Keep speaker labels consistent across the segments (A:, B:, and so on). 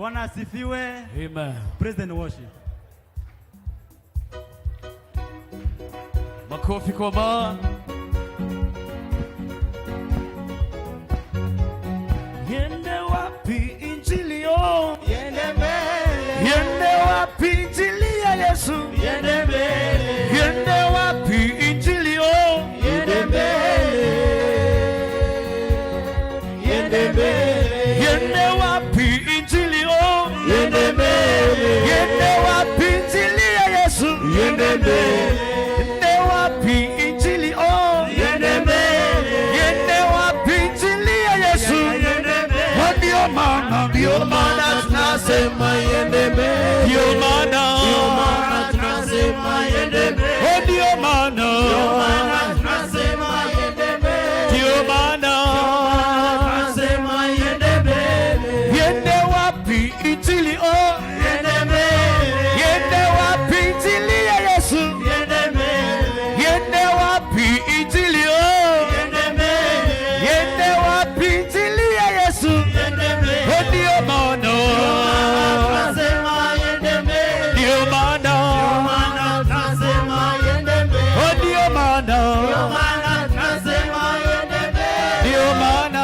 A: Bwana asifiwe.
B: Amen.
A: Praise and worship.
B: Makofi kwa Bwana. Yende wapi injili yo?
C: Yende mbele.
B: Yende wapi injili ya Yesu?
C: Yende mbele.
B: Yende wapi injili yo?
C: Yende mbele. Yende mbele.
B: Yende wapi injili yo?
C: Yende mbele.
B: Yende wapi injili ya Yesu?
C: Yende mbele.
B: Yende wapi injili oh?
C: Yende mbele.
B: Yende wapi injili ya Yesu?
C: Yende mbele.
B: Ndio maana, ndio maana
C: tunasema yende mbele.
B: ndio maana,
C: Ndio maana tunasema yende mbele.
B: ndio maana,
C: Ndio maana tunasema yende mbele.
B: ndio maana.
C: Tunasema yende mbele.
B: Yende wapi injili oh?
C: Yende mbele.
B: Yende wapi injili ya Yesu?
C: Yende mbele.
B: Yende wapi injili oh?
C: Yende mbele.
B: Yende wapi injili ya Yesu?
C: Yende mbele.
B: Ndio maana,
C: Tunasema yende mbele.
B: ndio maana,
C: Ndio maana tunasema yende mbele.
B: ndio maana,
C: Ndio maana tunasema yende mbele.
B: ndio maana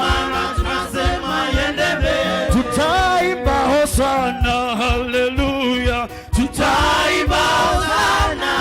C: Maana tunasema yende mbele.
B: tutaimba hosana, haleluya,
C: Tutaimba hosana.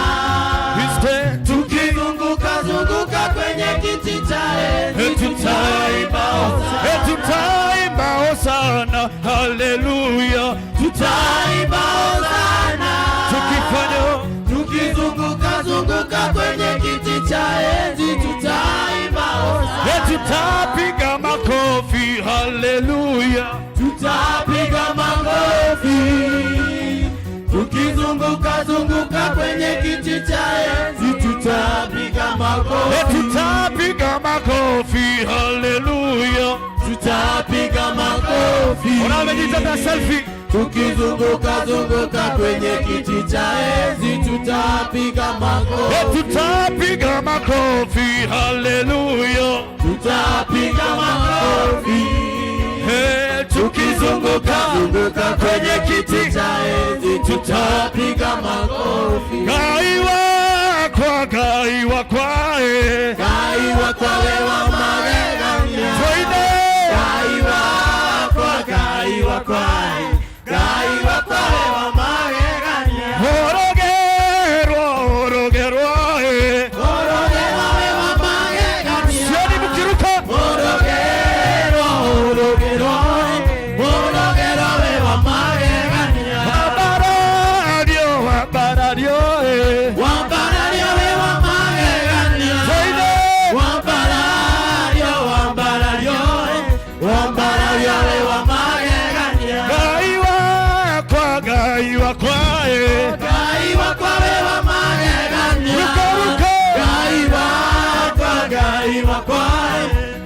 B: Instead
C: Tukizunguka zunguka kwenye kiti cha enzi
B: tutaimba
C: hosana.
B: Tutaimba hosana, haleluya,
C: Tutaimba hosana.
B: Tukifanya
C: Tukizunguka zunguka kwenye kiti cha enzi tutaimba hosana.
B: Tutapiga makofi, haleluya,
C: Tutapiga makofi. Tukizunguka zunguka kwenye kiti cha enzi tutapiga makofi.
B: Tutapiga makofi, haleluya.
C: Tutapiga makofi.
B: Ona selfie.
C: Tukizunguka zunguka kwenye kiti cha enzi tutapiga makofi.
B: Tutapiga makofi, haleluya.
C: Tutapiga makofi.
B: Hey,
C: Tukizunguka zunguka kwenye kiti cha enzi tutapiga makofi.
B: Ngai wakwa, Ngai wakwa, eh.
C: Ngai wakwa we wa magegania.
B: Twende.
C: Ngai wakwa, Ngai wakwa, Ngai wakwa we wa magegania.
B: Orogerwa, orogerwa, eh.
C: Orogerwa we wa magegania.
B: Sioni mkiruka.
C: Orogerwa, orogerwa, orogerwa we wa magegania.
B: Wambarario, wambarario, eh.
C: Wambarario we wa magegania.
B: Twende.
C: Wambarario, wambarario, wambarario we wa magegania.
B: Ngai wakwa, Ngai wakwa, eh.
C: Ngai wakwa we wa magegania.
B: Ruka, ruka.
C: Ngai wakwa, Ngai wakwa,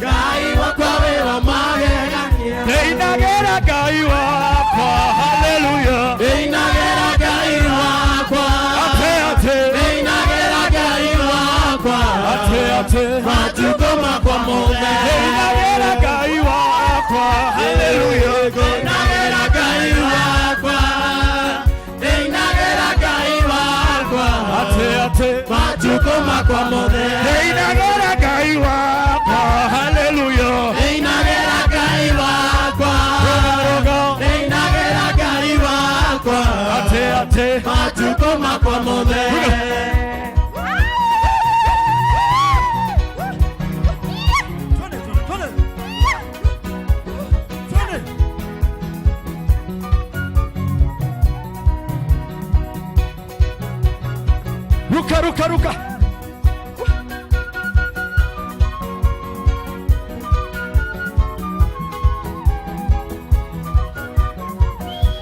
C: Ngai wakwa we wa magegania.
B: Ndeinagera Ngai wakwa, haleluya.
C: Ndeinagera Ngai wakwa.
B: Ate, ate.
C: Ndeinagera Ngai wakwa.
B: Ate, ate.
C: Matukũ makwa mothe.
B: Ndeinagera Ngai wakwa, haleluya.
C: Ndeinagera Ngai wakwa. Ndeinagera Ngai wakwa.
B: Ate, ate.
C: Matukũ makwa mothe.
B: Ndeinagera Ngai wakwa, haleluya.
C: Ndeinagera Ngai wakwa.
B: Roga, roga.
C: Ndeinagera Ngai wakwa.
B: Ate, ate.
C: Matukũ makwa mothe.
A: Twende, twende, twende. Twende.
B: Ruka, ruka, ruka.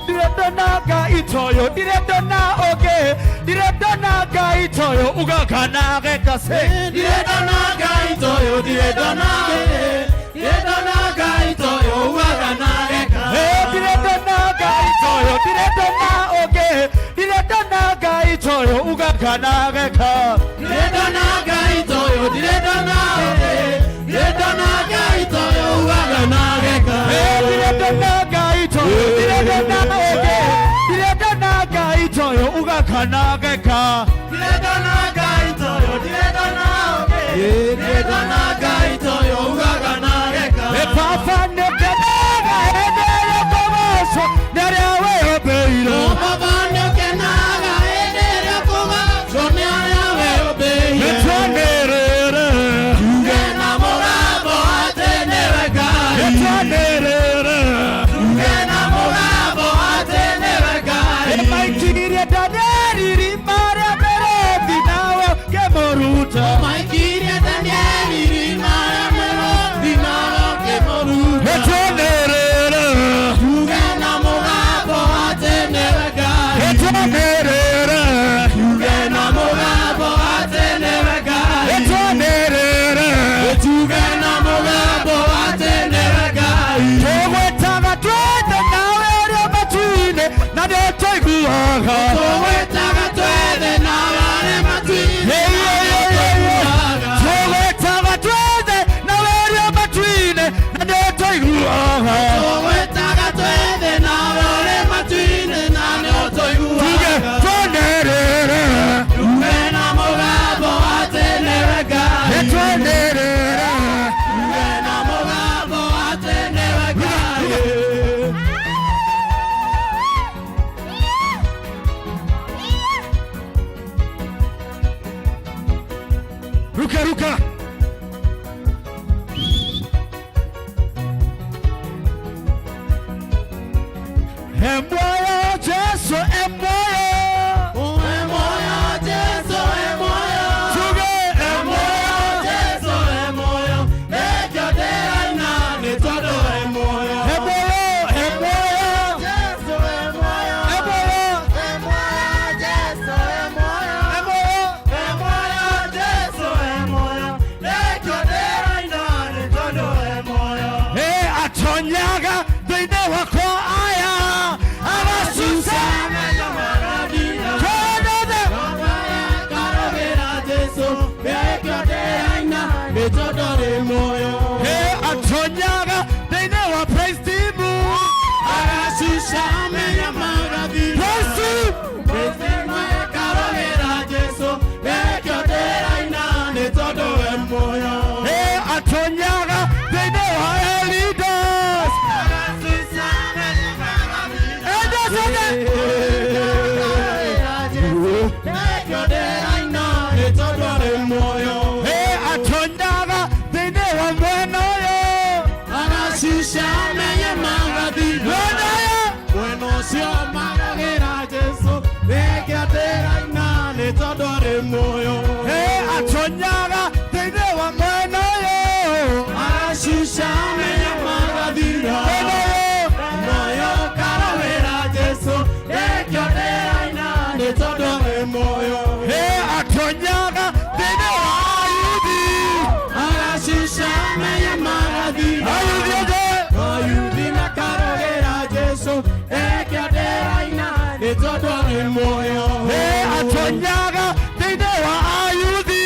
B: Ndirendona Ngai toyo, ndirendona oge, ndirendona Ngai toyo, ugakanage kase.
C: Ndirendona Ngai toyo, ndirendona, ndirendona Ngai toyo, ugakanage.
B: Eh, ndirendona Ngai toyo, ndirendona oge, ndirendona Ngai toyo, ugakanage ka.
C: Ndirendona Ngai toyo, ndirendona, ndirendona Ngai toyo, ugakanage.
B: Eh, ndirendona Ngai toyo, Kana geka.
C: Ndirendona Ngai toyo, ndirendona ũngĩ. Ndirendona Ngai toyo, ugaga na geka.
B: E baba nĩũkenaga hĩndĩ ĩrĩa ũkũgocwo nĩ arĩa wĩyũmbĩire.
C: O baba nĩũkenaga hĩndĩ ĩrĩa ũkũgocwo nĩ arĩa wĩyũmbĩire.
B: Nĩtwanĩrĩre.
C: Tuge na mũgambo atĩ nĩwe Ngai.
B: Nĩtwanĩrĩre.
C: Tuge na mũgambo atĩ nĩwe Ngai.
B: Nĩmaikirie Danieli irima rĩa mĩrũthi nawe ũkĩmũruta.
C: Maikirie Danieli irima rĩa mĩrũthi nawe ũkĩmũruta.
B: Nĩtwanĩrĩre.
C: Tuge na mũgambo atĩ nĩwe Ngai.
B: Nĩtwanĩrĩre.
C: Tuge na mũgambo atĩ nĩwe Ngai.
B: Nĩtwanĩrĩre.
C: Tuge na mũgambo atĩ nĩwe Ngai.
B: Tũgwĩtaga twethe nawe ũrĩa matu-inĩ na nĩũtũiguaga.
C: Tũgwĩtaga twethe nawe arĩ matu-inĩ.
B: Hey, hey, hey, hey, hey. Tũgwĩtaga twethe nawe ũrĩa matu-inĩ na nĩũtũiguaga.
C: Tũgwĩtaga twethe nawe ũrĩ matu-inĩ na
B: Tuge
C: nĩũtũiguaga.
B: twanĩrĩre.
C: Tuge na mũgambo atĩ nĩwe Ngai.
B: Nĩtwanĩrĩre.
C: Tuge na mũgambo atĩ nĩwe Ngai.
B: Ruka ruka. Emoyo Jesu emoyo.
C: Emoyo Jesu emoyo.
B: Tuge
C: Emoyo
B: emoyo.
C: Jesu emoyo. Ekyo ndĩraina nĩ tondũ emoyo.
B: Emoyo emoyo.
C: Jesu emoyo.
B: Emoyo
C: Emoyo Jesu emoyo.
B: emoyo.
C: Emoyo Jesu emoyo. Ekyo ndĩraina nĩ tondũ emoyo.
B: Eh atonyaga thĩinĩ wakwa aya agasusa
C: Menya magathira.
B: kondothe.
C: Karogera Jesu. Ekyo ndĩraina nĩ tondũ rĩ muoyo.
B: Eh atonyaga thĩinĩ wa praise team.
C: Agacuca menya magathira.
B: Praise team.
C: Karogera Jesu. Ekyo ndĩraina nĩ tondũ we muoyo.
B: Eh atonyaga thĩinĩ wa leaders.
C: Agacuca menya magathira.
B: Elders othe.
C: Ekyo ndĩraina nĩ tondũ rĩ muoyo.
B: Eh atonyaga thĩinĩ wa mwena ũyũ.
C: Agacuca menya magathira.
B: Mwena ũyũ.
C: Mwena ũcio marogera Jesu. Ekyo ndĩraina nĩ tondũ rĩ muoyo.
B: Eh atonyaga thĩinĩ wa mwena ũyũ.
C: Agacuca menya magathira.
B: Mwena ũyũ.
C: Moyo karowera Jesu. Ekyo ndĩraina nĩ tondũ wĩ muoyo.
B: Eh atonyaga thĩinĩ wa ayuthi.
C: Agacuca menya magathira.
B: Ayuthi othe.
C: Ayuthi makarogera Jesu. Ekyo ndĩraina nĩ tondũ wĩ muoyo.
B: Eh atonyaga thĩinĩ wa ayuthi.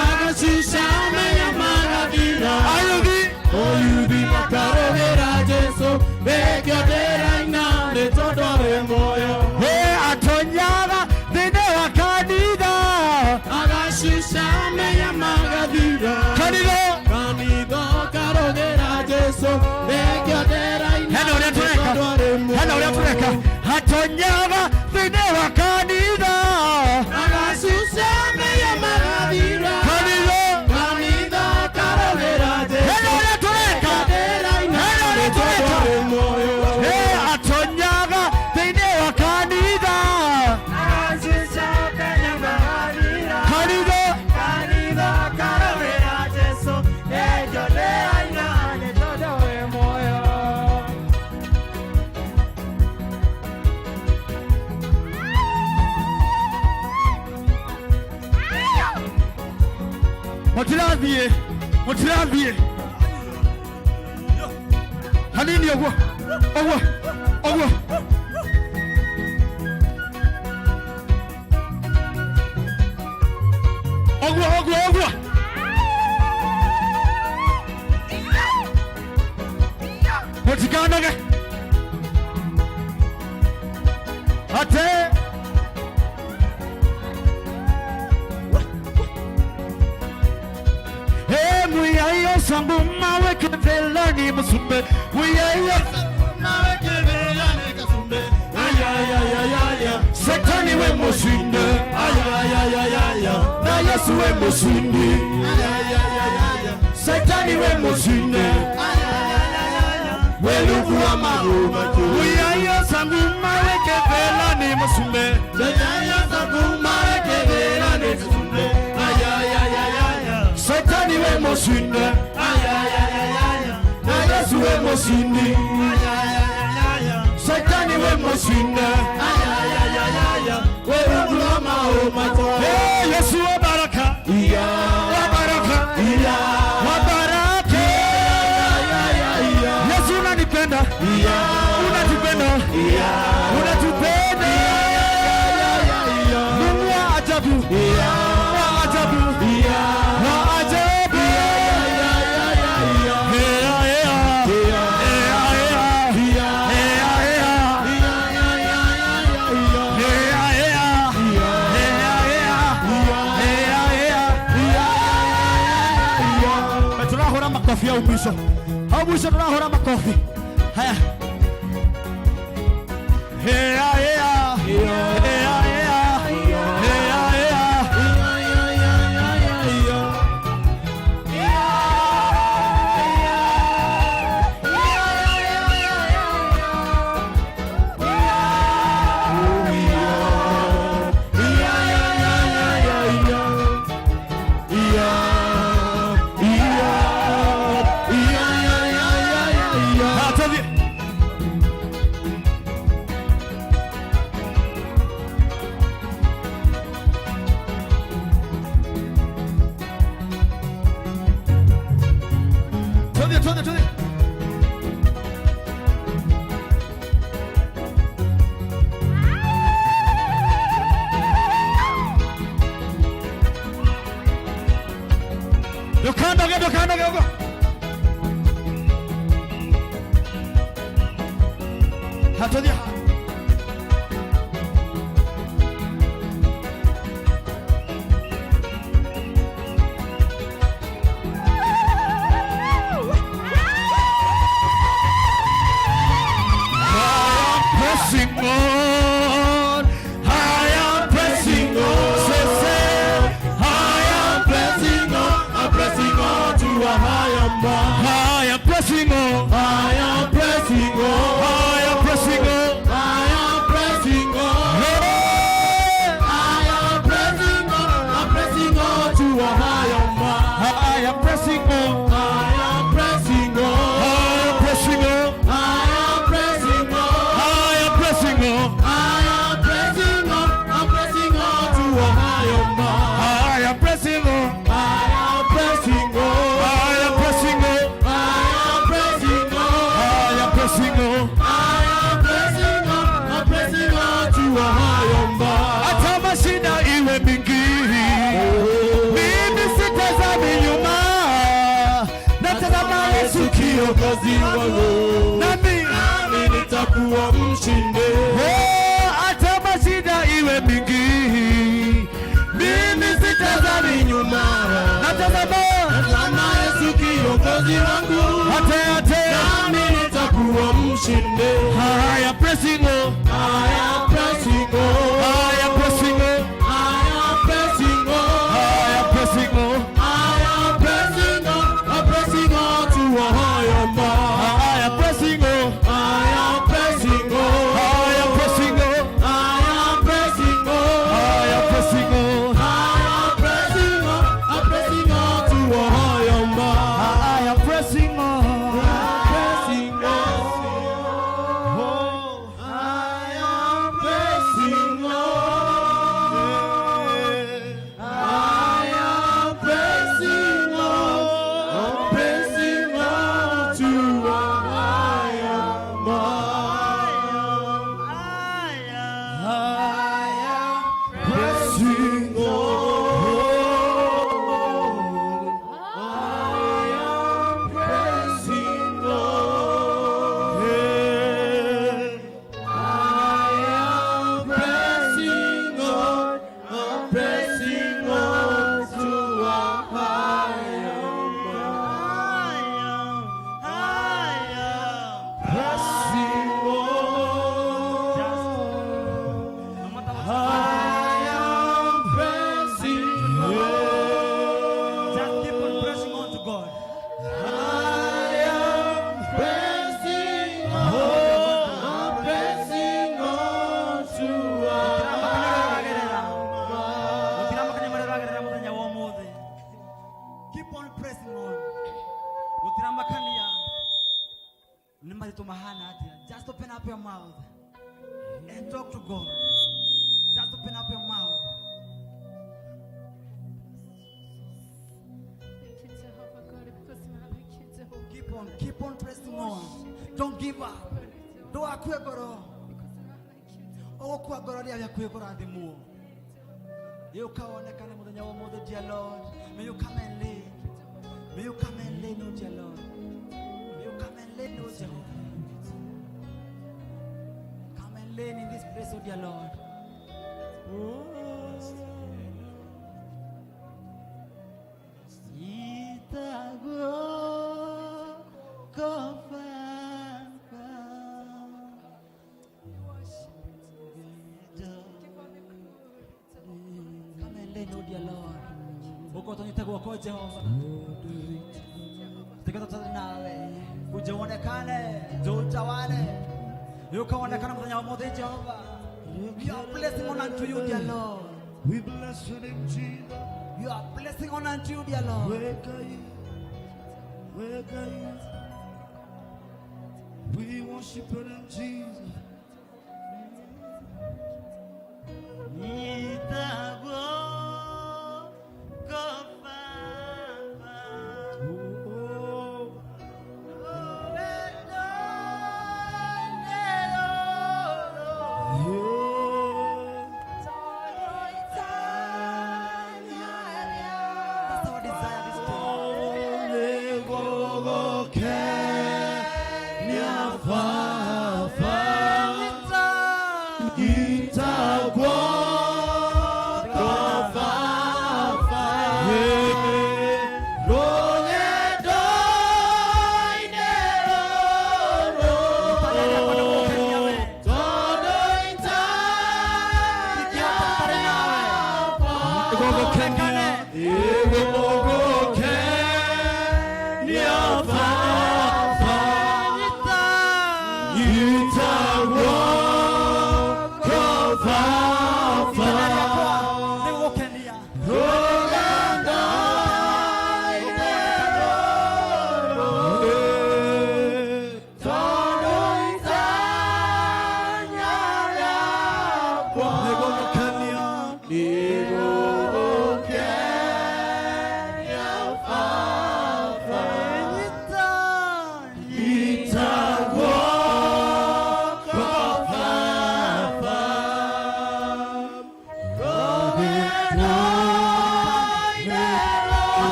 C: Agacuca menya magathira.
B: Ayuthi.
C: Ayuthi makarogera Jesu. Ekyo ndĩraina nĩ tondũ wĩ muoyo.
B: Eh atonyaga thĩinĩ wa kanitha.
C: Agacuca menya magathira.
B: Kanitha.
C: Kanitha karogera Jesu. Ekyo ndĩraina
B: Hena ũrĩa tũreka.
C: nĩ tondũ rĩ muoyo.
B: Hena ũrĩa tũreka. Atonyaga thĩinĩ wa kanitha.
C: Agacuca menya magathira.
B: Kanitha.
C: Kanitha karogera Jesu.
B: Hena ũrĩa tũreka.
C: Ndĩraina
B: Hena
C: nĩ
B: ũrĩa
C: tondũ
B: tũreka.
C: rĩ muoyo.
B: Eh atonyaga thĩinĩ wa kanitha.
C: Agacuca menya magathira.
B: Kanitha.
C: Kanitha karogera Jesu. Ekyo ndĩraina nĩ tondũ wĩ muoyo.
B: Mũtirathiĩ. Mũtirathiĩ. Hanini ũguo. Ũguo. Ũguo. Ũguo ũguo ũguo. Mũtikanoge. Ate. kivela ni musumbe. Uyaya Shetani we mushinde. Na Yesu we mushindi. Shetani we mushinde. Welugu wa magoma. Uyaya sanguma we kivela ni musumbe. Shetani we mushinde. Na Yesu we mushindi. Shetani we mushinde. Hey, Yesu wa baraka. Wa baraka. Wa baraka. Yesu unanipenda. Unatupenda. Unatupenda. Mungu wa ajabu. Wa ajabu. Wa ajabu. Hey, hey, hey. Hey, hey. Hey, hey. Tunahora makofi au mwisho. Au mwisho tunahora makofi. Haya. Hey, hey, hey. Hey, hey. Hey, hey. Hata Twende, twende, twende. Ndũkanoge, ndũkanoge ũguo. Hatũthiĩ haha. Pressing on. I am pressing on. Say, say, I am
C: Pressing on, I'm pressing on to a higher mark.
B: I am pressing on.
C: I am pressing on.
B: I am pressing on.
C: I am pressing on.
B: Hey,
C: I am pressing on. I'm pressing on to a higher mark.
B: I am pressing on.
C: I am pressing on.
B: I am pressing on.
C: I am pressing on.
B: I am pressing on.
C: I am pressing on. I'm pressing on to a higher mark.
B: I am pressing on.
C: I am pressing on.
B: I am pressing on.
C: I am pressing on.
B: I am pressing on.
C: I am pressing on. I'm pressing on to a higher mark.
B: Hata mashida iwe mingi, mimi sitazami nyuma, natazama Yesu
C: Kiongozi wangu,
B: nami
C: nami nitakuwa mshindi.
B: Oh, hata mashida iwe mingi, mimi sitazami
C: nyuma,
B: natazama
C: natazama Yesu kiongozi wangu,
B: ate ate.
C: nami nitakuwa mshindi.
B: I am pressing on.
C: I am pressing on.
B: I am pressing on.
C: I am pressing on.
B: I am pressing on.
C: I am pressing on. I'm pressing on to a higher mark.
B: I am pressing on.
C: I am pressing on.
B: I am pressing on.
C: I am pressing on.
B: I am pressing on.
C: I am pressing on. I'm pressing on to a higher mark.
B: I am pressing on.
C: Pressing on.
B: Oh.
C: I
A: And talk to God. Just open up your mouth.
D: Thank you, Jehovah God, because you are like you, Jehovah.
A: Keep on pressing on. Don't give up. Ndũgakue ngoro.
D: Because you are like you, Jehovah.
A: Ũgũkua ngoro rĩrĩa gĩakue kũrathimwo. Ũkaonekane mũthenya wa ũmũthĩ, dear Lord. May you come and lead. May you come and lead, oh dear Lord. May you come and lead, oh Jehovah. Come and lead in this place, oh dear Lord. Oh. Itago kofa.
D: We worship you, Jesus. Give all the glory, Jehovah.
A: Come and lead, oh dear Lord. Uko tũnyite guoko Jehova. Tukiwa tũtarĩ nawe, uje uonekane, uje utawale. Ukaonekana mũthenya wa ũmũthĩ Jehova. We are blessing on unto you, dear Lord.
C: We bless your name, Jesus.
A: We are blessing on unto you, dear Lord.
C: Weka you. Weka you. We worship your name, Jesus.
A: Nitagwo kofa.
C: Oh, yeah.
A: That's our desire this day. Nĩgũkenia.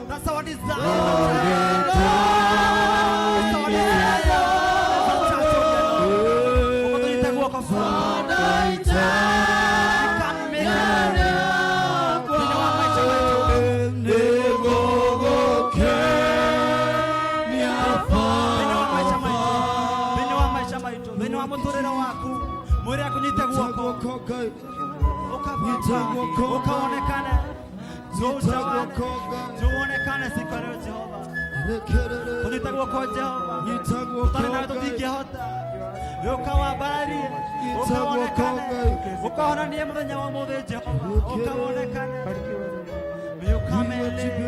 A: That's our desire. That's our desire. Ũkũtũnyite guoko. We can't make it. Thĩinĩ wa maisha maitũ. Thĩinĩ wa maisha maitũ. Thĩinĩ wa maisha maitũ. Thĩinĩ wa mũtũrĩre waku, mwĩre akũnyite guoko. Ũkababa, ũkaonekane. Njoo uonekane siku ya leo, Jehova. Tũnyite guoko, Jehova. Tũtarĩ nawe tũtingĩhota. Ũkawambararie, ũkaonekane, ũkahonanie mũthenya wa ũmũthĩ, Jehova. Ũkaonekane. May you come and live.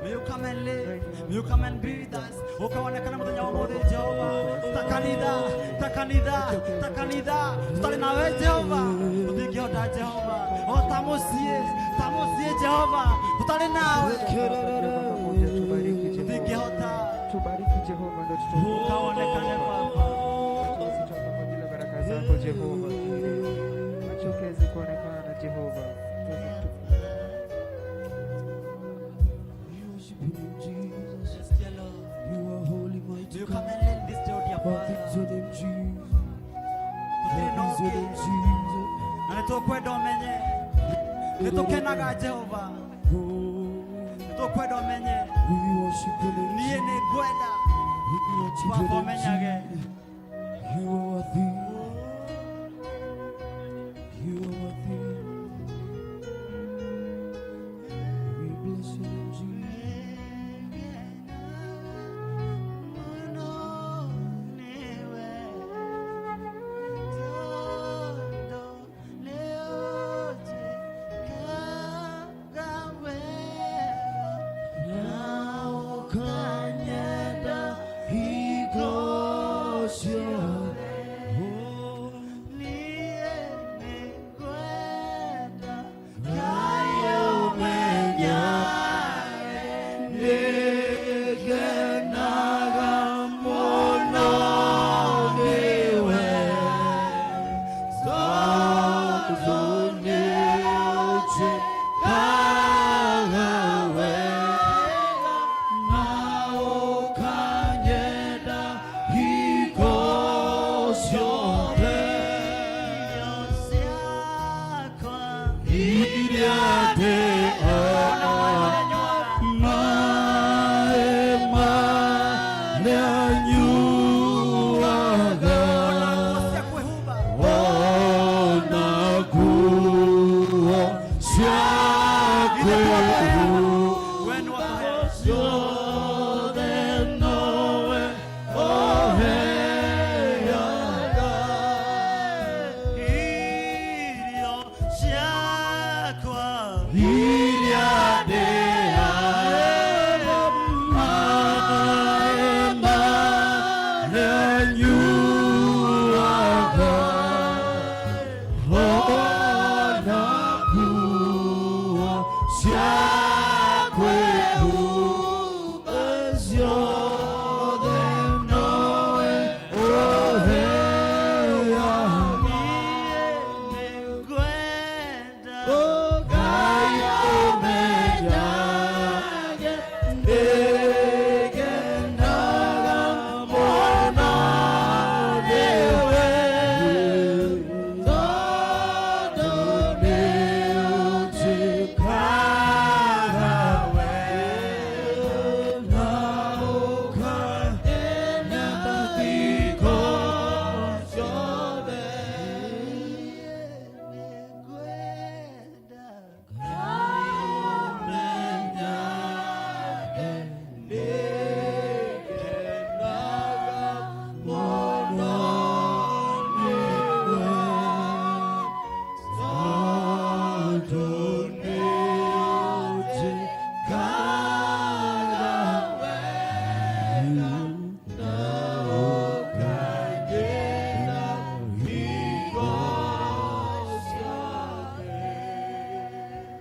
A: May you come and live. May you come and be with us. Ukaonekana mũthenya wa ũmũthĩ, Jehova. Ta kanitha, ta kanitha, ta kanitha. Tũtarĩ nawe, Jehova, tũtingĩhota, Jehova. O ta mũciĩ, ta mũciĩ, Jehova. Tũtarĩ nawe
E: Pamoja tubariki Jehova.
A: tũtingĩhota.
E: Tubariki Jehova ndio tutakuwa.
A: Ukaonekane, Baba.
E: Tuweze kwa ajili ya baraka zako, Jehova. Macho yaweze kuonekana, Jehova. Tuweze
C: We worship you, Jesus.
B: Jesus.
A: Yes, dear Lord.
B: You are holy, mighty
A: You
B: God.
A: come and lead this day, dear
B: Worthy
A: Father.
B: is your name, Jesus.
A: Gũtirĩ na
B: Worthy is your
A: ũngĩ.
B: name, Jesus.
A: Na nĩ tũkwenda ũmenye. Nĩ tũkenaga Jehova.
B: Oh,
A: Nĩ tũkwenda ũmenye.
B: we worship your name,
A: Niĩ
B: Jesus.
A: nĩ ngwenda.
B: We worship
A: Baba
B: your name,
A: ũmenyage.
B: Jesus. You are worthy. You are worthy. We bless your name, Jesus.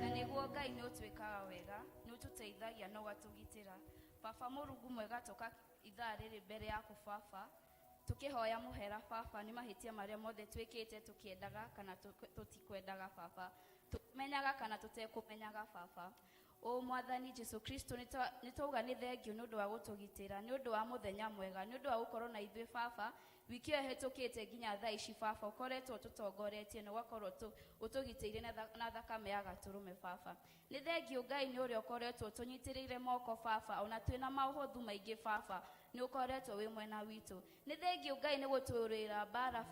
F: Na nĩguo Ngai nĩ ũtwĩkaga wega, nĩ ũtũteithagia na ũgatũgitĩra. Baba Mũrungu mwega, tũka ithaa rĩrĩ mbere yaku baba, tũkĩhoya mũhera baba nĩ mahĩtia marĩa mothe twĩkĩte tũkĩendaga kana tũtikwendaga baba, tũmenyaga kana tũtekũmenyaga baba. O Mwathani Jesu Kristo, nĩ twauga nĩ thengiũ nĩ ũndũ wa gũtũgitĩra, nĩ ũndũ wa mũthenya mwega, nĩ ũndũ wa gũkorwo na ithuĩ baba wiki ĩyo ĩhĩtũkĩte nginya thaa ici baba, ũkoretwo ũtũtongoretie na ũgakorwo ũtũgitĩire na thakame ya gatũrũme baba. Nĩ thengiũ Ngai nĩ ũrĩa ũkoretwo ũtũnyitĩrĩire moko baba, ona twĩna maũhũthu maingĩ baba, nĩ ũkoretwo wĩ mwena witũ. Nĩ thengiũ Ngai nĩ gũtũrũĩra mbara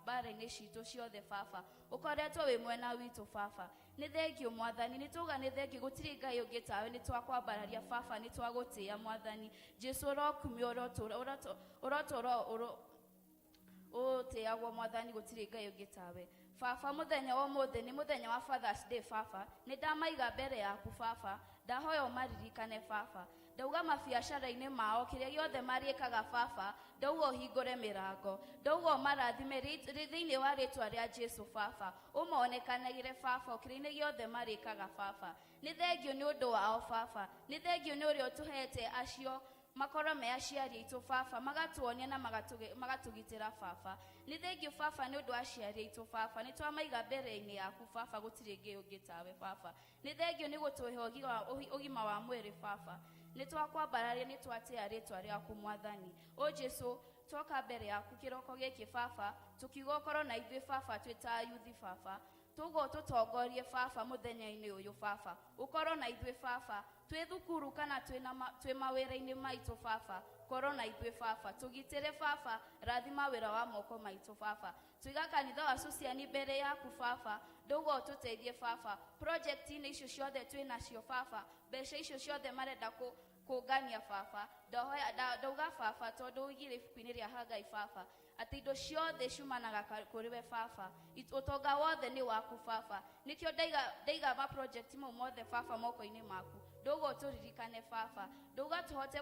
F: mbara-inĩ citũ ciothe baba, ũkoretwo wĩ mwena witũ baba. Nĩ thengiũ Mwathani, nĩ tuga nĩ thengiũ, gũtirĩ Ngai ũngĩ tawe, nĩ twakwambararia baba, nĩ twagũtĩĩa Mwathani Jesu, ũrokumio, ũrotũra ũtĩagwo Mwathani, gũtirĩ Ngai ũngĩ tawe baba. Mũthenya wa ũmũthĩ nĩ mũthenya wa Father's Day baba, nĩ ndamaiga mbere yaku baba, ndahoya ũmaririkane baba, ndauga mabiacara-inĩ mao kĩrĩa gĩothe marĩkaga baba, ndauga ũhingũre mĩrango, ndauga ũmarathime thĩinĩ wa rĩtwa rĩa Jesu baba, ũmonekanagĩre baba kĩrĩa-inĩ gĩothe marĩkaga baba. Nĩ thengiũ nĩ ũndũ wao baba, nĩ thengiũ nĩ ũrĩa ũtũhete acio Makorwo me aciari aitũ baba, magatuonia na magatũgitĩra baba. Nĩ thengiũ baba nĩ ũndũ wa aciari aitũ baba, nĩ twamaiga mbere-inĩ yaku baba, gũtirĩ ngĩ ũngĩ tawe baba. Nĩ thengiũ nĩ gũtũhe ũgima wa mwĩrĩ baba. Nĩ twakwambararia, nĩ twatĩa rĩtwa rĩaku mwathani. O Jesu, twoka mbere yaku kĩroko gĩkĩ baba, tũkiuga ũkorwo na ithuĩ baba, twĩ ta ayuthi baba. Tugo tũtongorie baba mũthenya-inĩ ũyũ baba, ũkorwo na ithuĩ baba, twĩ thukuru kana twĩ mawĩra-inĩ maitũ baba, korwo na ithuĩ baba, tũgitĩre baba, rathima wĩra wa moko maitũ baba. Twiga kanitha wa Susiani mbere yaku baba, ndauga ũtũteithie baba, project-inĩ icio ciothe twĩ nacio baba, mbeca icio ciothe marenda kũngania baba, ndauga baba, tondũ ũigire ibuku-inĩ rĩa Hagai baba, atĩ indo ciothe ciumanaga kũrĩ we baba, ũtonga wothe nĩ waku baba. Nĩkĩo ndaiga ma project mau mothe baba moko-inĩ maku. Ndauga ũtũririkane baba, ndauga tũhote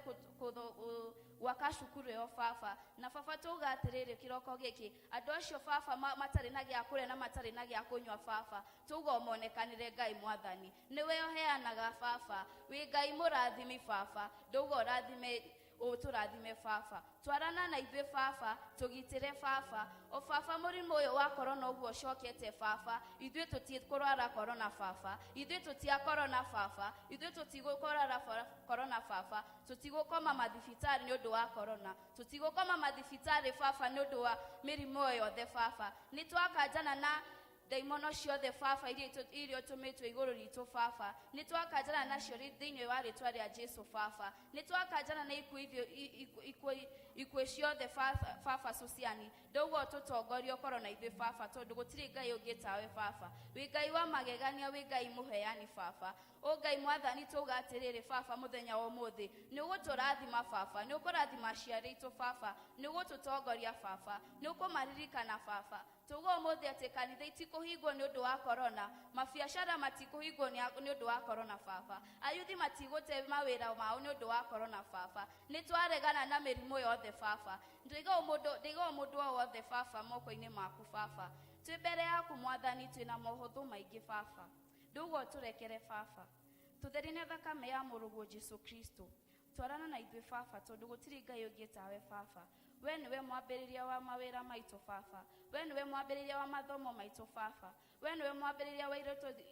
F: gwaka cukuru ĩyo baba. Na baba tauga atĩrĩrĩ kĩroko gĩkĩ, andũ acio baba matarĩ na gĩa kũrĩa na matarĩ na gĩa kũnyua baba, tauga ũmonekanĩre Ngai mwathani. Nĩwe ũheanaga baba, wĩ Ngai mũrathimi baba, ndauga ũrathime, ũtũrathime baba. Twarana na ithuĩ baba, tũgitĩre baba. O baba mũrimũ ũyũ wa korona ũguo ũcokete baba, ithuĩ tũtikũrwara korona baba, ithuĩ tũtia korona baba, ithuĩ tũtigũkũrwara korona baba, tũtigũkoma mathibitarĩ nĩ ũndũ wa korona, tũtigũkoma mathibitarĩ baba nĩ ũndũ wa mĩrimũ ĩyo yothe baba. Nĩ twakanjana na ndaimono ciothe baba iria ũtũmĩtwo igũrũ ritũ baba, nĩ twakanjana nacio thĩinĩ wa rĩtwa rĩa Jesu baba, nĩ twakanjana na ikuũ ciothe baba Susiani. Ndauga ũtũtongorie ũkorwo na ithuĩ baba, tondũ gũtirĩ Ngai ũngĩ tawe baba. Wĩ Ngai wa magegania, wĩ Ngai mũheani baba. O Ngai mwathani, tauga atĩrĩrĩ baba mũthenya wa ũmũthĩ, nĩ ũgũtũrathima baba, nĩ ũkũrathima aciari aitũ baba, nĩ ũgũtũtongoria baba, nĩ ũkũmaririkana baba. Tauga ũmũthĩ atĩ kanitha itikũhingwo nĩ ũndũ wa korona, mabiacara matikũhingwo nĩ ũndũ wa korona baba, ayuthi matigũte mawĩra mao nĩ ũndũ wa korona baba. Nĩ twaregana na mĩrimũ yothe baba. Ndaiga ũmũndũ o wothe baba moko-inĩ maku baba. Twĩ mbere yaku mwathani, twĩna mohũthũ maingĩ baba. Ndauga ũtũrekere baba, tũtherie na thakame ya mũrũguo Jesu Kristo. Twarana na ithuĩ baba, tondũ gũtirĩ Ngai ũngĩ tawe baba. We nĩwe mwambĩrĩria wa mawĩra maitũ baba, we nĩwe mwambĩrĩria wa mathomo maitũ baba, we nĩwe mwambĩrĩria wa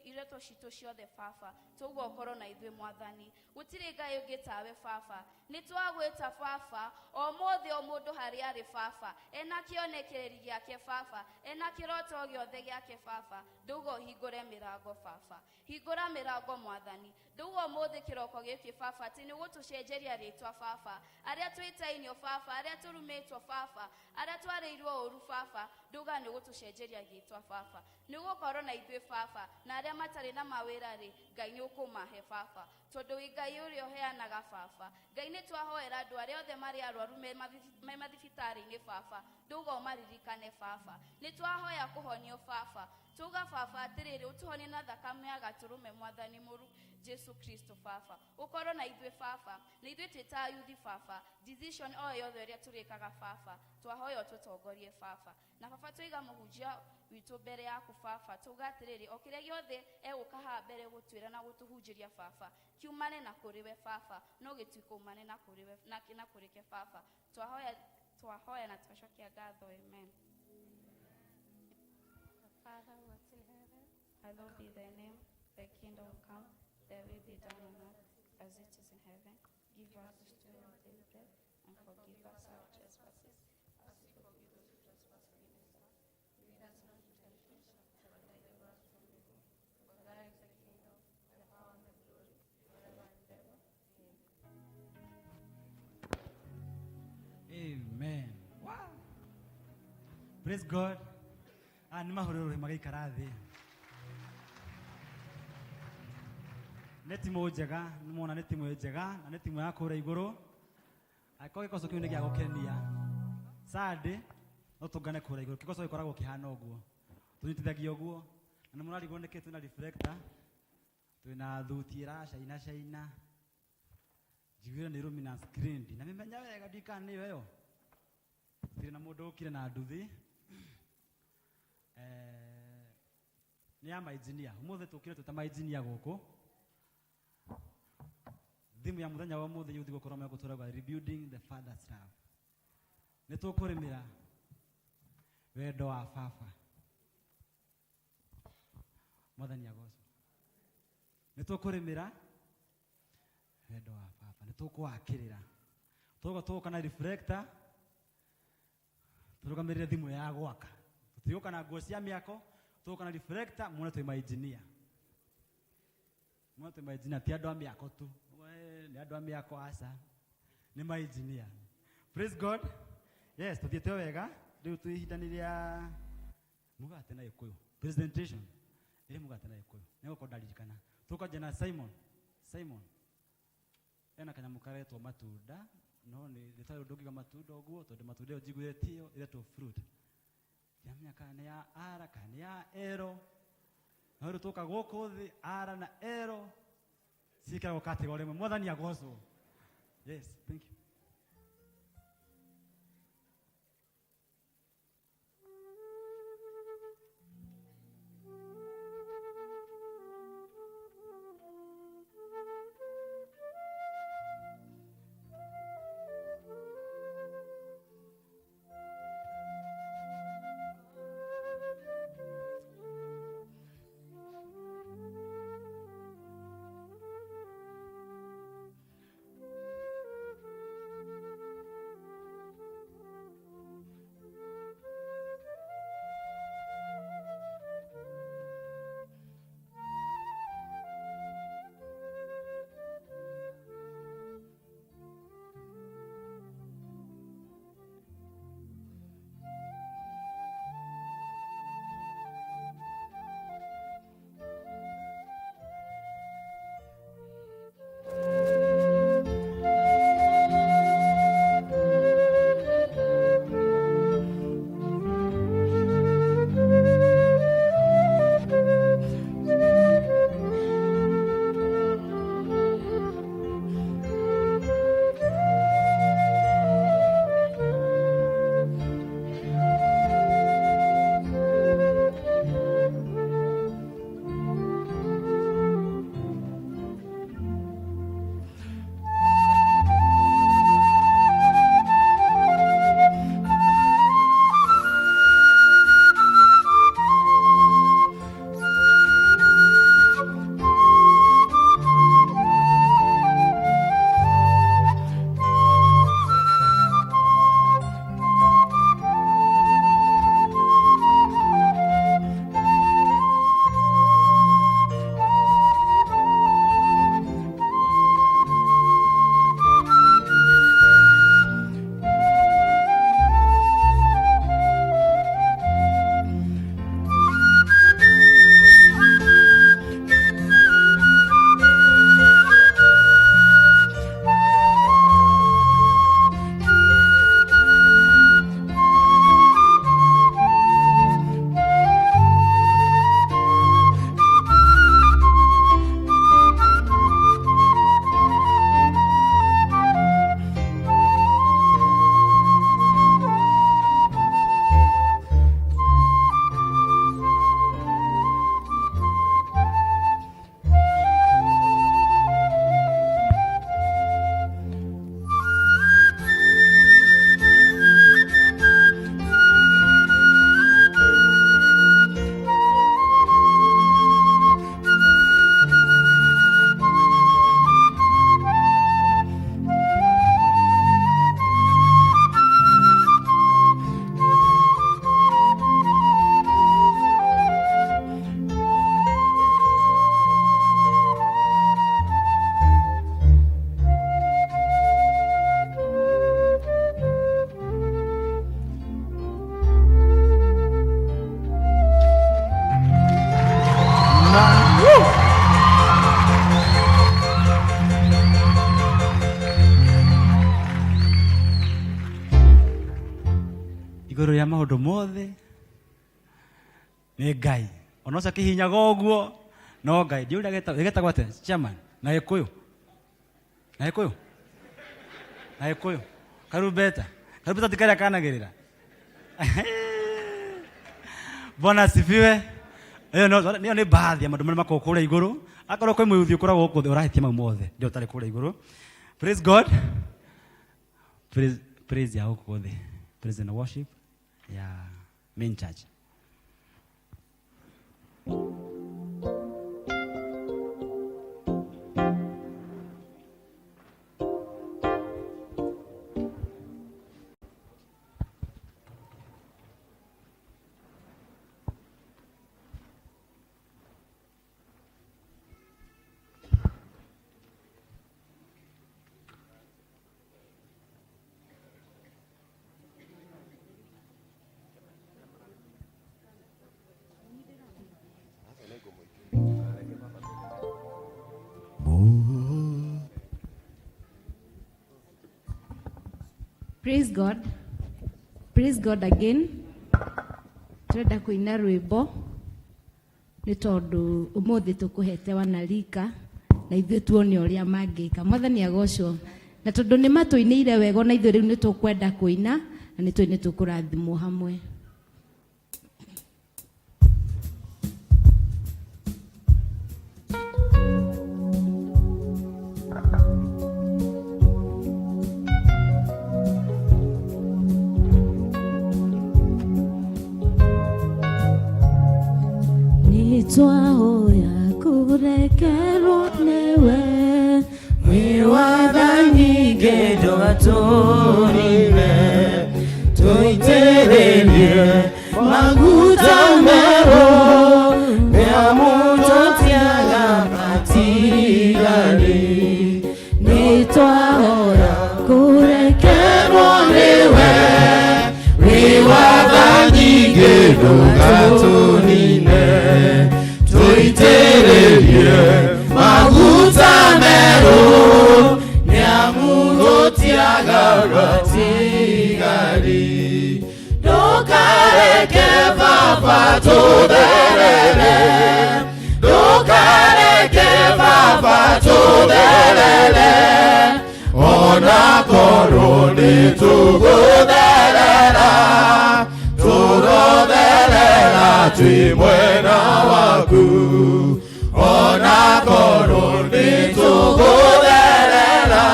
F: iroto citũ ciothe baba. Tauga ũkorwo na ithuĩ mwathani, gũtirĩ Ngai ũngĩ tawe baba. Nĩ twagwĩta baba, o mũthĩ o mũndũ harĩa arĩ baba, ena kĩonekereri gĩake baba, ena kĩroto gĩothe gĩake baba. Ndauga ũhingũre mĩrango baba, hingũra mĩrango mwathani. Ndauga ũmũthĩ kĩroko gĩkĩ baba, atĩ nĩ ũgũtũcenjeria rĩtwa baba, arĩa twĩtainio baba, arĩa tũrumĩtwo baba, arĩa twarĩirwo ũru baba, ndauga nĩ ũgũtũcenjeria rĩtwa baba. Nĩ ũgũkorwo na ithuĩ baba, na arĩa matarĩ na mawĩra rĩ, Ngai nĩ ũkũmahe baba, tondũ wĩ Ngai ũrĩa ũheanaga baba. Ngai nĩ twahoera andũ arĩa othe marĩ arwaru me mathibitarĩ-inĩ baba, ndauga ũmaririkane baba. Nĩ twahoya kũhonio baba, tuga baba atĩrĩrĩ, ũtũhonie na thakame ya gatũrũme mwathani mũru Jesu Kristo baba. Ũkorwo na ithuĩ baba, na ithuĩ twĩ ta ayuthi baba, decision o yothe ĩrĩa tũrĩkaga baba, twahoya ũtũtongorie baba. Na baba twaiga mũhunjia witũ mbere yaku baba, tuga atĩrĩrĩ, o kĩrĩa gĩothe egũka haha mbere gũtwĩra na gũtũhunjĩria baba, kiumane na kũrĩ we baba, no gĩtuĩke umane na kũrĩ we, na kũrĩke baba. Twahoya na twacokia ngatho, amen.
D: Father who art in heaven,
F: hallowed be thy name, thy kingdom come, thy will be done on earth as it is in heaven. Give us this day our daily bread, and forgive us our trespasses, as we forgive those who trespass against us.
D: Lead us not into temptation, but deliver us from evil. For thine is the kingdom, the power, and the glory, forever and ever.
A: Amen. Amen. Wow. Praise God. Nĩ mahũrĩro magaikara thĩ. Nĩ timu njega, nĩ muona nĩ timu njega na nĩ timu ya kũrĩa igũrũ. Angĩkorwo gĩkoco kĩu nĩ gĩa gũkenia, Sunday no tũngane kũrĩa igũrũ. Kĩgoco gĩkoragwo kĩhana ũguo, tũnyitithagia ũguo, na nĩ mũrarigwo nĩkĩ twĩna reflector, twĩna thuti ĩracaina caina, njiguire nĩ luminance green, ndinamĩmenya wega ndiũĩ kana nĩyo ĩyo. Gũtirĩ na mũndũ ũkire na nduthi. Nĩ ya mainjinia. Ũmũthĩ tũkire twĩ ta mainjinia gũkũ. Thimu ya muthenya wa muthi yuthi gukorwo megũtũragwa rebuilding the father's love. Nĩ tũkũrĩmĩra wendo wa baba. Mwathani agocwo. Nĩ tũkũrĩmĩra wendo wa baba, nĩ tũkũwakĩrĩra. Tũgoka tũgoka na reflector tũrũgamĩrĩre thimũ ya gwaka. Tũtigũka na nguo cia mĩako, tũgũka na reflector muone twĩ mainjinia. Muone twĩ mainjinia, ti andũ a mĩako tu. We, nĩ andũ a mĩako aca, nĩ mainjinia. Praise God. Yes, tũthiĩte wega. Rĩu twĩ ihinda-inĩ rĩa mũgate na gĩkũyũ. Presentation. Ĩrĩ mũgate na gĩkũyũ. Nĩgũkorwo ndaririkana. Tũkwanjia na Simon. Simon. Ena kanyamũ karetwo matunda, no nĩ rĩtwa rĩu ndũngiuga matunda ũguo, tondũ matunda ĩyo njiguĩte tiyo, ĩretwo fruit. Ndiramenya kana nĩ ya R kana nĩ ya L. No rĩu tũka gũkũ thĩ R na L ciĩkĩragwo category ĩmwe. Mwathani agocwo. Yes, thank you. Igũrũ rĩa maũndũ mothe nĩ Ngai. Ona ũcio akĩhinyaga ũguo no Ngai. Ndiũĩ ũrĩa gĩtagwo atĩa chairman na Gĩkũyũ. Na Gĩkũyũ. Na Gĩkũyũ. Karumbeta. Karumbeta ti karĩa kanagĩrĩra. Bwana asifiwe. Ĩyo no ĩyo nĩ baadhi ya maũndũ marĩa makoragwo kũrĩa igũrũ. Akorwo kwĩ mũyuthi ũkoragwo gũkũ thĩ ũrahĩtia mau mothe, ndio ũtarĩ kũrĩa igũrũ. Praise God. Praise, praise ya gũkũ thĩ. Praise and worship ya main church.
G: Praise God. Praise God again. Turenda kuina rwimbo nĩ tondũ ũmũthĩ tũkũhete wanarika na ithuĩ tuone ũrĩa mangĩka. Mwathani agocwo. Na tondũ nĩ matũinĩire wega na ithuĩ rĩu nĩ tũkwenda kũina na nĩ tũĩ nĩ tũkũrathimwo hamwe. Nitwahoya kũrekerwo nĩwe
C: Mwĩ watha nyingĩ ndũgatũnine, tũitĩrĩrie maguta merũ, nĩamu tũtiaga matigari.
G: Nitwahoya kũrekerwo
C: nĩwe, mwĩ watha nyingĩ ndũgatũnine, tũitĩrĩrie maguta merũ, nĩamu tũtiaga matigari. Ndũkareke baba tũtherere, ndũkareke baba tũtherere, ona korwo nĩ tũgũtherera, tũrotherera twĩ mwena waku, ona korwo nĩ tũgũtherera,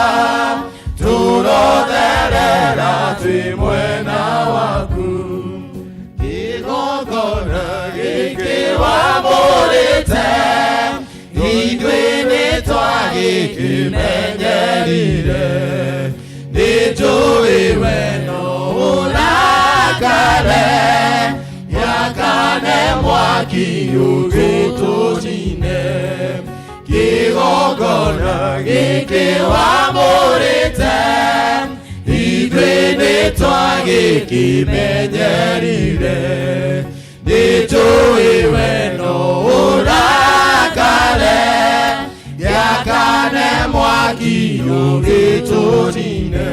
C: tũrotherera twĩ mwena waku. Kĩgongona gĩkĩ wamũrĩte, ithuĩ nĩ twagĩkĩmenyerire, nĩ njũĩ we no ũrakare, yakane mwaki ũgĩtũnine. Kĩgongona gĩkĩ wamũrĩte, ithuĩ nĩ twagĩkĩmenyerire, nĩ njũĩ we no ũrakare, yakane mwaki ũgĩtũnine.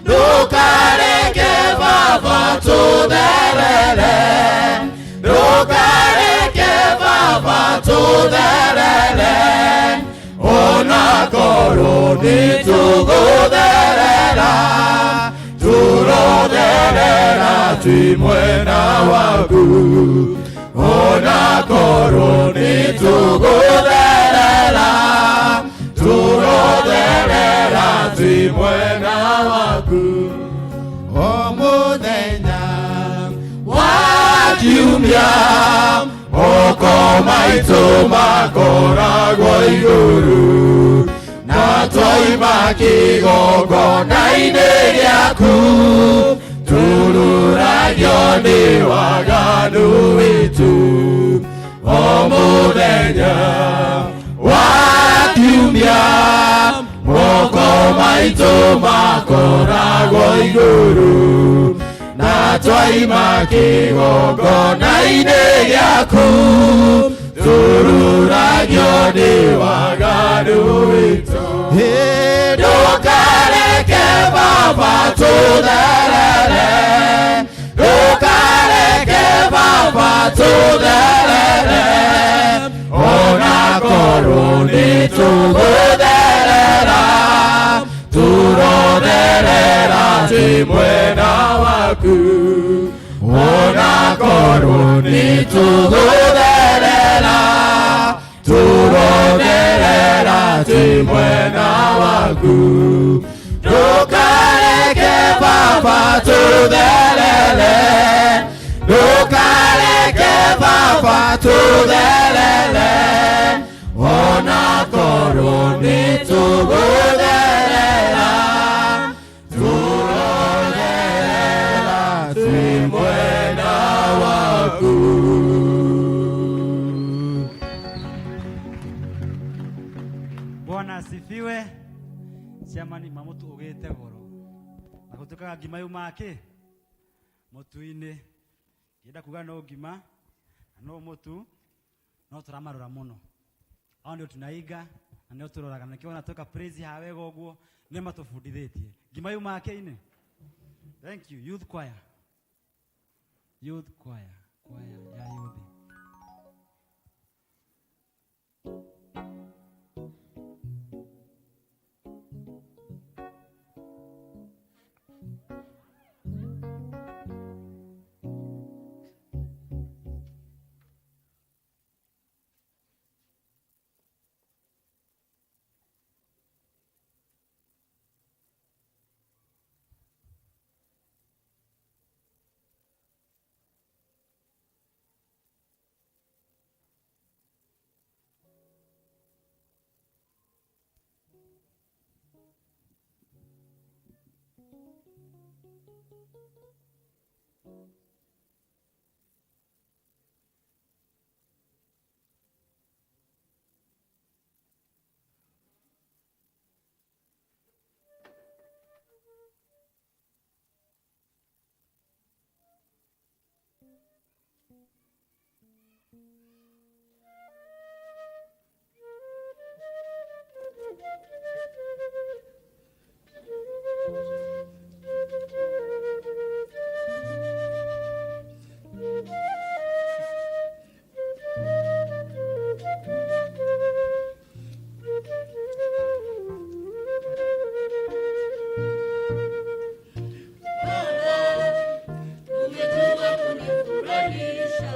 C: Ndũkareke baba tũtherere, ndũkareke baba tũtherere, ona korwo nĩ tũgũtherera, tũrotherera twĩ mwena waku, ona korwo nĩ tũgũtherera, tũrotherera twĩ mwena waku. O mũthenya wa kiumia, moko maitũ makoragwo igũrũ, na twaima kĩgongona-inĩ gĩaku, tũruragio nĩ waganu witũ. O mũthenya wa kiumia, moko maitũ makoragwo igũrũ, na twaima kĩgongona-inĩ gĩaku, tũruragio nĩ waganu witũ. Ndũkareke baba tũtherere, ndũkareke baba tũtherere, ona korwo nĩ tũgũtherera, tũrotherera twĩ mwena waku, ona korwo nĩ tũgũtherera, tũrotherera. Twĩ mwena waku. Ndũkareke Baba tũtherere, ndũkareke Baba tũtherere, ona korwo nĩ tũgũtherera, tũrotherera twĩ mwena waku.
A: Bwana asifiwe. Chairman mamutu ugite goro na gutukaga ngima yumaga ki mutu-inĩ. Ngĩenda kuga no ngima na no mutu, no tũramarora mũno. Hao ndio tunaiga na ndio tũroraga, na nĩkĩo natoka praise haha wega ũguo, nĩ matũbundithĩtie ngima yumaga kĩ-inĩ. Thank you youth choir, youth choir, choir ya youth.
H: Umetuma kunifurahisha.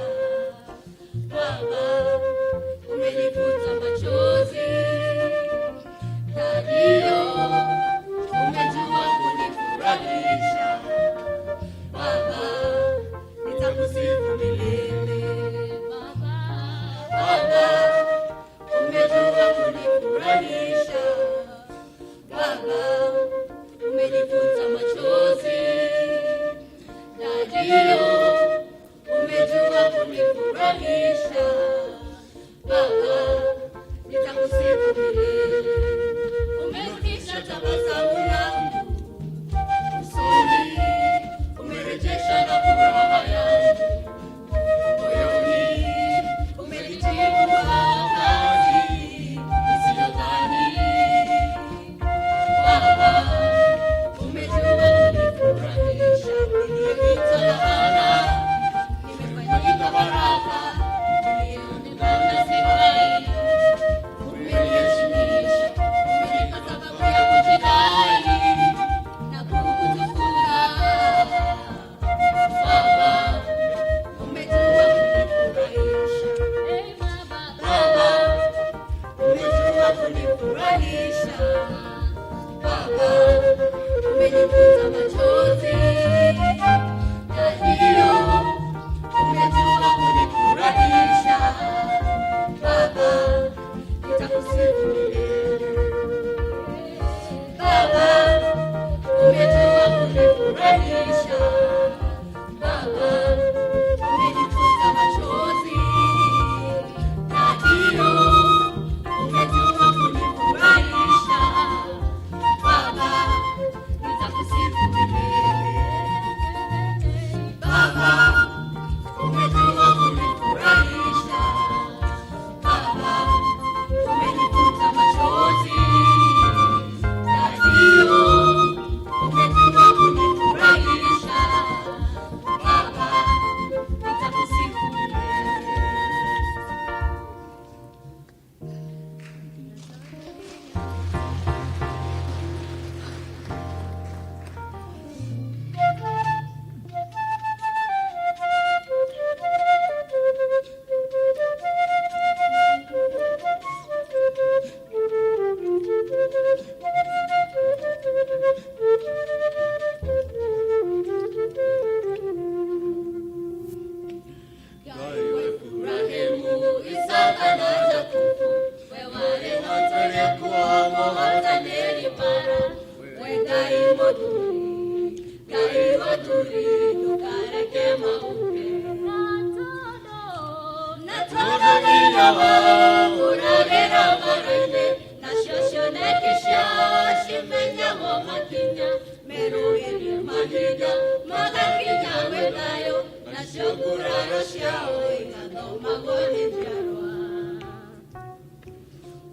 H: Nacio nguraro ciao igathomagwo nĩ njiarwa.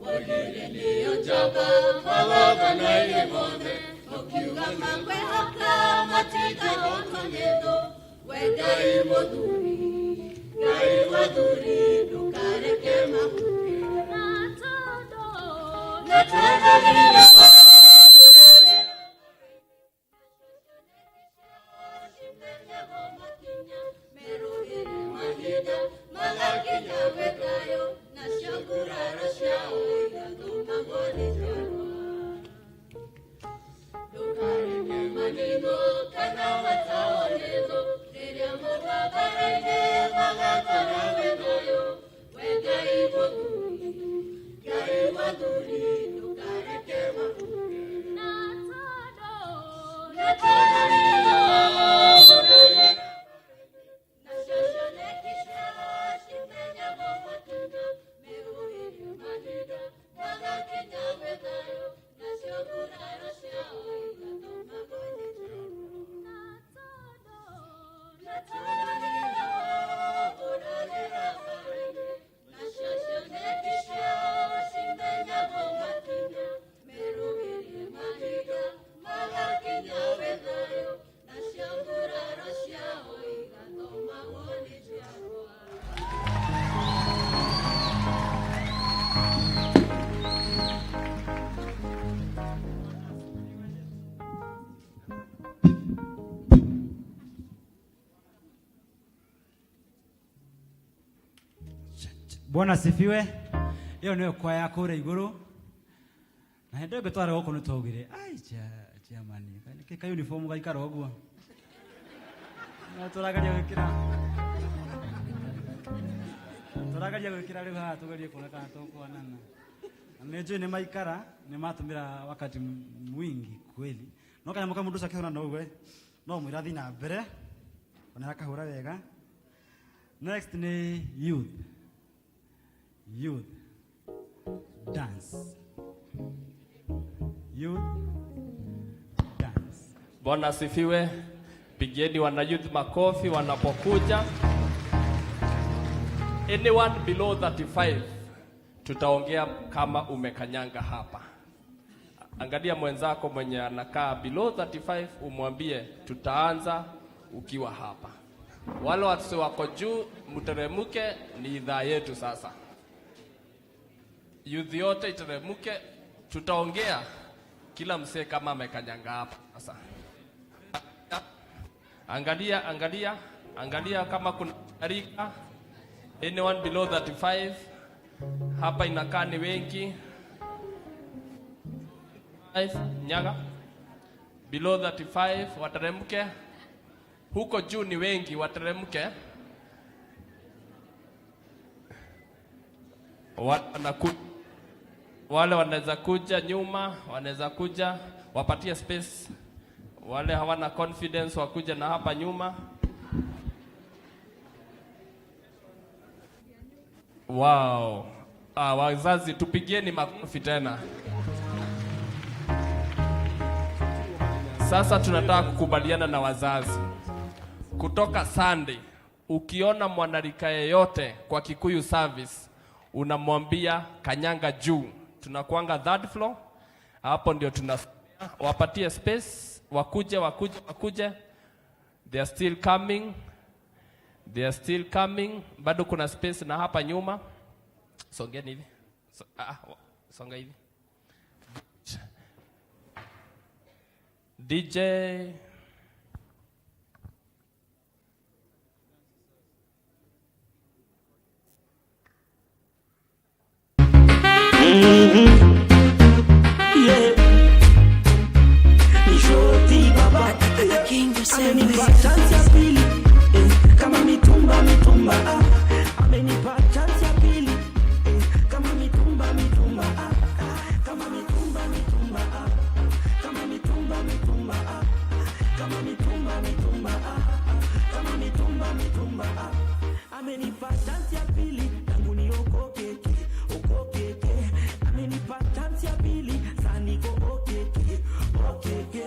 H: Woigire nĩo njamba magongona-inĩ mothe, ũkiuga makwĩhoka matikahotwo nĩ thũ. We Ngai mũthuri, Ngai mũthuri, ndũkareke mahute. Na tondũ rĩrĩa mahinda magakinya gwĩ thayũ, nacio nguraro ciao igathomagwo nĩ njiarwa. Ndũkareke maninwo kana matahwo nĩ thũ, rĩrĩa mauma mbara-inĩ magakora gwĩ thayũ. We Ngai mũthuri, Ngai mũthuri, ndũkareke mahute. Na tondũ rĩrĩa nacio cioneki ciao cimenyagwo makinya, merũhĩrie mahinda magakinya gwĩ thayũ, nacio nguraro ciao igathomagwo nĩ njiarwa. Na tondũ rĩrĩa ũragĩra mbara-inĩ, nacio cioneki ciao cimenyagwo makinya, merũhĩrie mahinda magakinya gwĩ thayũ, nacio nguraro ciao igathomagwo nĩ njiarwa.
A: Bwana asifiwe. Iyo niyo kwaya kũrĩa igũrũ. Na hĩndĩ ĩyo twarĩ gũkũ nĩ twaugire, ai chairman, nĩkĩ ka uniform gaikara ũguo? No tũrageria gwĩkĩra. Tũrageria gwĩkĩra rĩu haha tũgerie kuona kana tũkuonana. Na nĩ njũĩ nĩ maikara, nĩ matũmĩra wakati mwingi kweli. No kanyamũ kamwe mũndũ ũcio akĩhũra no uge, no mwĩra athiĩ na mbere, ona akahũra wega. Next nĩ youth. Youth dance. Youth dance.
I: Bwana asifiwe. Pigieni wana youth makofi wanapokuja. Anyone below 35 tutaongea kama umekanyanga hapa. Angalia mwenzako mwenye anakaa below 35 umwambie tutaanza ukiwa hapa. Wale watu wako juu mteremuke, ni idhaa yetu sasa. Youth yote iteremuke, tutaongea kila msee kama amekanyanga hapa sasa. Angalia, angalia, angalia kama kuna rika. Anyone below 35 hapa inakaa ni wengi. 5 nyaga below 35 wateremke. Huko juu ni wengi, wateremke. Wale wanaweza kuja nyuma, wanaweza kuja wapatie space. Wale hawana confidence wakuja na hapa nyuma. Wow. Ah, wazazi tupigieni makofi tena. Sasa tunataka kukubaliana na wazazi. Kutoka Sunday, ukiona mwanarika yeyote kwa Kikuyu service, unamwambia kanyanga juu. Tunakuanga third floor. Hapo ndio tuna wapatie space, wakuje, wakuje, wakuje. They are still coming. They are still coming. Bado kuna space na hapa nyuma. Songeni hivi. So, songa hivi. DJ.
J: Yeah. Ni Shorty baba. Amenipa chance ya pili, eh, kama mitumba mitumba, ah. Amenipa chance ya pili, eh, kama mitumba mitumba, ah. Kama mitumba mitumba, ah. Kama mitumba mitumba, ah. Kama mitumba mitumba, ah. Kama mitumba mitumba, ah. Amenipa chance ya pili tangu niokoke okokeke. Amenipa chance ya pili sasa niko okeke okeke.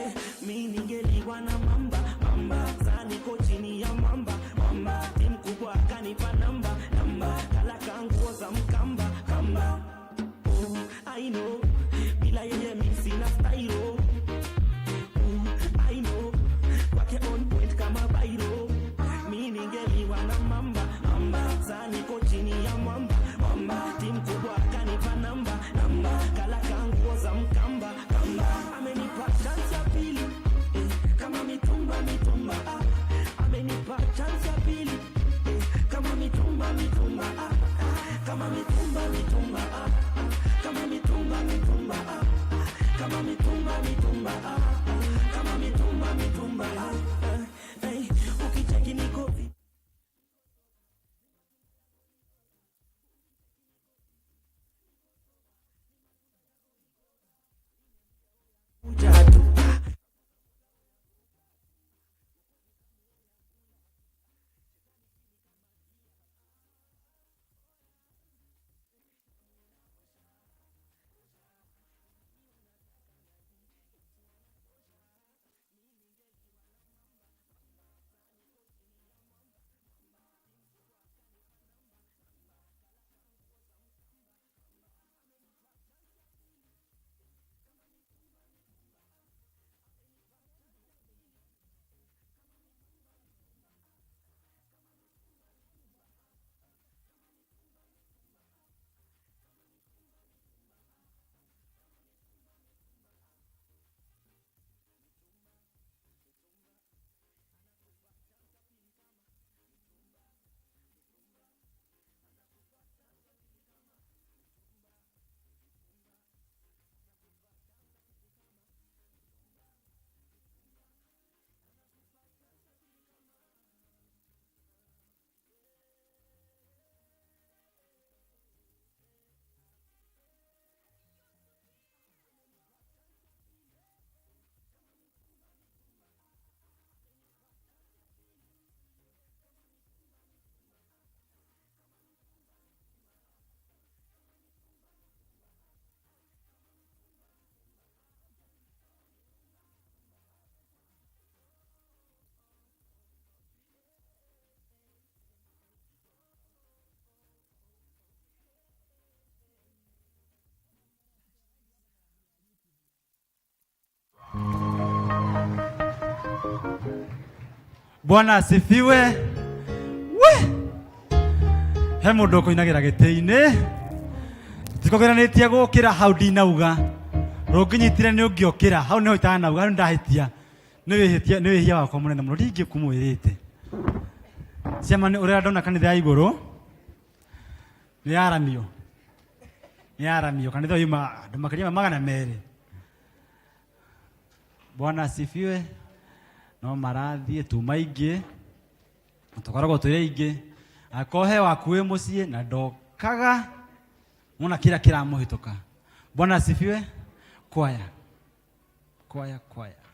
J: Mi ningeliwa na mamba mamba, sasa niko chini ya mamba mamba.
A: Bwana asifiwe. We! He mundu ukuinagira giti-ini tikogeranitie gukira hau ndinauga rũngĩnyitire nĩ ũngĩokĩra hau nĩho itanauga hau nĩndahĩtia nĩ wĩhĩtia nĩ wĩhia wakwa mũnene mũno ndingĩkumwĩrĩte ciama nĩ ũrĩa ndona kanitha ya igũrũ nĩ yaramio nĩ yaramio kanitha yuma andũ makĩria ma 200. Bwana asifiwe. No marathiĩ tuma aingĩ na tũkoragwo twĩ aingĩ akorwo he waku wĩ mũciĩ na ndokaga mona kĩrĩa kĩramũhĩtũka. Bwana asifiwe. Kwaya kwaya kwaya.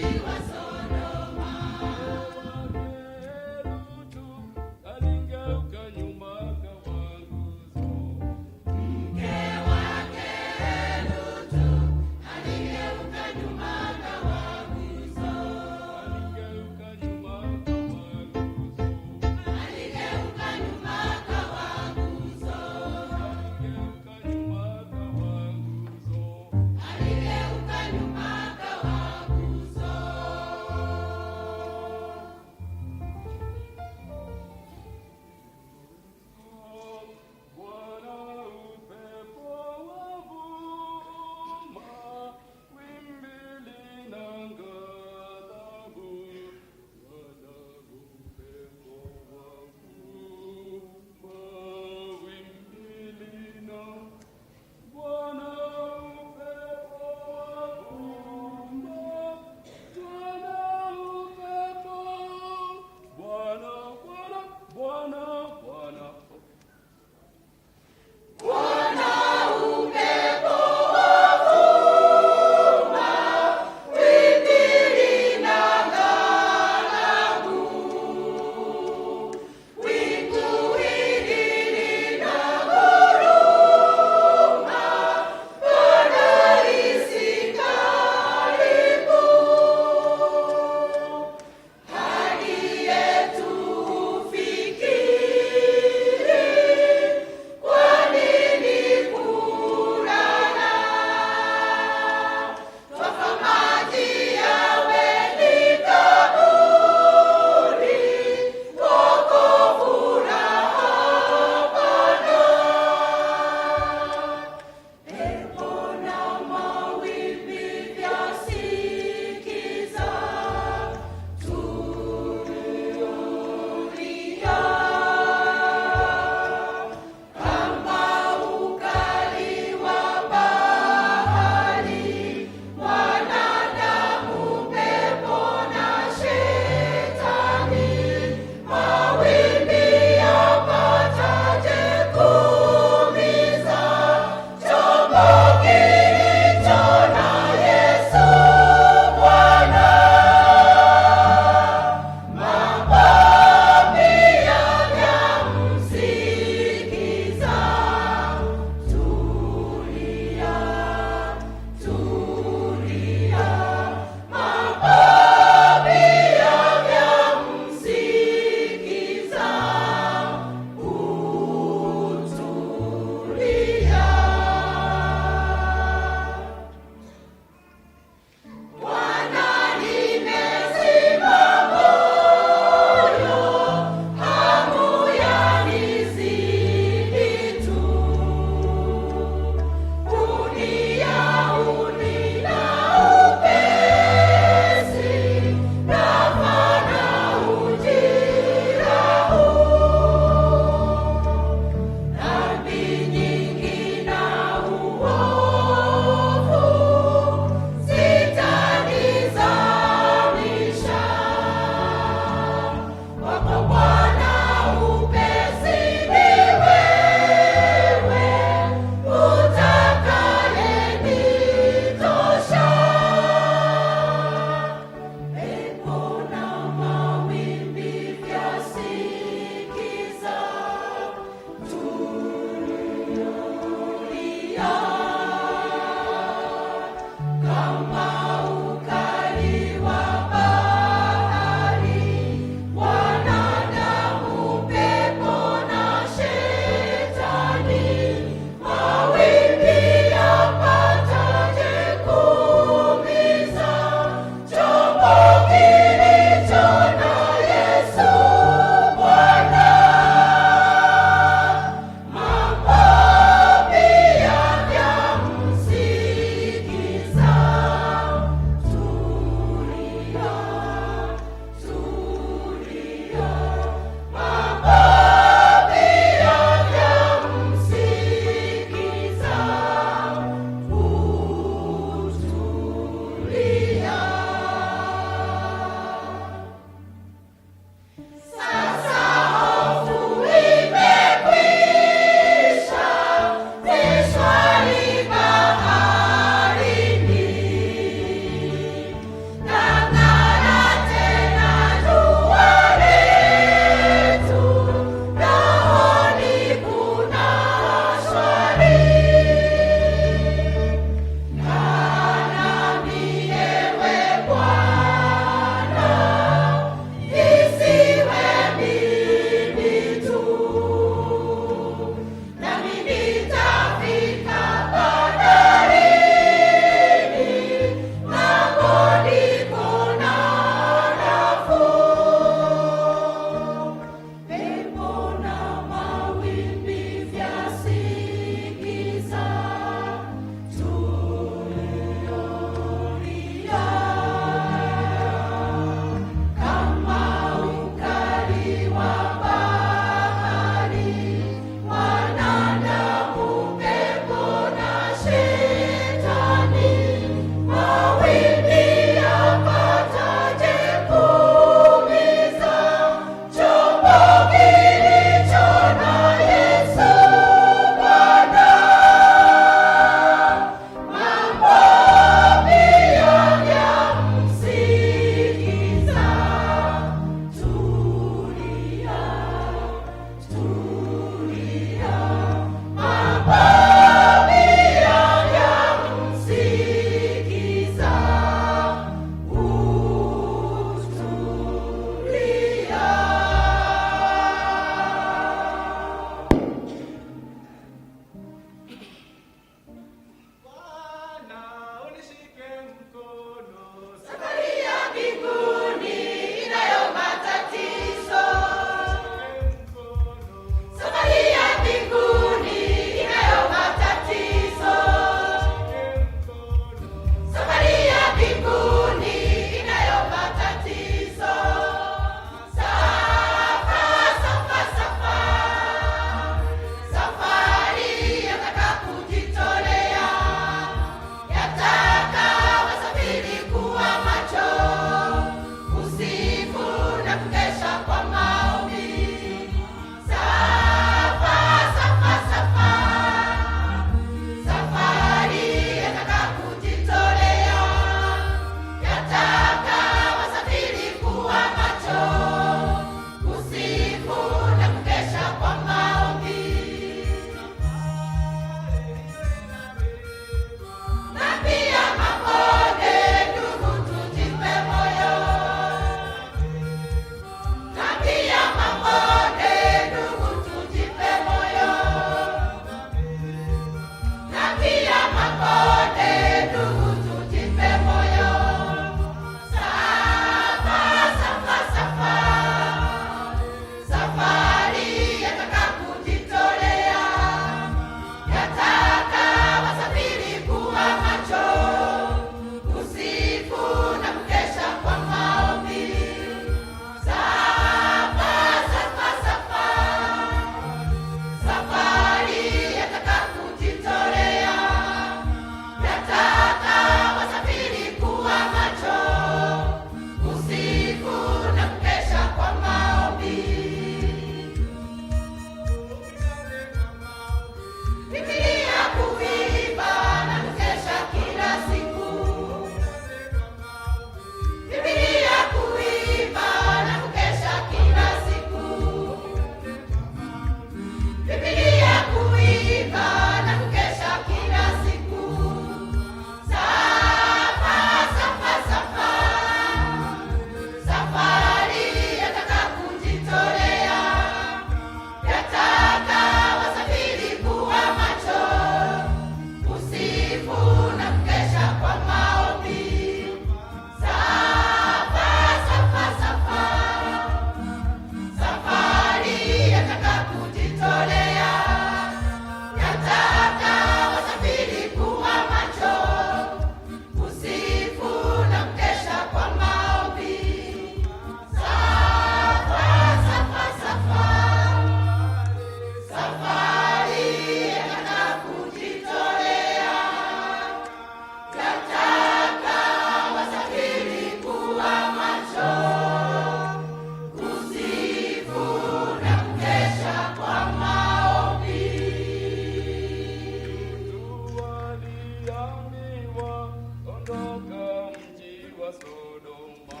K: Sodoma.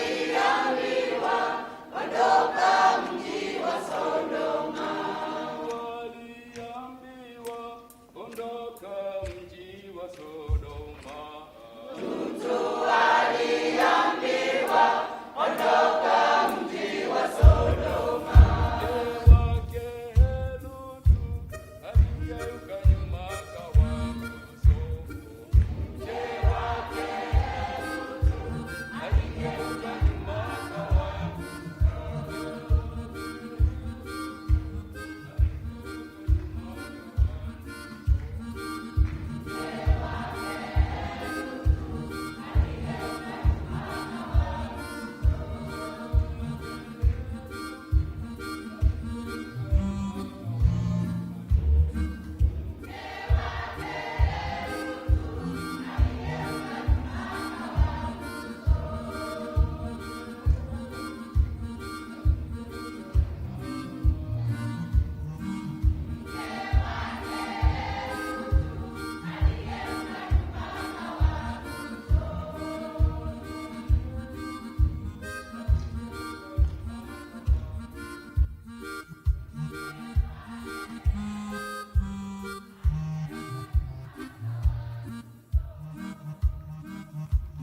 H: Aliambiwa ondoka mji wa Sodoma.
K: Aliambiwa ondoka mji wa Sodoma.
H: Lutu aliambiwa ondoka mji wa Sodoma.
K: Mke wake Lutu aligeuka nyuma akawa nguzo. Mke wake Lutu aligeuka nyuma akawa.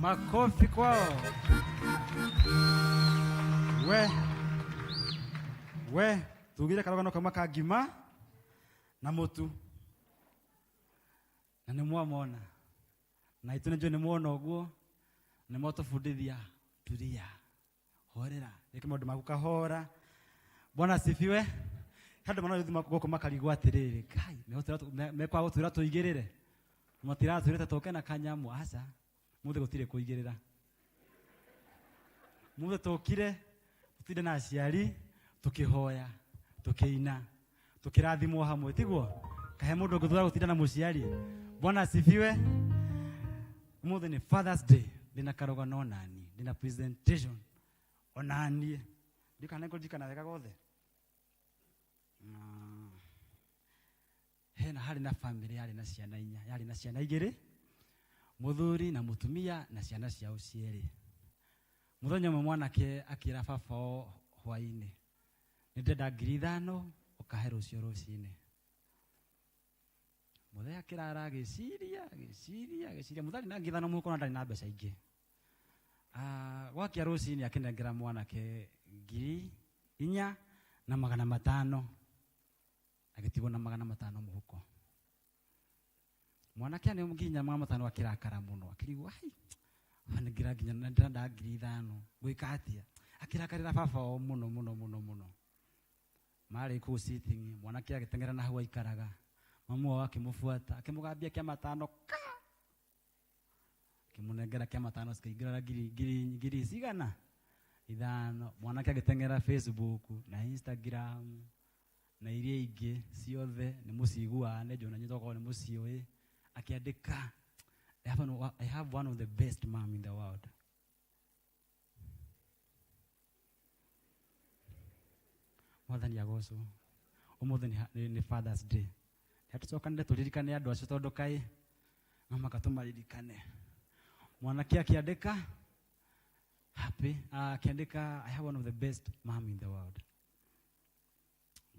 A: Makofi kwao. We we tugire karogano kamwe ka ngima na mutu na nĩ mwamona na itũ nĩnjũĩ nĩ mwona ũguo, nĩ mwatũbundithia turia, horera, ĩka maũndũ maku kahora. Bwana asifiwe. Andũ mana gũkũ makarigwo atĩrĩrĩ, kai mekwaga gũtwĩra tũigĩrĩre, matiratwĩrĩte tũke na kanyamũ. Aca, mũthĩ gũtirĩ kũigĩrĩra, mũthĩ tũkire tũtinde na aciari tũkĩhoya, tũkĩina, tũkĩrathimwo hamwe, tiguo? Kahe mũndũ ũngĩthura gũtinda na mũciari? Bwana asifiwe. Ũmũthĩ nĩ Fathers Day, ndĩna karũgano onani, ndĩna presentation onaniĩ, ndikana nĩngũririkana wega gothe. Hena harĩ na family yarĩ na ciana inya, yarĩ na ciana igĩrĩ, mũthuri na mũtumia na ciana ciao cierĩ. Mũthenya ũmwe mwanake akĩra baba wao hwaĩ-inĩ, nĩ ndĩrenda 5,000 ũkahe rũciũ rũcinĩ. Mũthee akĩrara agĩciria, agĩciria, agĩciria, mũthee arĩ na 5,000 mũhuko na ndarĩ na mbeca ingĩ. Gwakia rũcinĩ akĩnengera mwanake 4,500, agĩtigwo na 500 mũhuko. Mwanake aneo 4,500 akĩrakara mũno, akĩrigwo, ai, anengera nginya na ndĩrenda 5,000, ngwĩka atĩa? Akĩrakarĩra baba wao mũno mũno mũno mũno. Marĩ kũu sitting, mwanake agĩteng'era na hau aikaraga, mamu wao akĩmũbuata, akĩmũgambia kĩa matano ka, akĩmũnengera kĩa matano cikaingĩra ngiri ngiri ngiri cigana ithano. Mwanake agĩteng'era Facebook na Instagram na iria ingĩ ciothe nĩ mũciguaga, nĩ njũĩ na inyuĩ tokorwo nĩ mũciũĩ, akĩandĩka, I have one of the best mom in the world. Mwathani agocwo. Ũmũthĩ nĩ Fathers Day. Tũcokanĩre tũririkane andũ acio tondũ kaĩ no mũhaka tũmaririkane. Mwanake akĩandĩka happy, akĩandĩka, I have one of the best mom in the world.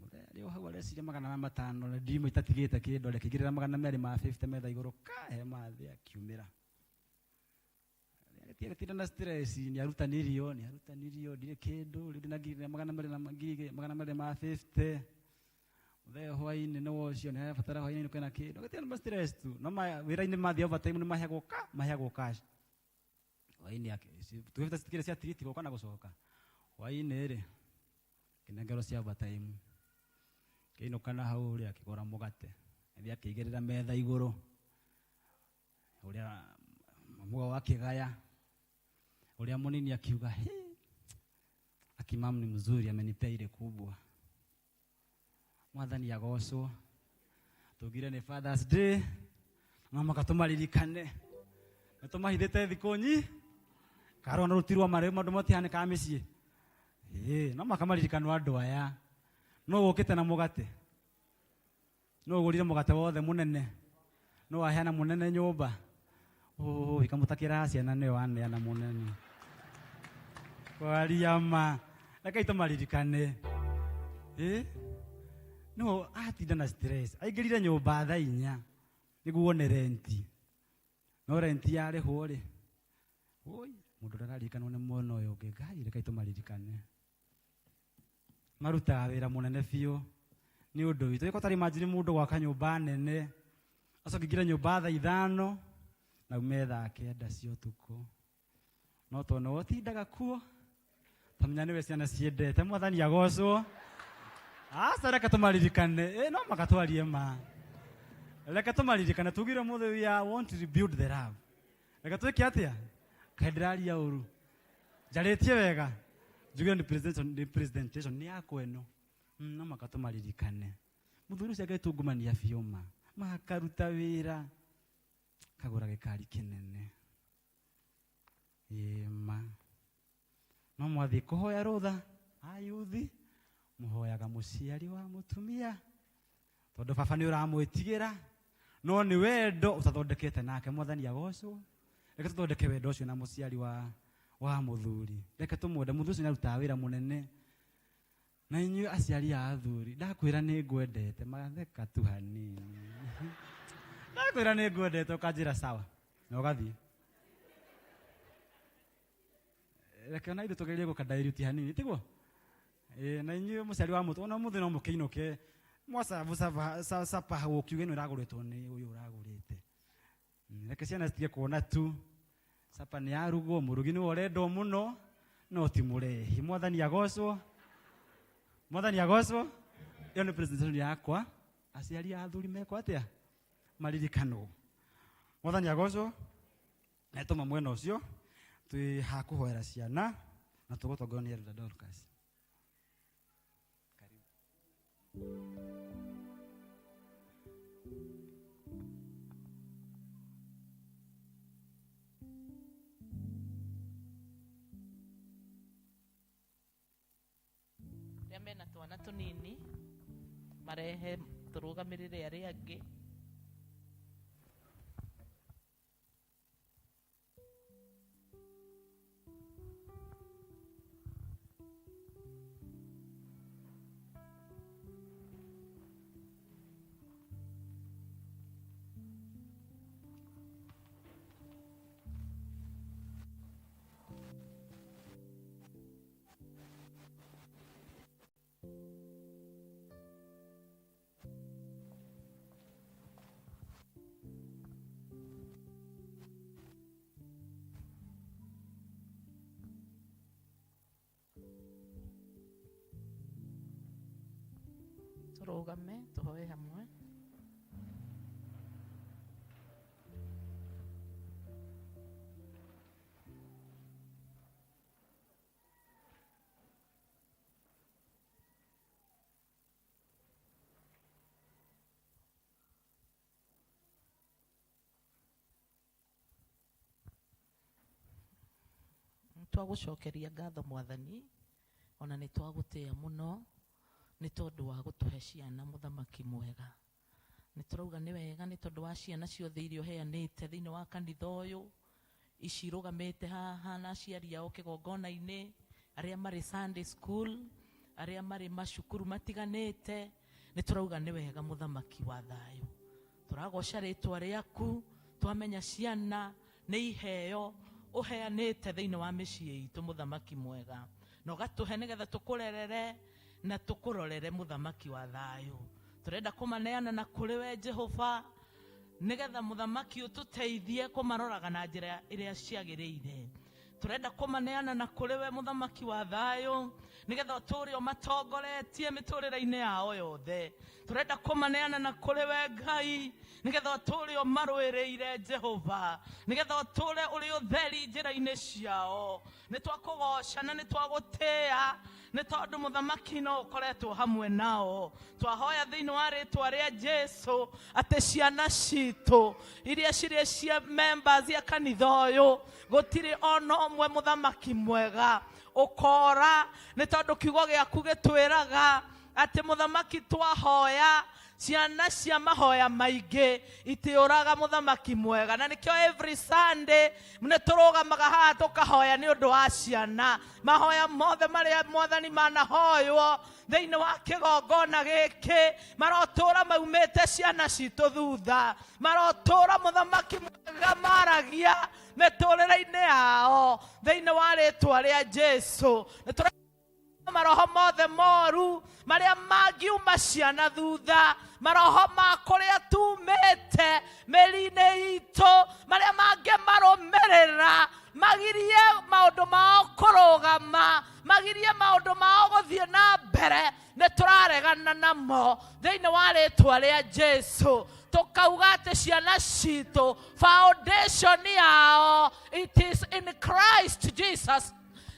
A: Mũthee arĩ o hau areciria 500 na ndirimo itatigĩte kĩndũ, akĩigĩrĩra 250 metha igũrũ, kahe mathĩ akiumĩra. Agĩtinda na stress, nĩ arutanirio, nĩ arutanirio, ndirĩ kĩndũ, rĩu ndĩna ngiri magana merĩ na ngiri magana merĩ ma fifty. Mũthee hwaĩ-inĩ nĩ wocio, nĩ arabatara hwaĩ-inĩ kwĩna kĩndũ. Agĩtinda na stress tu. No wĩra-inĩ mathiĩ overtime nĩ maheagwo ka, maheagwo cash. Hwaĩ-inĩ tũgĩbita citikĩrĩ cia tiriti gũka na gũcoka. Hwaĩ-inĩ rĩ, kĩnengerwo cia overtime. Kĩinũka na hau rĩ, akĩgũra mũgate. Agĩthiĩ akĩigĩrĩra metha igũrũ. Ũrĩa mũgao akĩgaya. Ũrĩa mũnini akiuga, he, akimamu ni mzuri, amenipea ile kubwa. Mwathani agocwo. Tugire nĩ Fathers Day, no mũhaka tũmaririkane. Nĩ tũmahithĩte thikũ nyi, karona rũtirwa marĩ maũndũ matihanĩkaga mĩciĩ. Ĩĩ, no mũhaka maririkanwo andũ aya. No ũkĩte na mũgate? No ũgũrire mũgate wothe mũnene? No waheana mũnene nyũmba? Ũi kamũtakĩraga ciana nĩwe waneana mũnene. Kwaria ma. Rekei tũmaririkane. Ĩ? No atinda na stress. Aingĩrire nyũmba thaa inya nĩguo one renti. No renti yarĩhwo rĩ, ũi mũndũ ũrĩa ũraririkanwo nĩ mwena ũyũ ũngĩ. Ngai rekei tũmaririkane. Marutaga wĩra mũnene biũ nĩ ũndũ witũ. Ĩko tarĩ imagine mũndũ gwaka nyũmba nene, acoke aingĩre nyũmba thaa ithano na ume thaa kenda cia ũtukũ. No tondũ nĩwe ũtindaga kuo, tamenya nĩwe ciana ciendete. Mwathani agocwo. Aca reke tũmaririkane. Ĩ no maka twarie ma. Reke tũmaririkane tugire mũthĩ we are want to rebuild the love. Reke twĩke atĩa? Kaĩ ndĩraria ũru? Njarĩtie wega? Njuge nĩ presentation, nĩ presentation nĩ yakwa ĩno. No maka tũmaririkane. Mũthuri ũcio agetungumania biũ ma. Makaruta wĩra. Kagũra gĩkari kĩnene. Ĩĩ ma. No mwathiĩ kũhoya rũtha ayuthi, mũhoyaga mũciari wa mũtumia. Tondũ baba nĩ ũramwĩtigĩra, no nĩ wendo ũtathondekete nake. Mwathani agocwo. Reke tũthondeke wendo ũcio na mũciari wa mũthuri. Reke tũmwende. Mũthuri ũcio nĩ arutaga wĩra mũnene. Na inyuĩ aciari a athuri, ndakwĩra nĩ ngwendete, magatheka tu hanini. Ndakwĩra nĩ ngwendete, ũkanjĩra sawa, na ũgathiĩ. Reke ona ithuĩ tũgerie gũka dilute hanini, tiguo? Ĩĩ, na inyuĩ mũciari wa mũtũ, ona ũmũthĩ no mũkĩinũke, mwacabu capa hau ũkiuge ĩno ĩragũrĩtwo nĩ ũyũ ũragũrĩte. Reke ciana citige kuona tu capa nĩ yarugwo, mũrugi nĩwe ũrendwo mũno, no ti mũrehi. Mwathani agocwo. Mwathani agocwo. Ĩyo nĩ presentation yakwa. Aciari a athuri mekwo atĩa? Maririkanwo. Mwathani agocwo. Na tũma mwena ũcio twĩ ha kũhoera ciana na tũgũtongorio nĩ Elder Dorcas. Karibu.
L: Arĩa mena twana tũnini marehe tũrũgamĩrĩre arĩa angĩ. Tũrũgame tũhoe hamwe. Twagũcokeria ngatho Mwathani, ona nĩ twagũtĩa mũno nĩ tondũ wa gũtũhe ciana mũthamaki mwega. Nĩ tũrauga nĩ wega nĩ tondũ wa ciana ciothe iria ũheanĩte thĩinĩ wa kanitha ũyũ, ici irũgamĩte haha na aciari ao kĩgongona-inĩ, arĩa marĩ Sunday school, arĩa marĩ macukuru matiganĩte, nĩ tũrauga nĩ wega mũthamaki wa thayũ. Tũragoca rĩtwa rĩaku, twamenya ciana nĩ iheo ũheanĩte thĩinĩ wa mĩciĩ itũ mũthamaki mwega, na ũgatũhe nĩgetha tũkũrerere na tũkũrorere mũthamaki wa thayũ. Tũrenda kũmaneana na kũrĩ we Jehova, nĩgetha mũthamaki ũtũteithie kũmaroraga na njĩra ĩrĩa ciagĩrĩire. Tũrenda kũmaneana na kũrĩ we mũthamaki wa thayũ, nĩgetha ũtũũre ũmatongoretie mĩtũrĩre-inĩ yao yothe. Tũrenda kũmaneana na kũrĩ we Ngai, nĩgetha ũtũũre ũmarũĩrĩire Jehova, nĩgetha ũtũũre ũrĩ ũtheri njĩra-inĩ ciao. Nĩ twakũgoca na nĩ twagũtĩĩa, nĩ tondũ mũthamaki no ũkoretwo hamwe nao. Twahoya thĩinĩ wa rĩtwa rĩa Jesu atĩ ciana citũ iria cirĩ cia members ya kanitha ũyũ, gũtirĩ ona ũmwe mũthamaki mwega ũkora, nĩ tondũ kiugo gĩaku gĩtwĩraga atĩ mũthamaki twahoya Ciana cia mahoya maingĩ itiũraga mũthamaki mwega, na nĩkĩo every Sunday nĩ tũrũgamaga haha tũkahoya nĩ ũndũ wa ciana. Mahoya mothe marĩa mwathani manahoywo thĩinĩ wa kĩgongona gĩkĩ marotũra maumĩte ciana citũ thutha, marotũra mũthamaki mwega maragia mĩtũrĩre-inĩ yao thĩinĩ wa rĩtwa rĩa Jesu. Nĩ tũra maroho mothe moru marĩa mangiuma ciana thutha, maroho ma kũrĩa tumĩte mĩri-inĩ itũ, marĩa mangĩmarũmĩrĩra magirie maũndũ mao kũrũgama, magirie maũndũ mao gũthiĩ na mbere, nĩ tũraregana namo thĩinĩ wa rĩtwa rĩa Jesu. Tũkauga atĩ ciana citũ foundation yao it is in Christ Jesus,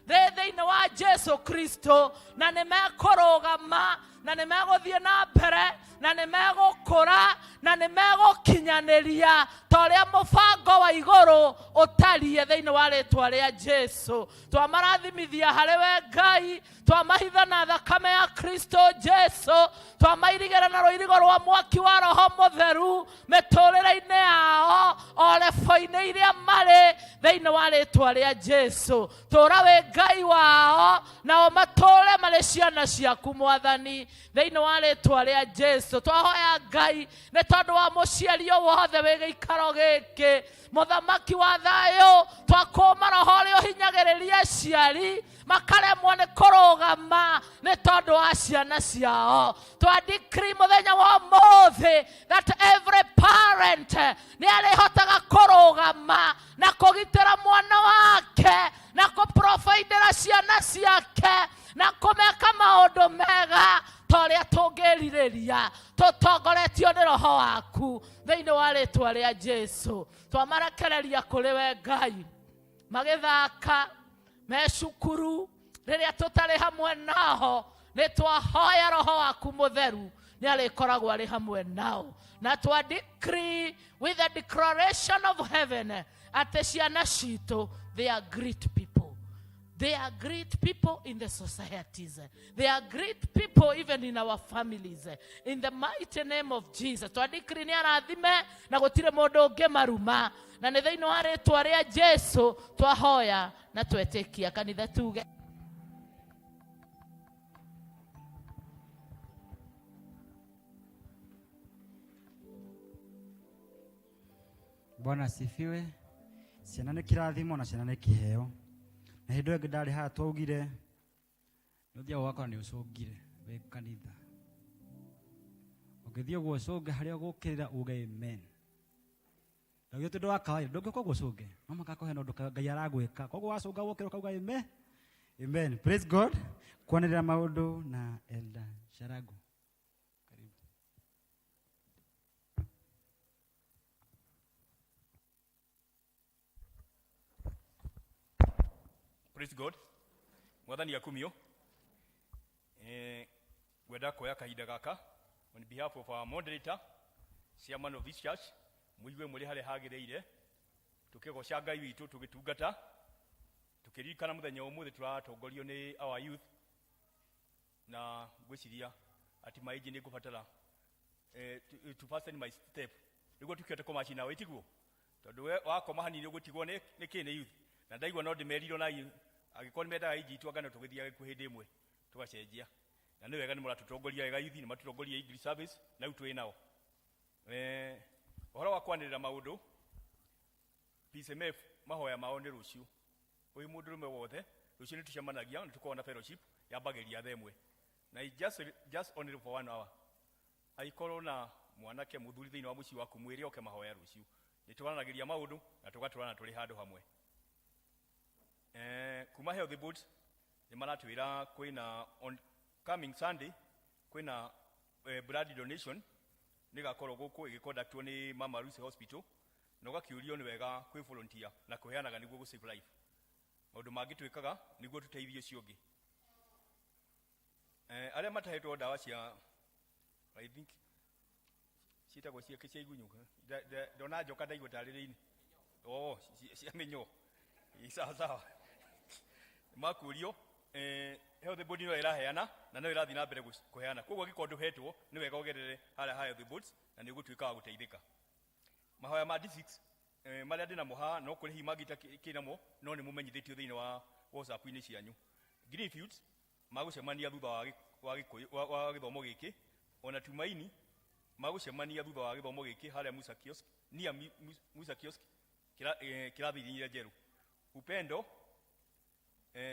L: thĩ thĩinĩ wa Jesu Kristo, na nĩ mekũrũgama na nĩ megũthiĩ na mbere na nĩ megũkũra na nĩ megũkinyanĩria ta ũrĩa mũbango wa igũrũ ũtariĩ thĩinĩ wa rĩtwa rĩa Jesu. Twamarathimithia harĩ we Ngai, twamahitha na thakame ya Kristo Jesu, twamairigĩra na rũirigo rwa mwaki wa Roho Mũtheru mĩtũrĩre-inĩ yao o rebo-inĩ iria marĩ thĩinĩ wa rĩtwa rĩa Jesu. Tũra wĩ Ngai wao nao matũre marĩ ciana ciaku Mwathani thĩinĩ wa rĩtwa rĩa Jesu. Twahoya Ngai nĩ tondũ wa mũciari o wothe wĩ gĩikaro gĩkĩ, mũthamaki wa thayũ, twakũma roho ũrĩa ũhinyagĩrĩria aciari makaremwo nĩ kũrũgama nĩ tondũ wa ciana ciao. Twa decree mũthenya wa ũmũthĩ that every parent nĩ arĩhotaga kũrũgama na kũgitĩra mwana wake na kũprovidera ciana ciake na kũmeka maũndũ mega ta ũrĩa tũngĩrirĩria, tũtongoretio nĩ roho waku thĩinĩ wa rĩtwa rĩa Jesu. Twamarekereria kũrĩ we Ngai, magĩthaka me cukuru rĩrĩa tũtarĩ hamwe nao, nĩ twahoya roho waku mũtheru nĩ arĩkoragwo arĩ hamwe nao, na twa decree with the declaration of heaven atĩ ciana citũ they are great people. They are great people in the societies. They are great people even in our families. In the mighty name of Jesus. Twa decree nĩ arathime na gũtirĩ mũndũ ũngĩ maruma. Na nĩ thĩinĩ wa rĩtwa rĩa Jesu twahoya na twetĩkia. Kanitha tuge.
A: Bwana asifiwe. Ciana nĩ kĩrathimo na ciana nĩ kĩheo. Na hĩndĩ ĩyo ĩngĩ ndarĩ haha twaugire nĩ ũthiaga ũgakora nĩ ũcũngire wĩ kanitha. Ũngĩthiĩ ũguo ũcũnge harĩa ũgũkĩrĩra uge amen. Ndaugire ti ũndũ wa kawaida, ndũngĩũka ũguo ũcũnge. No mũhaka kũhe na ũndũ Ngai aragwĩka. Koguo wacũnga wokĩra ũkauga amen. Amen. Praise God. Kwanĩrĩra maũndũ na Elder Sharagu. Karibu.
M: Praise God. Mwathani akumio. Ngwenda kuoya kahinda gaka on behalf of our moderator, chairman of this church, muigue muri haria hagiriire, tukigoca Ngai witũ, tugĩtungata, tukĩririkana mũthenya wa ũmũthĩ tũratongorio nĩ our youth, na ngwĩciria ati maingĩ nĩ ngũbatara to fasten my step nĩguo tũkĩhote kũmaci nao, ĩtiguo? Tondũ we wakoma hanini ũgũtigwo nĩ kĩ nĩ youth, na ndaigua no ndĩmerirwo na youth, angĩkorwo nĩ mendaga inji itũ anga no tũgĩthiage kuo hĩndĩ ĩmwe tũgacenjia. Na nĩ wega nĩ mũratũtongoria wega youth, nĩ matũtongoria English service, na rĩu twĩ nao. Ũhoro wa kwanĩrĩra maũndũ, PCMF mahoya mao nĩ rũciũ. Wĩ mũndũrũme wothe, rũciũ nĩ tũcemanagia, nĩ tũkoragwo na fellowship, yambagĩrĩria thaa ĩmwe. Na just only for 1 hour. Angĩkorwo na mwanake mũthuri thĩinĩ wa mũciĩ waku, mwĩre oke mahoya rũciũ. Nĩ twaranagĩria maũndũ na tũgatũrana tũrĩ handũ hamwe. Kuma Health Board nĩ maratwĩra kwĩna on coming Sunday kwĩna blood donation nĩgakorwo gũkũ ĩgĩconductwo nĩ Mama Lucy Hospital, na ũgakĩũrio nĩ wega kwĩ volunteer na kũheanaga nĩguo gũ save life. Maũndũ mangĩ twĩkaga nĩguo tũteithie ũcio ũngĩ. Arĩa matahetwo ndawa cia, I think ciĩtagwo cia cia igunyũ. Ndona njoka ndaigua tarĩ rĩini. Oh, cia mĩnyoo. Ĩ, sawa sawa. Makũrio, Health board no ĩraheana na no ĩrathiĩ na mbere kũheana. Koguo angĩkorwo ndũhetwo, nĩ wega ũgerere harĩa ha health boards na nĩ ũgũtuĩka wa gũteithĩka. Mahoya ma D6 marĩa ndĩ namo haha, no kũrĩ hihi mangĩ itakĩrĩ namo, no nĩ mũmenyithĩtio thĩinĩ wa WhatsApp-inĩ cianyu. Greenfields magũcemania thutha wa gĩkũyũ wa gĩthomo gĩkĩ, ona Tumaini magũcemania thutha wa gĩthomo gĩkĩ harĩa Musa Kiosk, nia Musa Kiosk, kĩrathi-inĩ iria njerũ. Upendo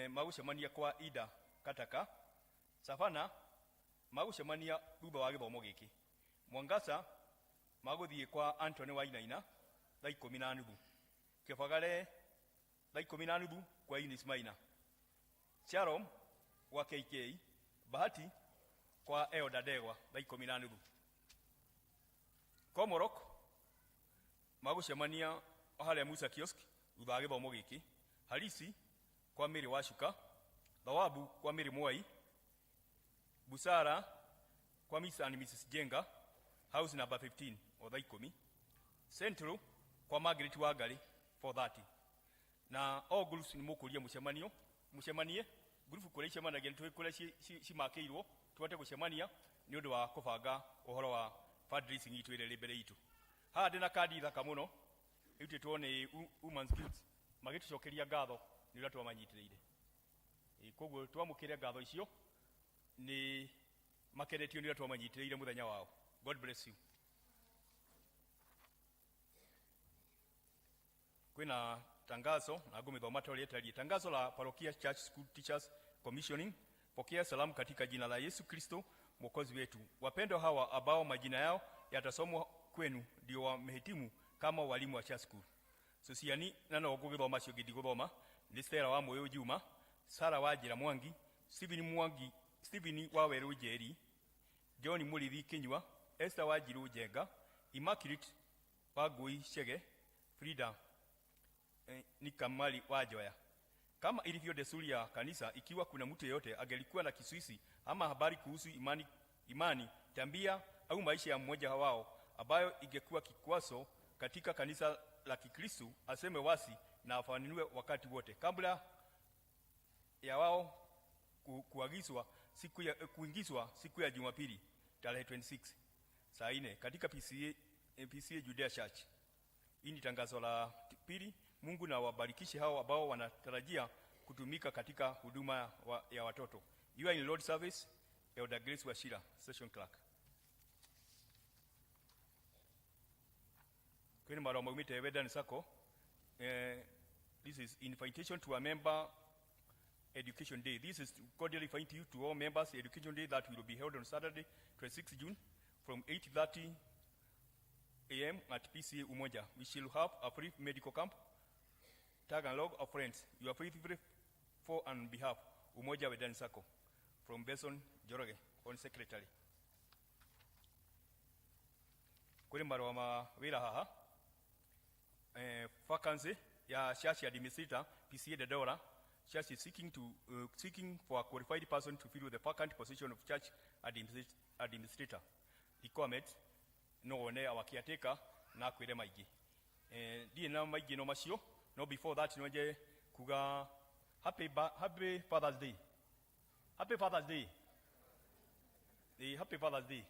M: magũcemania kwa Ida Kataka. Savana magũcemania thutha wa gĩthomo gĩkĩ. Mwangaza magũthiĩ kwa Anthony Wainaina thaa 10:30. Kĩbagare thaa 10:30 kwa Eunice Maina. Shalom kwa KK. Bahati kwa Elda Ndegwa thaa 10:30. Komorok magũcemania harĩa Musa Kiosk thutha wa gĩthomo gĩkĩ. Harisi kwa Mary Wacuka. Thawabu kwa Mary Mwai. Busara kwa Mr. and Mrs. Jenga, house number 15, o thaa 10. Central kwa Margaret Wangari, 4:30. Na all groups nĩ mũkũria mũcemanio, mũcemanie group kũrĩa icemanagia, nĩ tũĩ kũrĩa cimakĩirwo, tũhote gũcemania nĩ ũndũ wa kũbanga ũhoro wa fundraising itũ ĩrĩa ĩrĩ mbere itũ. Haha ndĩna kandi thaka mũno ĩrutĩtwo nĩ Women's Guild magĩtũcokeria ngatho nĩ ũrĩa twamanyitĩrĩire. Koguo twamũkĩre ngatho icio, nĩ makenetio nĩ ũrĩa twamanyitĩrĩire mũthenya wao. God bless you. Kwĩna tangazo na ngũmĩthoma ta ũrĩa ĩtariĩ. Tangazo la Parokia Church School Teachers Commissioning. Pokea salamu katika jina la Yesu Kristo Mwokozi wetu. Wapendwa hawa ambao majina yao yatasomwa kwenu ndio wamehitimu kama walimu wa church school. Susiani na no ngũgĩthoma cio ngĩthi gũthoma nĩ Stella wa Mũyũ Juma, Sara wa Njĩra Mwangi, Stephen Mwangi, Stephen wa Werũ Njeri, John Mũrĩthi Kĩnyua, Esther wa Njirũ Njenga, Immaculate wa Ngũi Chege, Frida ni Kamali wa Njoya. Kama ilivyo desturi ya kanisa, ikiwa kuna mtu yeyote angelikuwa na kiswisi ama habari kuhusu imani, tabia au maisha ya mmoja wao ambayo ingekuwa kikwazo katika kanisa la Kikristo, aseme wasi na afanunue wakati wote kabla ya wao kuagizwa siku ya, kuingizwa siku ya Jumapili tarehe 26 saa 4 katika PCA Judea Church. Hii ni tangazo la pili. Mungu na wabarikishe hao ambao wanatarajia kutumika katika huduma ya watoto. You are in Lord service, Elder Grace Wachira, session clerk. Kwini marũa maumĩte Wendani Sacco. This is invitation to a member Education Day. This is to cordially invite you to all members Education Day that will be held on Saturday, 26 June, from 8:30 a.m. at PCA Umoja. We shall have a free medical camp. Tag and log of friends. You are free for and behalf Umoja Wendani Sacco. From Benson Njoroge, on secretary. Kuri marũa ma wĩra haha, vacancy ya church administrator, PCA Dandora. Church is seeking for a qualified person to fill the vacant position of church administrator. Requirement no wone our caretaker na akwĩre maingĩ. Ndirĩ na maingĩ no macio, no before that no nje kuga happy Father's Day. Happy Father's Day. Happy Father's Day.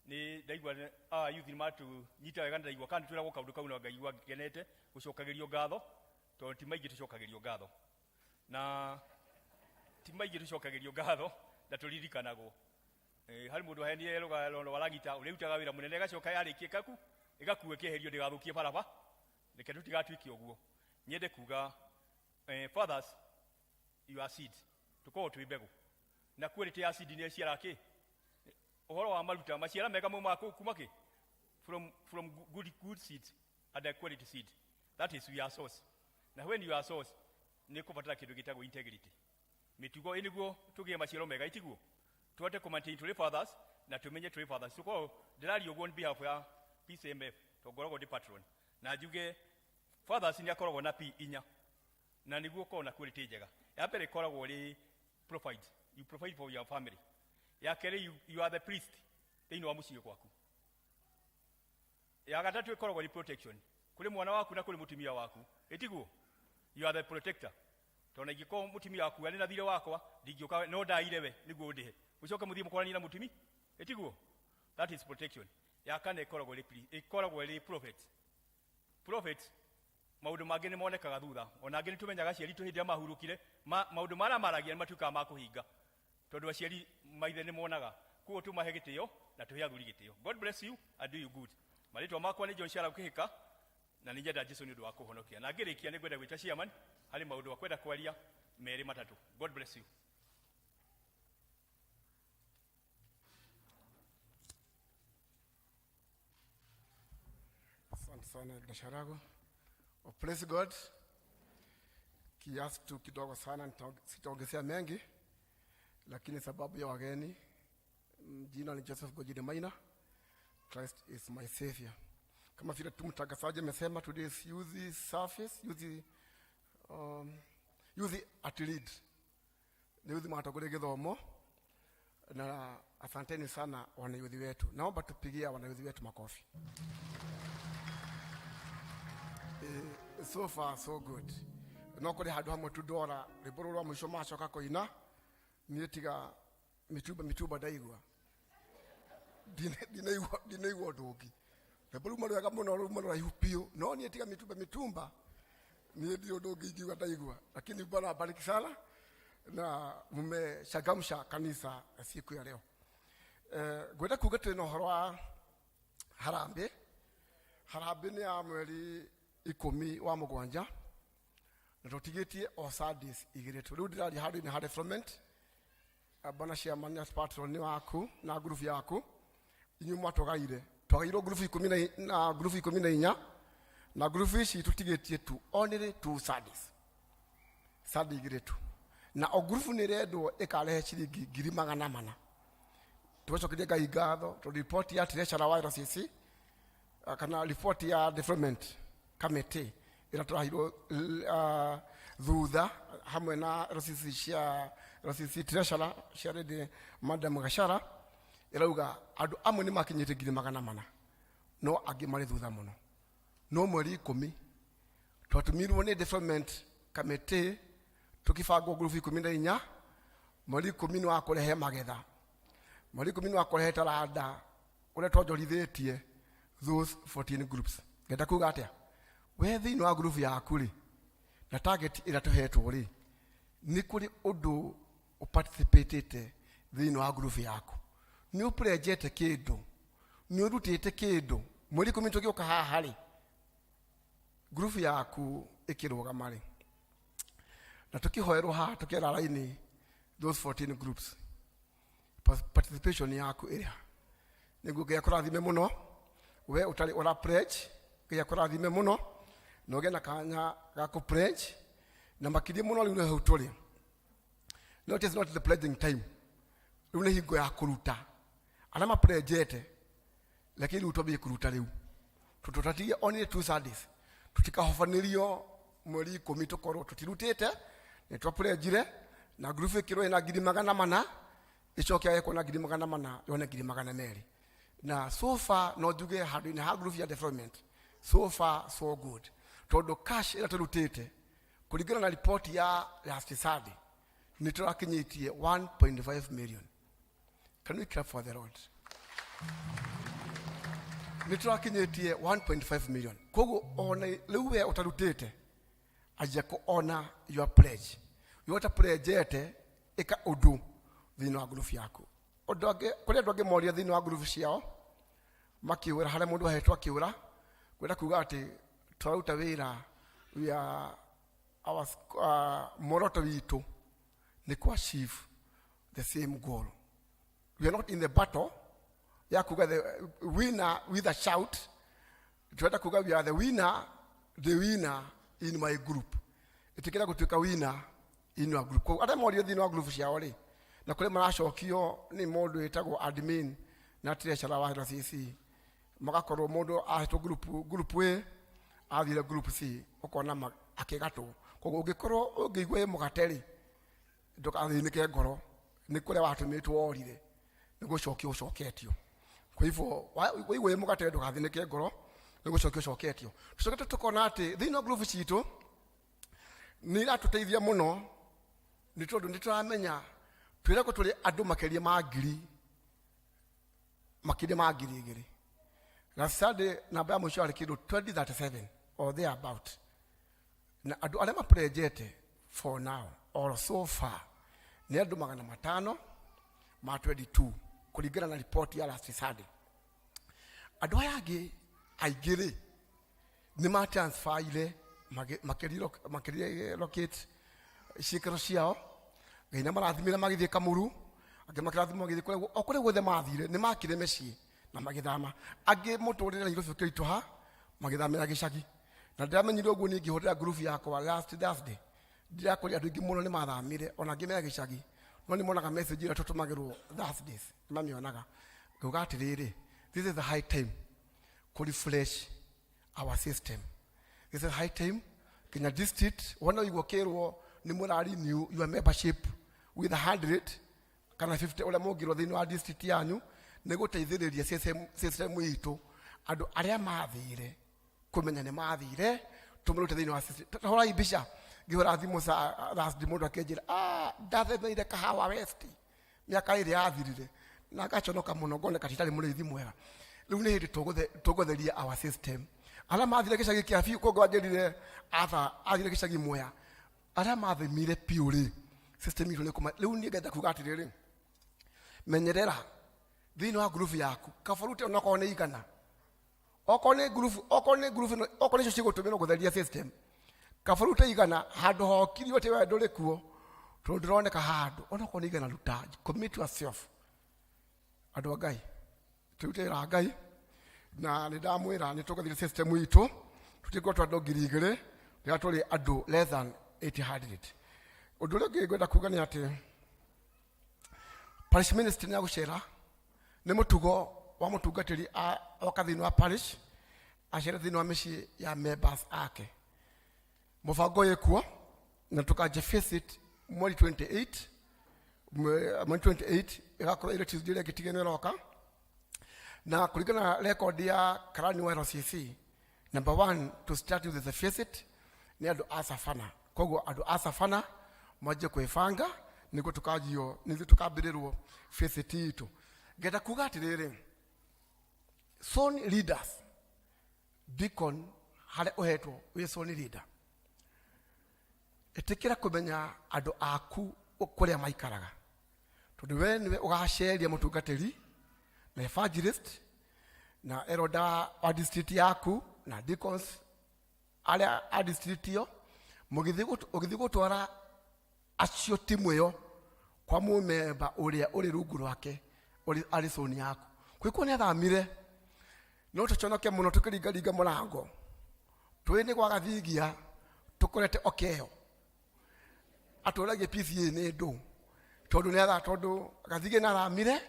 M: Nĩ ndaigua youth nĩ matũnyita wega, ndaigua kana twĩragwo kaũndũ kau na ngaigua ngenete gũcokagĩrio ngatho, tondũ ti maingĩ tũcokagĩrio ngatho, na ti maingĩ tũcokagĩrio ngatho na tũririkanagwo. Harĩ mũndũ aheanire rũgano rwa ragita ũrĩa ĩrutaga wĩra mũnene, ĩgacoka yarĩkie kaku ĩgakua ĩkĩeherio ndĩgathũkie barabara. Reke tũtigatuĩke ũguo. Nyende kuga, fathers, you are seed, tũkorwo twĩ mbegũ, na quality ya seed nĩ ĩciaraga kĩ ũhoro wa maruta maciara mega maumaga kuma kĩ from good seed and a quality seed. That is, we are source, na when you are source, nĩ kũbatara kĩndũ gĩtagwo integrity, mĩtugo ĩ nĩguo tũgĩe maciaro mega, itiguo tũhote kũ maintain tũrĩ fathers na tũmenye tũrĩ fathers. Tũkorwo ndĩraria ũguo on behalf ya PCMF, tondũ ngoragwo ndĩ patron, na njuge fathers nĩ akoragwo na P inya na nĩguo ũkorwo na quality njega. Ya mbere ĩkoragwo rĩ provide, you provide for your family. Ya kerĩ, you are the priest thĩinĩ wa mũciĩ gwaku. Ya gatatũ ĩkoragwo nĩ protection kũrĩ mwana waku na kũrĩ mũtumia waku, ĩtiguo you are the protector. Tondũ ingĩkorwo mũtumia waku arĩ na thirĩ wakwa, ndingĩũka no ndaire we nĩguo ũndĩhe. Ũcoke mũthiĩ mũkoranie na mũtumi? Ĩtiguo? That is protection. Ya kana ĩkoragwo ĩrĩ ĩkoragwo ĩrĩ prophet. Prophet, maũndũ mangĩ nĩ monekaga thutha. Ona angĩ nĩ tũmenyaga aciari tũ hĩndĩ ĩrĩa mahurũkire, maũndũ marĩa maragia nĩ matuĩkaga ma kũhinga. Tondũ aciari maithe nĩ monaga. Koguo tũmahe gĩtĩo na tũhe athuri gĩtĩo. God bless you and do you good. Marĩtwa makwa nĩ John Shara Kĩhĩka na nĩ nyenda Jesu nĩ ũndũ wa kũhonokia. Na ngĩrĩkia nĩ ngwenda gwĩta chairman harĩ maũndũ akwenda kwaria merĩ matatũ. God bless you.
N: Asante sana Dasharago. Oh, praise God. Kiasi tu kidogo sana, sitaongezea mengi, lakini sababu ya wageni, jina ni Joseph Gojide Maina. Christ is my savior. Kama vile tu mtangazaji amesema, today is youth service, youth, youth at lead. Ni youth mwatongoria githomo, na asanteni sana wanayuthi wetu. Naomba tupigie wanayuthi wetu makofi. So far so good. No kuri handu hamwe tu ndora rwimbo rũrũ rwa mũico macoka kũina, niĩ tiga mĩtumba mĩtumba ndaigua. Ndinaigua ũndũ ũngĩ. Rwimbo ruma rwega mũno, ruma rũraihu biũ, no niĩ tiga mĩtumba mĩtumba, niĩ ndirĩ ũndũ ũngĩ ingiuga ndaigua. Lakini Bwana abariki sana na mmechangamsha kanisa siku ya leo. Ngwenda kuga twĩna ũhoro wa harambee. Harambee nĩ ya mweri 10 wa mũgwanja, na tũtigĩtie o Sundays igĩrĩ tu. Rĩu ndĩraria handũ-inĩ ha development. Bwana chairman na patron nĩ waku na group yaku, inyuĩ mwatũgaire. Twagairwo group ikũmi na na group ikũmi na inya, na group ici tũtigĩtie tu only 2 Sundays. Sunday igĩrĩ tu. Na o group nĩ ĩrendwo ĩkarehe ciringi ngiri magana mana. Tũgacokeria Ngai ngatho tondũ report ya treasurer wa RCC, kana report ya development committee ĩrĩa tũraheirwo, thutha hamwe na RCC cia RCC treasurer cia Lady Madam Gachara, ĩrauga andũ amwe nĩ makinyĩte ngiri magana mana, no angĩ marĩ thutha mũno. No mweri 10 twatũmirwo nĩ development committee tũkĩbangwo ngurubu ikũmi na inya. Mweri 10 nĩ wa kũrehe magetha, mweri 10 nĩ wa kũrehe taranda ũrĩa twonjorithĩtie those 14 groups. Ngenda kuga atĩa? We thĩinĩ wa group yaku rĩ, na target ĩrĩa tũhetwo rĩ, nĩ kũrĩ ũndũ ũparticipatĩte thĩinĩ wa group yaku, nĩ ũpledgete kĩndũ, nĩ ũrutĩte kĩndũ. Mweri 10 tũgĩũka haha rĩ, group yaku ĩkĩrũgama rĩ, na tũkĩhoerwo haha tũkĩara raini those 14 groups, participation yaku ĩrĩ ha? Nĩguo Ngai akũrathime mũno, we ũtarĩ ũra pledge, Ngai akũrathime mũno na ũgĩe na kanya ga kũ pledge, na makĩria mũno rĩu nĩ hau tũrĩ. No, it is not the pledging time. Rĩu nĩ hingo ya kũruta. Arĩa mapledgete, lakini rĩu twambie kũruta rĩu. Tũtũtatige only 2 Sundays. Tũtikahobanĩrio mweri 10 tũkorwo tũtirutĩte, nĩ twapledgire na group ĩkĩrwo ĩna ngiri magana mana, ĩcoke yage kuona ngiri magana mana, yone ngiri magana merĩ. Na so far no njuge handũ-inĩ ha group ya development, so far so good. Tondũ cash ĩrĩa tũrutĩte kũringana na report ya last Sunday, nĩ tũrakinyĩtie 1.5 million. Can we clap for the Lord? Nĩ tũrakinyĩtie 1.5 million. Koguo ona rĩu we ũtarutĩte, anjia kũ honor your pledge. We ũtapledgete, ĩka ũndũ thĩinĩ wa group yaku. Ũndũ angĩ, kũrĩ andũ angĩ moria thĩinĩ wa group ciao, makĩũra harĩa mũndũ ahetwo akĩũra, kwenda kuga atĩ tũraruta wĩra, we are our, muoroto witũ nĩ kũ achieve the same goal. We are not in the battle ya kuga the winner with a shout. Tuenda kuga we are the winner, the winner in my group. Itikira gutuika winner in your group. Koguo arĩa morio thĩinĩ wa group ciao rĩ, na kũrĩ maracokio nĩ mũndũ wĩtagwo admin na treasurer wa RCC, magakorwo mũndũ ahetwo group A, athire group C, ũkona akĩgatwo. Koguo ũngĩkorwo ũngĩigua ĩ mũgate rĩ, ndũkathĩnĩke ngoro, nĩ kũrĩa watũmĩtwo worire, nĩ gũcokio ũcoketio. Kwa hivyo waigua ĩ mũgate ndũgathĩnĩke ngoro, nĩ gũcokio ũcoketio. Tũcokete tũkona atĩ thĩinĩ wa group citũ Nĩ iratũteithia mũno nĩ tondũ nĩ tũramenya twĩragwo tũrĩ andũ makĩria ma ngiri makĩria ma 2000. Last Sunday namba ya mũico yarĩ kĩndũ 2037 or there about, na andũ arĩa maprenjete for now or so far nĩ andũ 522 kũringana na report ya last Sunday. Andũ aya angĩ aingĩ rĩ nĩ matransferire makĩrelocate ciĩkĩro ciao. Ngai na marathimire magĩthiĩ Kamuru, angĩ makĩrathimwo magĩthiĩ kũrĩa o kũrĩa guothe mathire nĩ makire mĩciĩ na magĩthama. Angĩ mũtũrĩre Nairobi ũkĩritũha magĩthamĩra gĩcagi, na ndĩramenyire ũguo niĩ ngĩhũrĩra ngurubu yakwa last Thursday. Ndĩrakorire andũ aingĩ mũno nĩ mathamire, ona angĩ me gĩcagi, no nĩ monaga message ĩrĩa tũtũmagĩrwo Thursdays, nĩ mamĩonaga. Ngauga atĩrĩrĩ, this is the high time kũ refresh our system. This is high time kinya district wona ũigua ũkĩrwo nĩ mũra renew your membership with 100 kana 50 ũrĩa mũngĩrwo thĩinĩ wa district yanyu nĩ gũteithĩrĩria system itũ andũ arĩa mathire kũmenya nĩ mathire tũmũrute thĩinĩ wa system. Ta hũrai mbica ngĩhũra thimũ Thursday mũndũ akĩnjĩra, "Ah, ndathemeire Kahawa West mĩaka ĩrĩ yathirire," na ngaconoka mũno ngoneka titarĩ mũrĩithi mwega. Rĩu nĩ hĩndĩ tũgũtheria our system. Arĩa mathire gĩcagi kĩa biũ kũngĩ wanjĩrire Arthur athire gĩcagi Mwea, arĩa mathimire biũ rĩ system itũ nĩ kũma. Rĩu niĩ ngenda kuga atĩrĩrĩ, menyerera thĩinĩ wa ngurubu yaku kabarute onakorwo nĩ 100, okorwo nĩ ngurubu, okorwo nĩ ngurubu ĩno, okorwo nĩcio cigũtũmĩrwo gũtheria system, kabarute 100 handũ hokirio atĩ we ndũrĩ kuo tondũ ndũroneka handũ, onakorwo nĩ 100 ruta. Commit yourself. Andũ a Ngai, tũrute wĩra wa Ngai na nĩ ndamwĩra nĩ tũgũthiĩ system itũ tũtigwo twa andũ 2000 rĩrĩa tũrĩ andũ less than 800. Ũndũ ũrĩa ũngĩ ngwenda kuga nĩ atĩ parish ministry nĩ ya gũcera. Nĩ mũtugo wa mũtungatĩri oka thĩinĩ wa parish acere thĩinĩ wa mĩciĩ ya members ake. Mũbango wĩ kuo na tũkanjia visit mweri 28, mweri 28 ĩgakorwo ĩrĩ Tuesday ĩrĩa ĩngĩ tiga ĩno ĩroka, na kũringana na record ya karani wa LCC, number one to start with the visit nĩ andũ a Savana. Koguo andũ a Savana manjie kwĩbanga nĩguo tũkanjio nĩguo tũkambĩrĩrwo visit itũ. Ngenda kuga atĩrĩrĩ, zone leaders, deacon harĩa ũhetwo wĩ zone leader, ĩtĩkĩra kũmenya andũ aku kũrĩa maikaraga, tondũ we nĩwe ũgaceria mũtungatĩri na evangelist na elder wa district yaku na deacons arĩa a district ĩyo, ũgĩthiĩ gũtwara acio timu ĩyo kwa mũmemba ũrĩa ũrĩ rungu rwake ũrĩ arĩ zone yaku. Kwĩkuo nĩ athamire, no tũconoke mũno tũkĩringaringa mũrango tũĩ nĩ gwa gathigia tũkorete okeo atũragie PCA nĩ ndũ, tondũ nĩ atha tondũ gathigia nĩ athamire,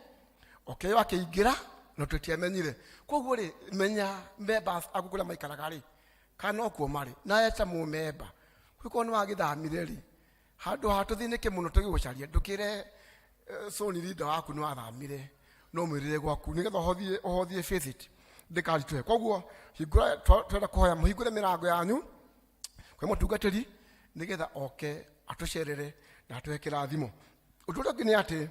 N: okeo akĩingĩra no tũtiamenyire. Koguo rĩ, menya members aku kũrĩa maikaraga rĩ, kana no kuo marĩ na eta mũmemba. Kwĩkorwo nĩ wagĩthamire rĩ, handũ ha tũthĩnĩke mũno tũgĩgũcaria, ndũkĩre zone leader waku nĩ wathamire, no mwĩrĩre gwaku nĩgetha ũhothie visit ndĩkaritũhe. Koguo hingũra, twenda kũhoya mũhingũre mĩrango yanyu kwĩ mũtungatĩri nĩgetha oke atũcerere na atũhe kĩrathimo. Ũndũ ũrĩa ũngĩ nĩ atĩ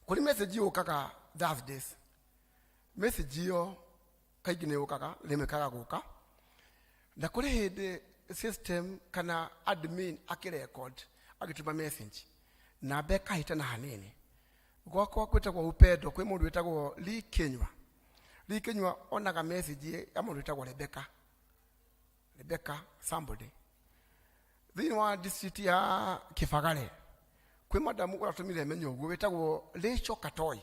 N: kũrĩ message yũkaga Thursdays. Message ĩyo kaingĩ nĩ yũkaga rĩmwe ĩkaga gũka, na kũrĩ hĩndĩ system kana admin akĩrecord agĩtũma message namba ĩkahĩtana hanini. Gwakwa kwĩtagwo Upendo, kwĩ mũndũ wĩtagwo Lee Kinyua. Lee Kinyua onaga message ya mũndũ wĩtagwo Rebecca, Rebecca somebody thĩinĩ wa district ya Kibagare. Kwĩ madamu ũratũmire menye ũguo wĩtagwo Rachel Katoi,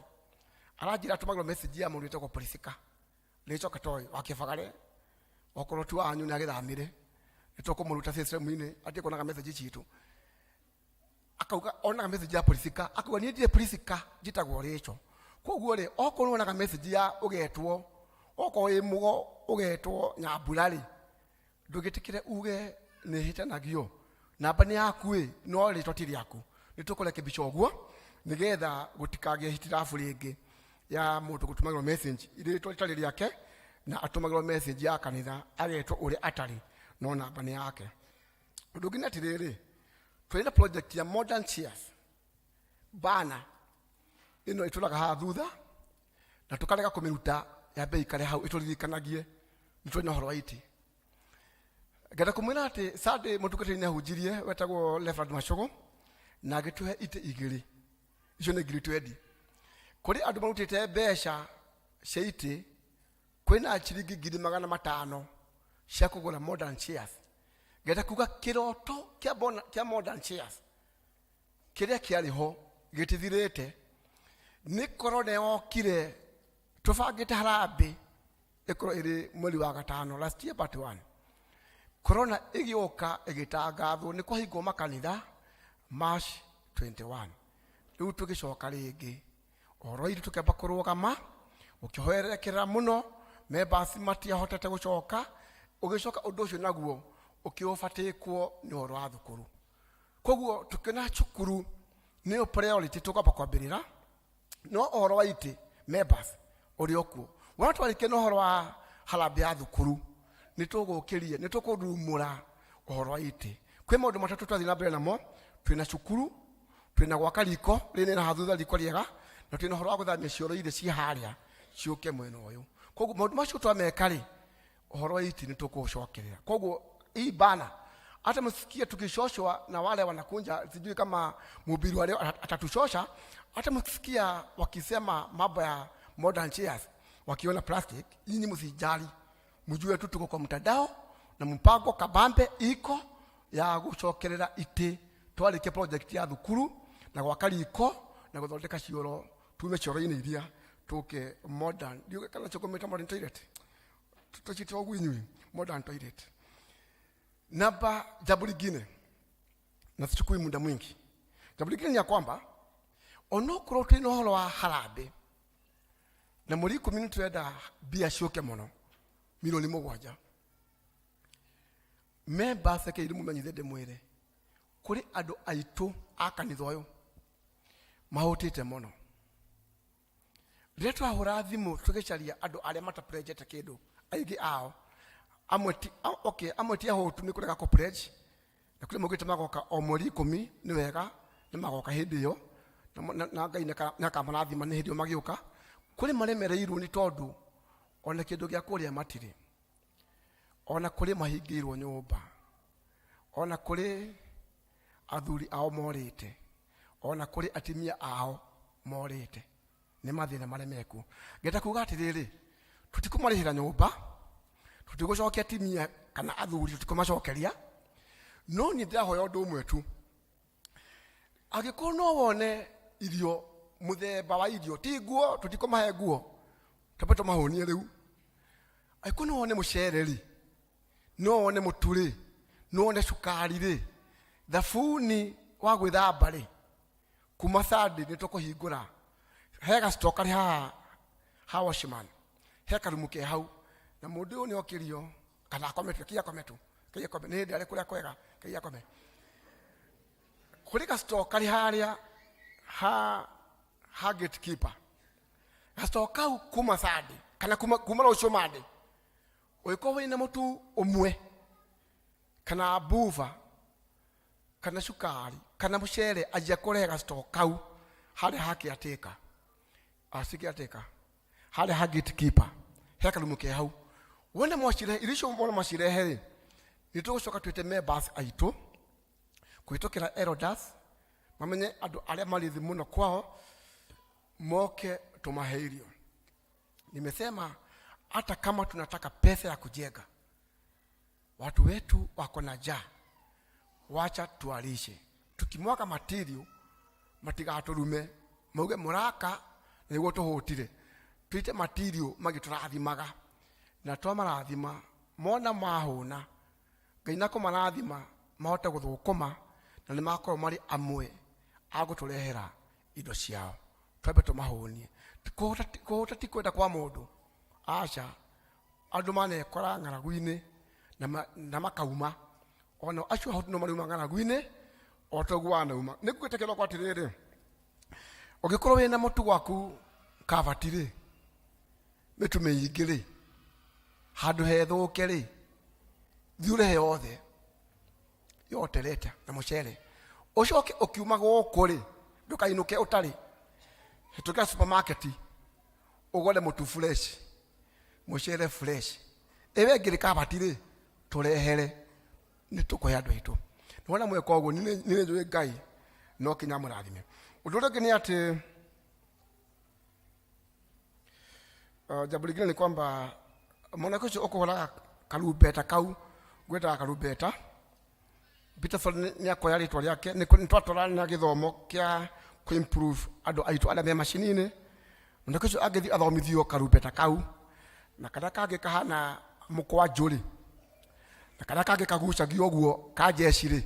N: aranjĩra atũmagĩrwo message ya mũndũ wĩtagwo Priska. Rachel Katoi wa Kibagare, okorwo ti wanyu nĩ agĩthamire, nĩ tũkũmũruta system-inĩ atige kuonaga message citũ. Akauga onaga message ya Priska, akauga niĩ ndirĩ Priska, njĩtagwo Rachel. Koguo rĩ, okorwo wonaga message ya ũgetwo okorwo wĩ mũgo ũgetwo Nyambura rĩ, ndũgĩtĩkĩre uge nĩ hĩtanagio namba nĩ yaku ĩ, no rĩtwa ti rĩaku. Nĩ tũkũrekebisha ũguo nĩgetha gũtikagĩe hitilafu rĩngĩ ya mũndũ gũtũmagĩrwo message rĩtwa rĩtarĩ rĩake na atũmagĩrwo message ya kanitha agetwo ũrĩa atarĩ no namba nĩ yake. Ũndũ ũngĩ nĩ atĩrĩrĩ, tũrĩ na project ya modern chairs bana ĩno ĩtũraga haha thutha na tũkarega kũmĩruta yambe ikare hau ĩtũririkanagie nĩ tũrĩ na ũhoro wa itĩ. Ngenda kũmwĩra atĩ Sunday mũtungatĩri nĩ ahunjirie wetagwo Reverend Macũgũ na agĩtũhe itĩ igĩrĩ, icio nĩ ngiri twendi. Kũrĩ andũ marutĩte mbeca cia itĩ, kwĩna ciringi 500,000 cia kũgũra modern chairs. Ngenda kuga kĩroto kĩa kĩa modern chairs kĩrĩa kĩarĩ ho gĩtithirĩte, nĩ korona yokire tũbangĩte harambĩ ĩkorwo ĩrĩ mweri wa gatano last year but one. Corona ĩgĩũka ĩgĩtangathwo nĩ kwahingwo makanitha March 21. Rĩu tũgĩcoka rĩngĩ ũhoro witũ tũkĩamba kũrũgama ũkĩhoerekerera mũno, members matiahotete gũcoka, ũgĩcoka ũndũ ũcio naguo ũkĩũbatĩkwo nĩ ũhoro wa thukuru. Koguo tũkĩona cukuru nĩyo priority tũkwamba kwambĩrĩra, no ũhoro wa itĩ members ũrĩ o kuo. Wona twarĩkia na ũhoro wa harambee ya thukuru, nĩ tũgũkĩria, nĩ tũkũrumũra ũhoro wa itĩ. Kwĩ maũndũ matatũ twathiĩ na mbere namo, twĩna cukuru, twĩna gwaka riko rĩrĩ na haha thutha riko rĩega, na twĩna ũhoro wa gũthamia cioro iria ciĩ harĩa ciũke mwena ũyũ. Koguo maũndũ macio twameka rĩ, ũhoro wa itĩ nĩ tũkũũcokerera. Koguo hii bana, hata msikie tukichoshwa na wale wanakunja, sijui kama mhubiri wa leo atatuchosha. Hata msikia wakisema mambo ya modern chairs, wakiona plastic, nyinyi msijali, mjue tu tuko kwa mtandao na mpango kabambe iko ya gucokerera itĩ. Twarikia project ya thukuru na gwaka riko na guthondeka cioro, tume cioro-inĩ iria tuke modern, ndiũĩ kana tũkũmĩta modern toilet, tũcite ũguo inyuĩ modern toilet. Namba jambo lingine, na sichukui muda mwingi, jambo lingine ni ya kwamba onokorwo twĩ na ũhoro wa harambee na mweri ikũmi nĩ tũrenda mbia ciũke mũno milioni mũgwanja, members reke ndĩmũmenyithie ndĩmwĩre kũrĩ andũ aitũ a kanitha ũyũ mahũtĩte mũno. Rĩrĩa twahũra thimũ tũgĩcaria andũ arĩa matapledgete kĩndũ, aingĩ ao amwe ti, a, okay, amwe ti ahũtu nĩ kũrega kũ-pledge, na kũrĩ maugĩte magoka o mweri ikũmi, nĩ wega nĩ magoka hĩndĩ ĩyo, na Ngai nĩ akamarathima nĩ hĩndĩ ĩyo magĩũka. Kũrĩ maremereirwo nĩ tondũ ona kĩndũ gĩa kũrĩa matirĩ, ona kũrĩ mahingĩirwo nyũmba, ona kũrĩ athuri ao morĩte, ona kũrĩ atumia ao morĩte, nĩ mathĩna marĩa mekuo. Ngenda kuga atĩrĩrĩ, tũtikũmarĩhĩra nyũmba, tũtigũcokia atumia kana athuri, tũtikũmacokeria, no niĩ ndĩrahoya ũndũ ũmwe tu, angĩkorwo no wone irio, mũthemba wa irio, ti nguo, tũtikũmahe nguo, twambe tũmahũnie rĩu. Angĩkorwo no wone mũcere rĩ, no wone mũtu rĩ, no wone cukari rĩ, thabuni wa gwĩthamba rĩ, kuma Sunday nĩ tũkũhingũra he gacito karĩ haha ha washman, he karumu ke hau, na mũndũ ũyũ nĩ okĩrio kana akome tu, kei akome tu, kei akome, nĩ hĩndĩ arĩ kũrĩa kwega, kei akome. Kũrĩ gacito karĩ harĩa ha gatekeeper, gacito kau kuma Sunday kana kuma rũciũ Monday, ũngĩkorwo wĩna mũtu ũmwe kana buva kana cukari kana mũcere, anjia kũrehe gacito kau harĩa ha caretaker, si caretaker, harĩa ha gatekeeper, he karumu ke hau. Wona mwacirehe irio icio, wona mwacirehe rĩ, nĩ tũgũcoka twĩte members aitũ kũhĩtũkĩra elders, mamenye andũ arĩa marĩ thĩ mũno kwao, moke tũmahe irio. Nimesema hata kama tunataka pesa ya kujenga, watu wetu wako na njaa, wacha tuwalishe. Tukimwaga material matigatũrume mauge mũraka nĩguo tũhũtire, tuite material magĩtũrathimaga, na twamarathima mona mahũna, Ngai na kũmarathima mahote gũthũkũma, na nĩ makorwo marĩ amwe a gũtũrehera indo ciao. Twambe tũmahũnie. Kũhũta ti kwenda kwa mũndũ, aca. Andũ manekora ng'aragu-inĩ na makauma, ona acio ahũtu no mariuma ng'aragu-inĩ o ta ũguo wanauma. Nĩ ngwĩte kĩroko atĩrĩrĩ, ũngĩkorwo wĩna mũtu gwaku kabati rĩ, mĩtu mĩingĩ rĩ, handũ hethũke rĩ, thiĩ ũrehe yothe. Yote leta na mũcere. Ũcoke ũkiuma gũkũ rĩ, ndũkainũke ũtarĩ. Hĩtũkĩra supermarket ũgũre mũtu fresh, mũcere fresh. Ĩwe ĩngĩ kabati rĩ, tũrehere nĩ tũkũhe andũ aitũ. Nĩwona mweka ũguo, niĩ nĩ njũĩ Ngai no kinya amũrathime. Ũndũ ũrĩa ũngĩ nĩ atĩ jambo lingine ni kwamba mwanake ũcio ũkũhũraga karumbeta kau gwĩtaga karumbeta Peterson nĩ akoya rĩtwa rĩake nĩ twatwarana na gĩthomo kĩa kũ improve andũ aitũ arĩa me macini-inĩ. Mwanake ũcio angĩthiĩ athomithio karumbeta kau na karĩa kangĩ kahana mũkwanjũ rĩ, na karĩa kangĩ kagucagio ũguo ka jeshi rĩ,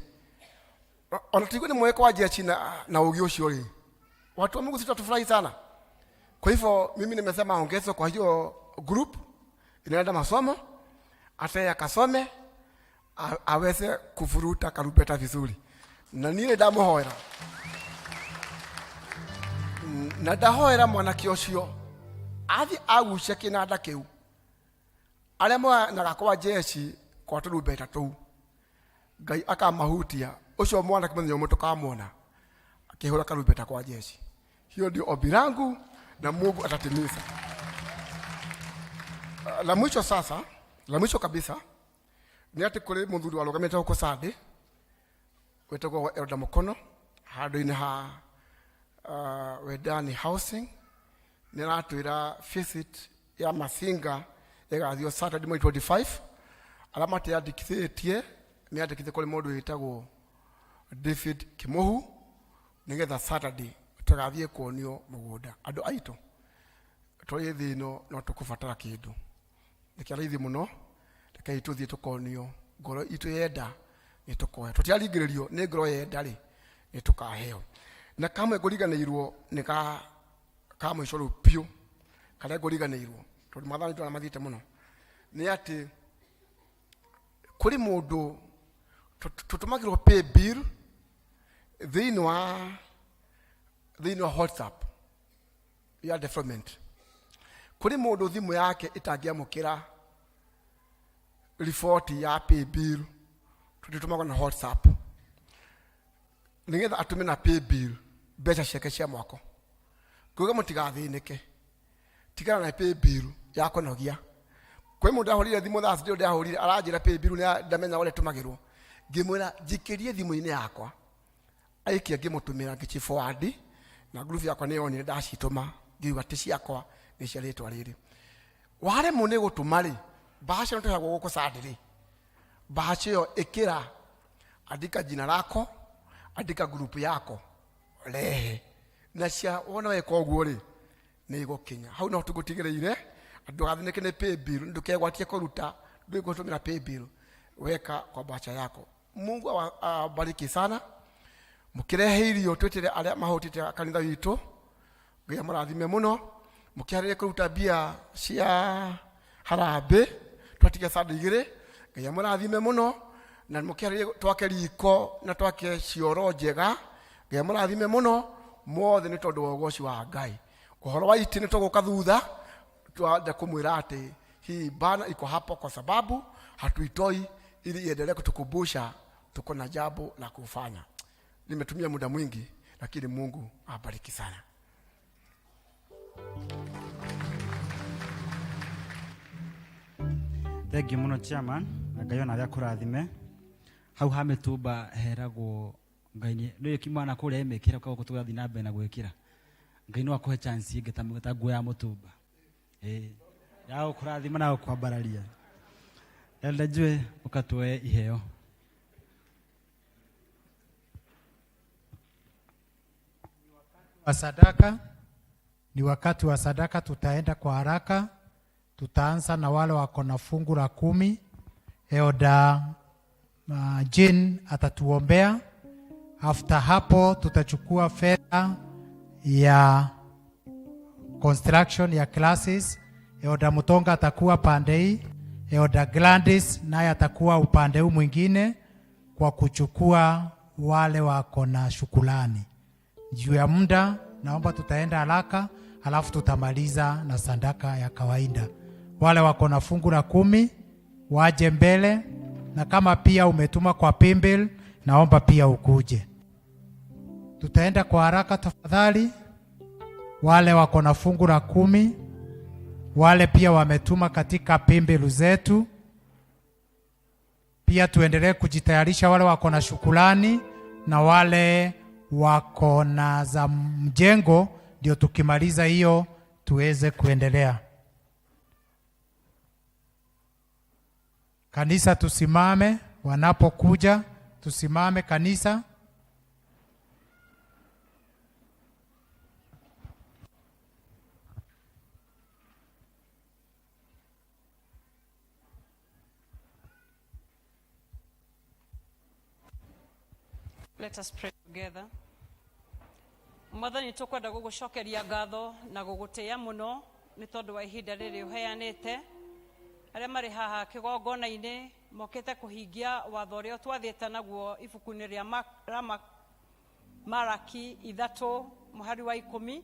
N: ona tiguo nĩ moĩ kwa jeshi na ũgĩ ũcio rĩ, watu wa Mungu sisi tutafurahi sana. Kwa hivyo mimi nimesema ongezwe kwa hiyo group inaenda masomo, hata yeye akasome aweze kuvuruta karumbeta vizuri. Na niĩ ndamuhoera na ndahoera mwanake ũcio athiĩ agucie kĩnanda kĩu arĩa monaga kwa jeshi kwa tũrumbeta tũu Ngai akamahutia ũcio mwanake mũthenya ũmwe tũkamwona akĩhũra karumbeta kwa jeshi. Hiyo ndio ombi langu na Mungu atatimiza. La mwisho sasa, la mwisho kabisa nĩ atĩ kũrĩ mũthuri warũgamĩte gũkũ Sunday wĩtagwo Elder Mukono handũ-inĩ ha Wendani Housing nĩ aratwĩra visit ya Masinga ĩgathio Saturday mweri 25. Arĩa mateyandĩkithĩtie nĩ andĩkithie kũrĩ mũndũ wĩtagwo David Kimuhu nĩgetha Saturday tũgathiĩ kuonio mũgũnda. Andũ aitũ tũrĩ thĩ ĩno no tũkũbatara kĩndũ nĩ kĩa raithi mũno, rekei tũthiĩ tũkonio ngoro itũ yenda nĩ tũkoya, tũtiaringĩrĩrio nĩ ngoro yenda rĩ nĩ tũkaheo. Na kamwe ngũriganĩirwo nĩ ka mũico rĩu biũ, karĩa ngũriganĩirwo tondũ mathaa nĩ mathiĩte mũno, nĩ atĩ kũrĩ mũndũ tũtũmagĩrwo pay bill thĩinĩ wa WhatsApp ya development. Kũrĩ mũndũ thimũ yake ĩtangĩamũkĩra riboti ya pay bill tũtũmagwo na WhatsApp nĩgetha atũme na pay bill mbeca ciake cia mwako. Kuga mũtigathĩnĩke, tigana na pay bill ya kũnogia. Kwĩ mũndũ ahũrire thimũ thaa citũ ndahũrire aranjĩra pay bill nĩ ndamenya ũrĩa ĩtũmagĩrwo, ngĩmwĩra njikĩrie thimũ-inĩ yakwa, aikia ngĩmũtũmĩra ngĩci forward na group yakwa nĩ yonire ndacitũma, ngiuga ti ciakwa nĩ cia rĩtwa rĩrĩ. Waremwo nĩ gũtũma rĩ, bahasha ĩno tũheagwo gũkũ Sunday rĩ, bahasha ĩyo ĩkĩra, andika jina lako, andika group yako, rehe na cia wona weka ũguo rĩ nĩ igũkinya hau. No tũgũtigĩrĩire ndũgathĩnĩke nĩ pay bill, ndũkegwatie kũruta ndũgũtũmĩra pay bill, weka kwa bahasha yako. Mungu awabariki sana. Mũkĩrehe irio twĩtĩre arĩa mahũtĩte kanitha witũ, Ngai amũrathime mũno. Mũkĩharĩrie kũruta mbia cia harambĩ twatiga Sunday igĩrĩ, Ngai amũrathime mũno. Na mũkĩharĩrie twake riko na twake cioro njega, Ngai amũrathime mũno mothe nĩ tondũ wa ũgoci wa Ngai. Ũhoro wa itĩ nĩ tũgũka thutha, twenda kũmwĩra atĩ hii bana iko hapo kwa sababu hatuitoi ili iendelee kutukumbusha tuko na jambo la kufanya. Nimetumia muda mwingi, lakini Mungu awabariki sana.
A: Thank you muno chairman, na Ngai ona akũrathime. Hau ha mĩtumba heragwo Ngai nĩ kimwana kũrĩa ĩmĩkĩra koguo tũgathiĩ na mbere na gwĩkĩra. Ngai no akũhe chance ĩngĩ ta nguo ya mũtumba. Ya gũkũrathima na gũkwambararia. Elder Jue ũkatuoe iheo.
O: Wa sadaka ni wakati wa sadaka, tutaenda kwa haraka. Tutaanza na wale wako na fungu la 10. Elder Jane atatuombea. After hapo tutachukua fedha ya construction ya classes. Elder Mutonga atakuwa pande hii, Elder Gladys naye atakuwa upande huu mwingine kwa kuchukua wale wako na shukrani. Juu ya muda naomba tutaenda haraka, halafu tutamaliza na sadaka ya kawaida. Wale wako na fungu la 10 waje mbele, na kama pia umetuma kwa paybill naomba pia ukuje. Tutaenda kwa haraka tafadhali. Wale wako na fungu la 10, wale pia wametuma katika pimbilu zetu. Pia tuendelee kujitayarisha, wale wako na shukrani na wale wako na za mjengo, ndio tukimaliza hiyo tuweze kuendelea. Kanisa tusimame, wanapokuja tusimame kanisa.
P: Let us pray together. Mwathani tũkwenda gũgũcokeria ngatho na gũgũtĩĩa mũno nĩ tondũ wa ihinda rĩrĩ ũheanĩte. Arĩa marĩ haha kĩgongona-inĩ mokĩte kũhingia watho ũrĩa twathĩte naguo ibuku-inĩ rĩa Maraki 3 mũhari wa 10,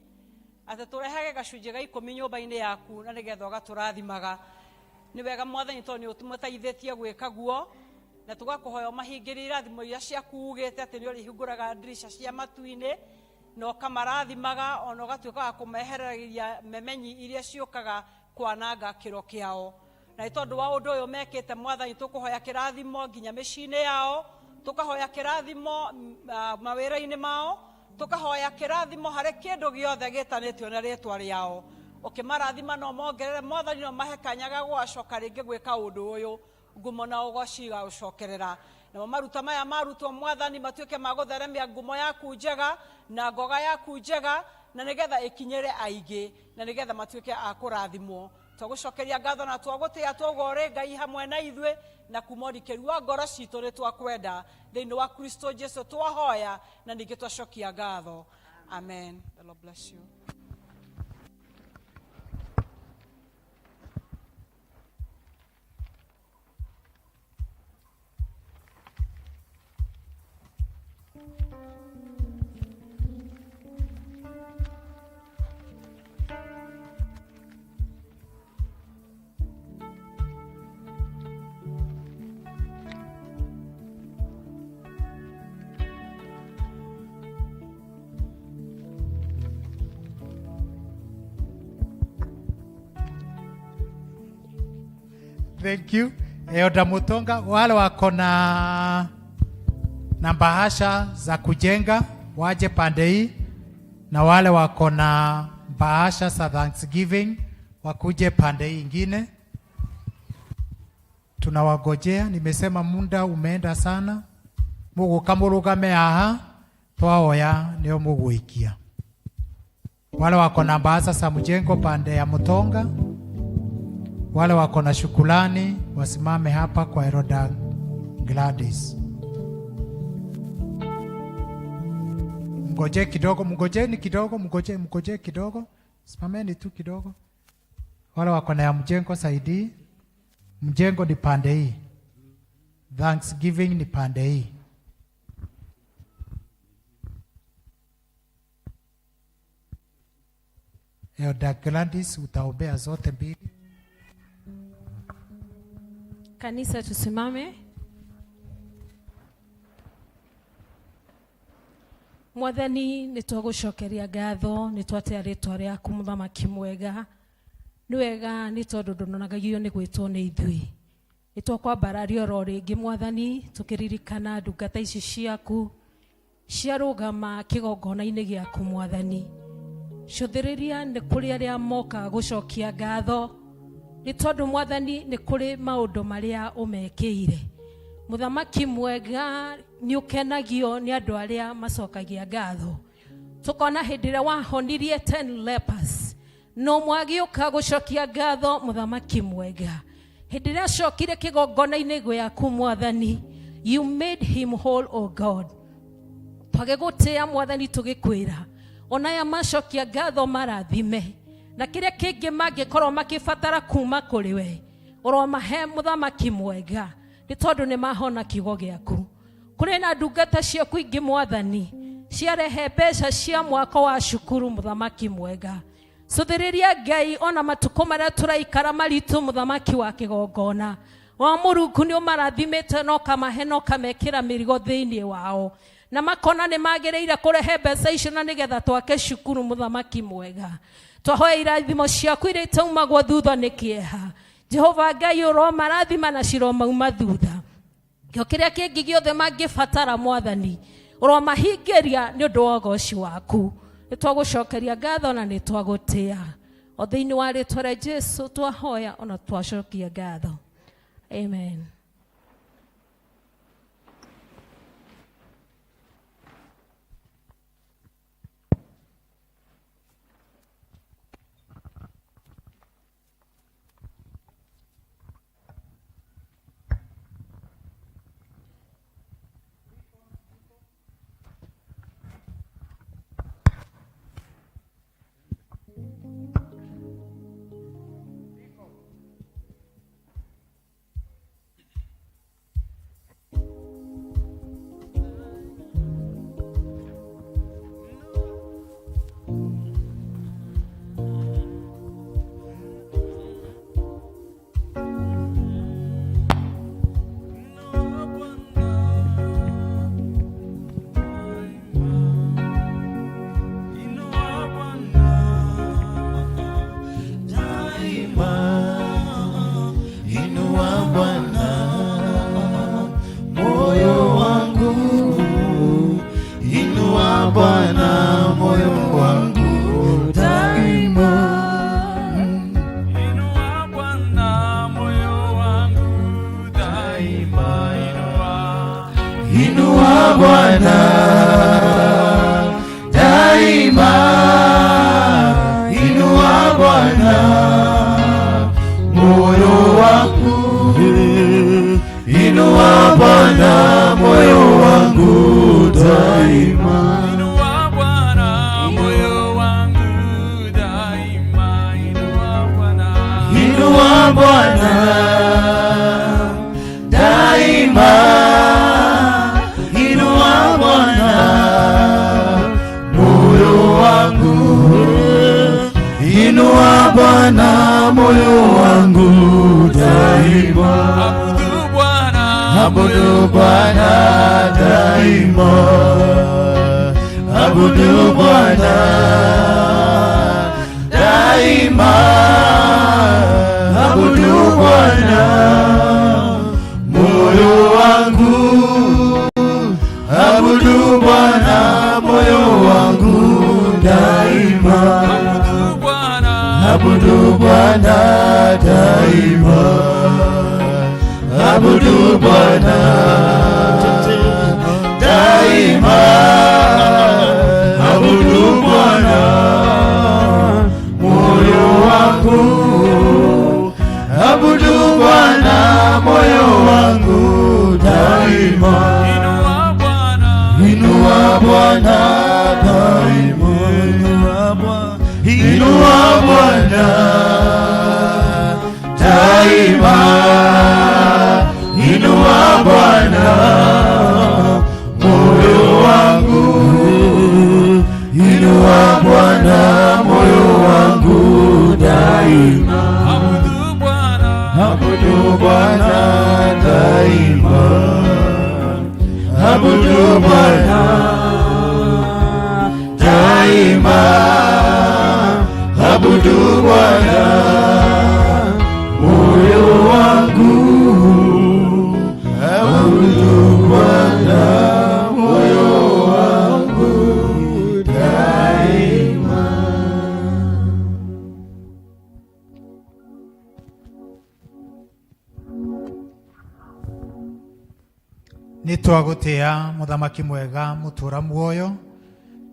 P: atĩ tũrehage gacunjĩ ga 10 nyũmba-inĩ yaku na nĩgetha ũgatũrathimaga. Nĩ wega Mwathani tondũ nĩ ũtũteithĩtie gwĩka guo, na tũgakũhoya ũmahingĩrie irathimo iria ciaku ugĩte atĩ nĩ ũrĩhingũraga ndirica cia matu-inĩ na ũkamarathimaga, ona ũgatuĩka wa kũmehereragia memenyi iria ciũkaga kwananga kĩro kĩao. Na nĩ tondũ wa ũndũ ũyũ mekĩte Mwathani, tũkũhoya kĩrathimo nginya mĩciĩ-inĩ yao, tũkahoya kĩrathimo mawĩra-inĩ mao, tũkahoya kĩrathimo harĩ kĩndũ gĩothe gĩtanĩtio na rĩtwa rĩao. Ũkĩmarathima no mongerere Mwathani, no mahe kanya ga gũgacoka rĩngĩ gwĩka ũndũ ũyũ, ngumo na ũgoci igagũcokerera. Namo maruta maya marutwo Mwathani matuĩke ma gũtheremia ngumo yaku njega na ngoga yaku njega, na nĩgetha ĩkinyĩre aingĩ, na nĩgetha matuĩke a kũrathimwo. Twagũcokeria ngatho na twagũtĩĩa, twauga ũrĩ Ngai hamwe na ithuĩ, na kuma ũrikĩru wa ngoro citũ nĩ twakwenda. Thĩinĩ wa Kristo Jesu twahoya na ningĩ twacokia ngatho. Amen. The Lord bless you.
O: Thank you. Elder Mutonga, wale wako na bahasha za kujenga waje pande hii, na wale wako na bahasha za Thanksgiving wakuje pande hii ingine. Tunawagojea, nimesema muda umeenda sana. Muguka murugame haha twaoya nio muguikia. Wale wako na bahasha za mjengo pande ya Mutonga, wale wako na shukrani wasimame hapa kwa Elder Gladys. Mgoje kidogo, mgojeni kidogo, mgoje, mgoje kidogo. Simameni tu kidogo. Wale wako na ya mjengo saidi. Mjengo ni pande hii. Thanksgiving ni pande hii. Elder Gladys utaombea zote mbili.
Q: Kanisa tusimame. Mwathani, nĩ twagũcokeria ngatho, nĩ twatea rĩtwa rĩaku mũthamaki mwega. Nĩ wega nĩ tondũ ndũnonagagio nĩ gwĩtwo nĩ ithuĩ. Nĩ twakwambararia oro rĩngĩ Mwathani, tũkĩririkana ndungata ici ciaku ciarũgama kĩgongona-inĩ gĩaku Mwathani. Cũthĩrĩria nĩ kũrĩ arĩa mokaga gũcokia ngatho, nĩ tondũ Mwathani nĩ kũrĩ maũndũ marĩa ũmekĩire. Mũthamaki mwega, nĩ ũkenagio nĩ andũ arĩa macokagia ngatho. Tũkona hĩndĩ ĩrĩa wahonirie 10 lepers, no mwagĩũka gũcokia ngatho mũthamaki mwega. Hĩndĩ ĩrĩa acokire kĩgongona-inĩ gĩaku Mwathani, you made him whole, O God. Twagĩgũtĩĩa Mwathani tũgĩkwĩra ona aya macokia ngatho marathime, na kĩrĩa kĩngĩ mangĩkorwo makĩbatara kuma kũrĩ we ũromahe mũthamaki mwega, nĩ tondũ nĩ mahona kiugo gĩaku. Kũrĩ na ndungata ciaku ingĩ Mwathani ciarehe mbeca cia mwako wa cukuru mũthamaki mwega. Cũthĩrĩria Ngai ona matukũ marĩa tũraikara maritũ mũthamaki wa kĩgongona. Wa Mũrungu nĩ ũmarathimĩte na ũkamahe na ũkamekĩra mĩrigo thĩinĩ wao, na makona nĩ magĩrĩire kũrehe mbeca icio na nĩgetha twake cukuru. Mũthamaki mwega, twahoya irathimo ciaku iria itaumagwo thutha nĩ kĩeha. Jehova Ngai, ũromarathima na ciromauma thutha. Kĩo kĩrĩa kĩngĩ gĩothe mangĩbatara, Mwathani, ũromahingĩria nĩ ũndũ wa ũgoci waku. Nĩ twagũcokeria ngatho na nĩ twagũtĩa. O thĩinĩ wa rĩtwa rĩa Jesu twahoya ona twacokia ngatho, amen.
C: Inua Bwana moyo wangu, inua Bwana moyo wangu daima.
K: Inua Bwana moyo wangu daima, inua.
C: Inua Bwana daima, inua Bwana moyo wangu, inua Bwana moyo wangu daima.
K: Inua Bwana moyo wangu daima, inua Bwana.
C: Inua Bwana daima, inua Bwana moyo wangu, inua Bwana moyo wangu daima.
K: Abudu Bwana,
C: Abudu Bwana daima, abudu Bwana daima, abudu Bwana moyo wangu, abudu Bwana moyo wangu daima.
K: Abudu Bwana,
C: Abudu Bwana daima, abudu Bwana daima, abudu Bwana moyo wangu, abudu Bwana moyo wangu daima.
K: Inua Bwana,
C: Inua Bwana daima, inua Bwana, inua Bwana daima, inua Bwana moyo wangu, inua Bwana moyo wangu daima.
K: Abudu Bwana,
C: Abudu Bwana daima, abudu Bwana daima, abudu Bwana moyo wangu, abudu Bwana moyo wangu daima.
O: Nĩ twagũtĩa, mũthamaki mwega, mũtũra muoyo,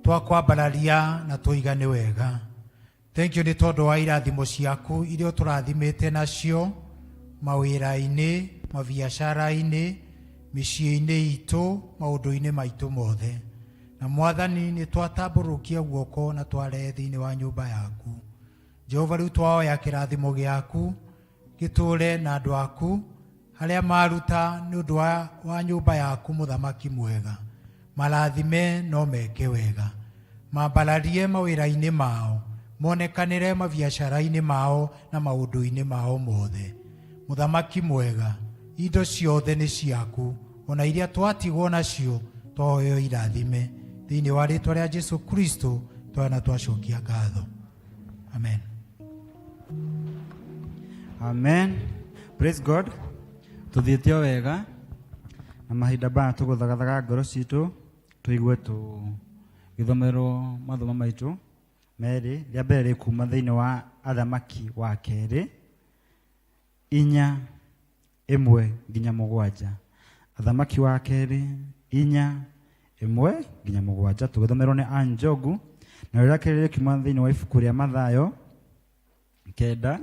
O: twakwambararia na tũiga nĩ wega. Thank you nĩ tondũ wa irathimo ciaku iria ũtũrathimĩte nacio mawĩra-inĩ, mabiacara-inĩ, mĩciĩ-inĩ itũ, maũndũ-inĩ maitũ mothe. Na Mwathani, nĩ twatambũrũkia guoko na twarehe thĩinĩ wa nyũmba yaku. Jehova, rĩu twaoya kĩrathimo gĩaku gĩtũre na andũ aku harĩa maruta nĩ ũndũ wa nyũmba yaku. Mũthamaki mwega, marathime no meke wega, mambararie mawĩra-inĩ mao, monekanĩre mabiacara-inĩ mao na maũndũ-inĩ mao mothe. Mũthamaki mwega, Indo ciothe nĩ ciaku, ona iria twatigwo nacio twahoyo irathime. Thĩinĩ wa rĩtwa rĩa Jesu Kristo twana twacokia ngatho. Amen.
R: Amen. Praise God. Tuthiĩte o wega na mahinda baya tũgũthagathaga ngoro citũ tũigue tũgĩthomerwo mathomo maitũ merĩ. Rĩa mbere rĩ kuma thĩinĩ wa Athamaki wa kerĩ 4 1 nginya 7. Athamaki wa kerĩ 4 1 nginya 7 tũgĩthomerwo nĩ Ann Njogu. Na rĩrĩa kerĩ rĩkiuma thĩinĩ wa ibuku rĩa Mathayo 9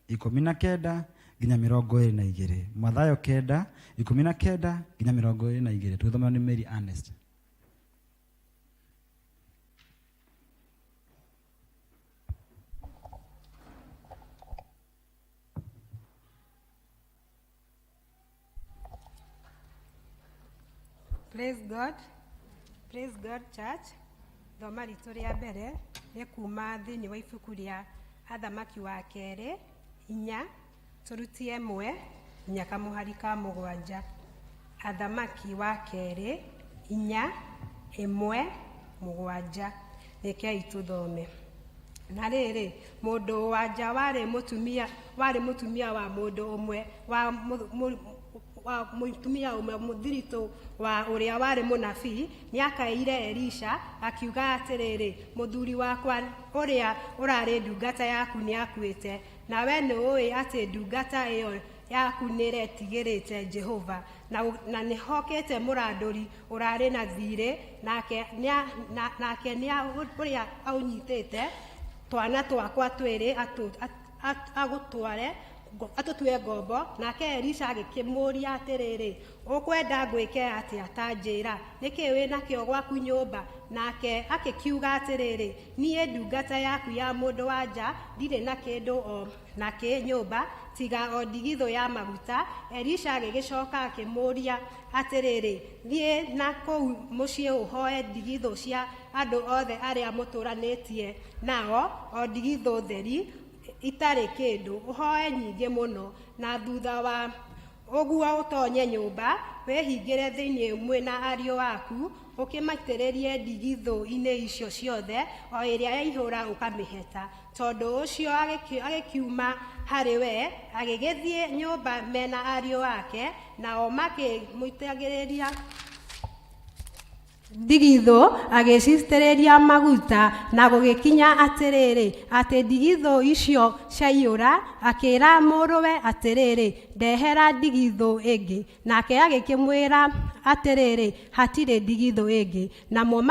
R: 19 nginya 22. Mathayo 9 19 nginya 22 tũgĩthomerwo nĩ Mary Ernest.
S: Praise God. Praise God Church. Thoma ritũ rĩa mbere nĩ kuma thĩinĩ wa ibuku rĩa Athamaki wa kerĩ 4 tũrutie 1 nginya kamũhari ka 7. Athamaki wa kerĩ 4 1 7. Rekei tũthome. Na rĩrĩ, mũndũ wa nja warĩ mũtumia, warĩ mũtumia wa mũndũ ũmwe wa wa mũtumia ũmwe mũthiritũ wa ũrĩa warĩ mũnabii nĩakaĩire Elisha akiuga atĩrĩrĩ, mũthuri wakwa ũrĩa ũrarĩ ndungata yaku nĩakuĩte, na we nĩũĩ atĩ ndungata ĩyo yaku nĩretigĩrĩte Jehova, na nĩhokĩte mũrandũri ũrarĩ na thirĩ, nake nake nĩa ũrĩa aũnyitĩte twana twakwa twĩrĩ agũtware atũtue ngombo. Nake Elisha agĩkĩmũũria atĩrĩrĩ, ũkwenda ngwĩke atĩa? Ta njĩra, nĩkĩ wĩ nakĩo gwaku nyũmba? Nake akĩkiuga atĩrĩrĩ, niĩ ndungata yaku ya mũndũ wa nja ndirĩ na kĩndũ o nakĩ nyũmba tiga o ndigithũ ya maguta. Elisha agĩgĩcoka akĩmũũria atĩrĩrĩ, thiĩ na kũu mũciĩ ũhoe ndigithũ cia andũ othe arĩa mũtũranĩtie nao, o ndigithũ theri itarĩ kĩndũ, ũhoe nyingĩ mũno, na thutha wa ũguo ũtonye nyũmba wĩhingĩre thĩinĩ mwĩna ariũ aku, ũkĩmaitĩrĩrie ndigithũ-inĩ icio ciothe, o ĩrĩa yaihũra ũkamĩheta. Tondũ ũcio agĩkiuma harĩ we, agĩgĩthiĩ nyũmba mena ariũ ake, nao makĩmũitagĩrĩria ndigithũ, agĩcitĩrĩria maguta. Na gũgĩkinya atĩrĩrĩ, atĩ ndigithũ icio ciaiyũra, akĩra mũrũwe atĩrĩrĩ, ndehera ndigithũ ĩngĩ. Nake agĩkĩmwĩra atĩrĩrĩ, hatirĩ ndigithũ ĩngĩ. Namo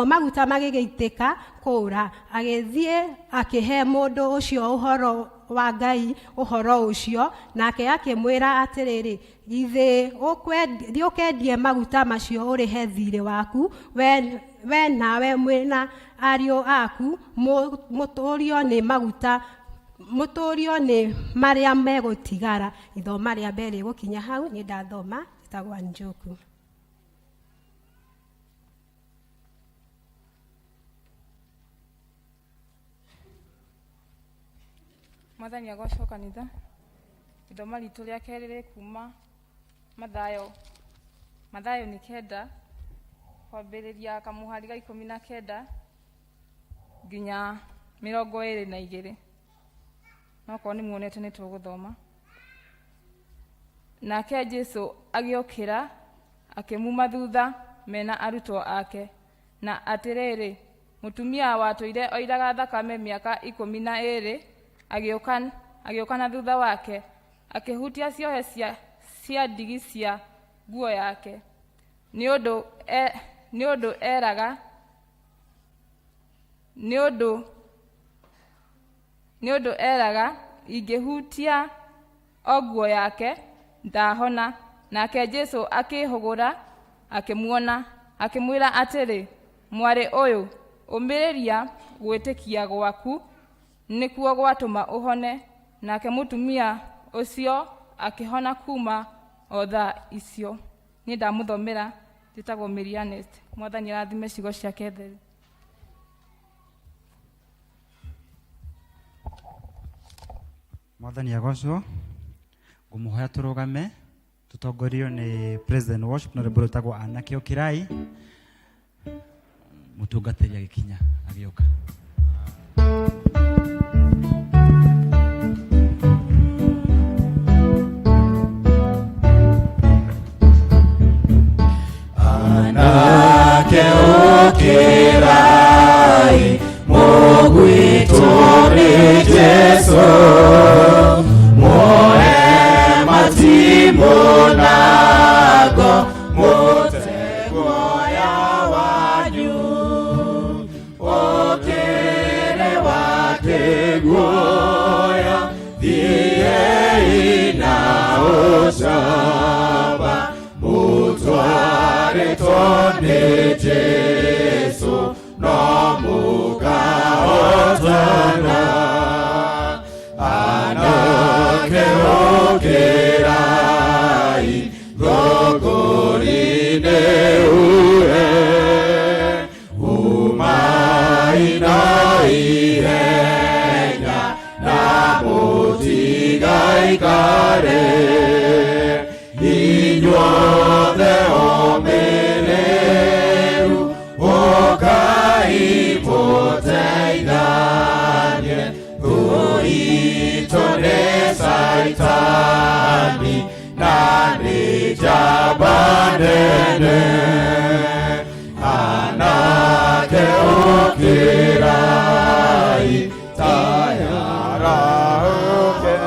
S: maguta magĩgĩitĩka kũũra. Agĩthiĩ akĩhe mũndũ ũcio ũhoro wa Ngai ũhoro ũcio, nake akĩmwĩra atĩrĩrĩ, githĩ ũkendie maguta macio ũrĩhe thirĩ waku, we nawe mwĩna ariũ aku, mũtũrio nĩ maguta, mũtũrio nĩ marĩa megũtigara. Ithoma rĩa mbere rĩgũkinya hau, nĩ ndathoma, njĩtagwo Njoku.
D: Mwathani agocwo kanitha. Ithoma ritũ rĩa kerĩ rĩ kuma Mathayo, Mathayo nĩ 9 kwambĩrĩria kamũhari ga 19 nginya 22. Nokorwo nĩ muonete nĩ tũgũthoma. Nake Jesu agĩũkĩra akĩmuma thutha mena arutwo ake, na atĩrĩrĩ, mũtumia watũire oiraga thakame mĩaka 12 agĩũka na thutha wake, akĩhutia ciohe cia ndigi cia nguo yake. Nĩ ũndũ eraga, nĩ ũndũ eraga, ingĩhutia o nguo yake ndahona. Nake Jesu akĩhũgũra akĩmuona, akĩmwĩra atĩrĩ, mwarĩ ũyũ, ũmĩrĩria gwĩtĩkia gwaku nĩkuo gwatũma ũhone. Nake mũtumia ũcio akĩhona kuma o thaa icio. Niĩ ndamũthomera, njĩtagwo Mary Ernest. Mwathani arathime ciugo ciake theru.
R: Mwathani agocwo. Ngũmũhoya tũrũgame tũtongorio nĩ President Worship na rwĩmbo rwĩtagwo Anake Ũkĩrai. Mũtungatĩri agĩkinya agĩũka.
C: Anake ũkĩrai mũgwitwo nĩ Jesũ muoe matimũ nago mũteguoya wanyu ũkĩrĩ wakĩguoya thiĩi na ũcamba mũtwarĩtwo nĩ Jesũ no mũkahotana anake ũkĩrai thũngũri-inĩ uhe umai na ihenya na mũtigaikare inyuothe omĩrĩru ũkai mũteithanie thũ itũ nĩ Saitani na nĩ njamba nene anake ũkĩrai tayarahũke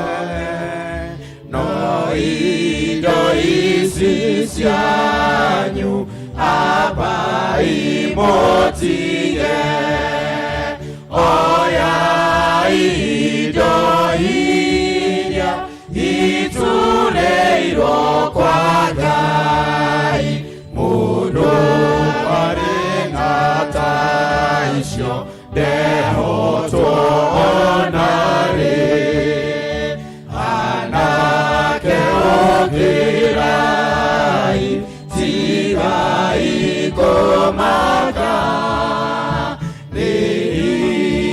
C: no indo ici cianyu ambai mũtige oyai indo iria iturĩirwo kwa Ngai mũndũ arĩ na ta icio ndehotwo ona rĩ anake ũkĩrai tigai kũmaka nĩ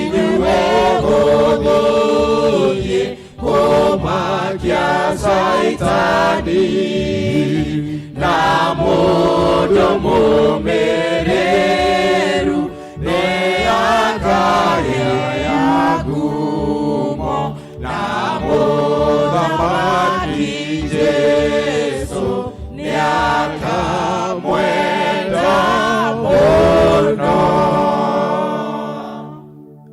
C: inyuĩ gũgũthiĩ kũmakia Saitani na mũndũ mũmĩrĩru nĩ akagĩa ngumo na mũthamaki Jesũ nĩ akamwenda mũno.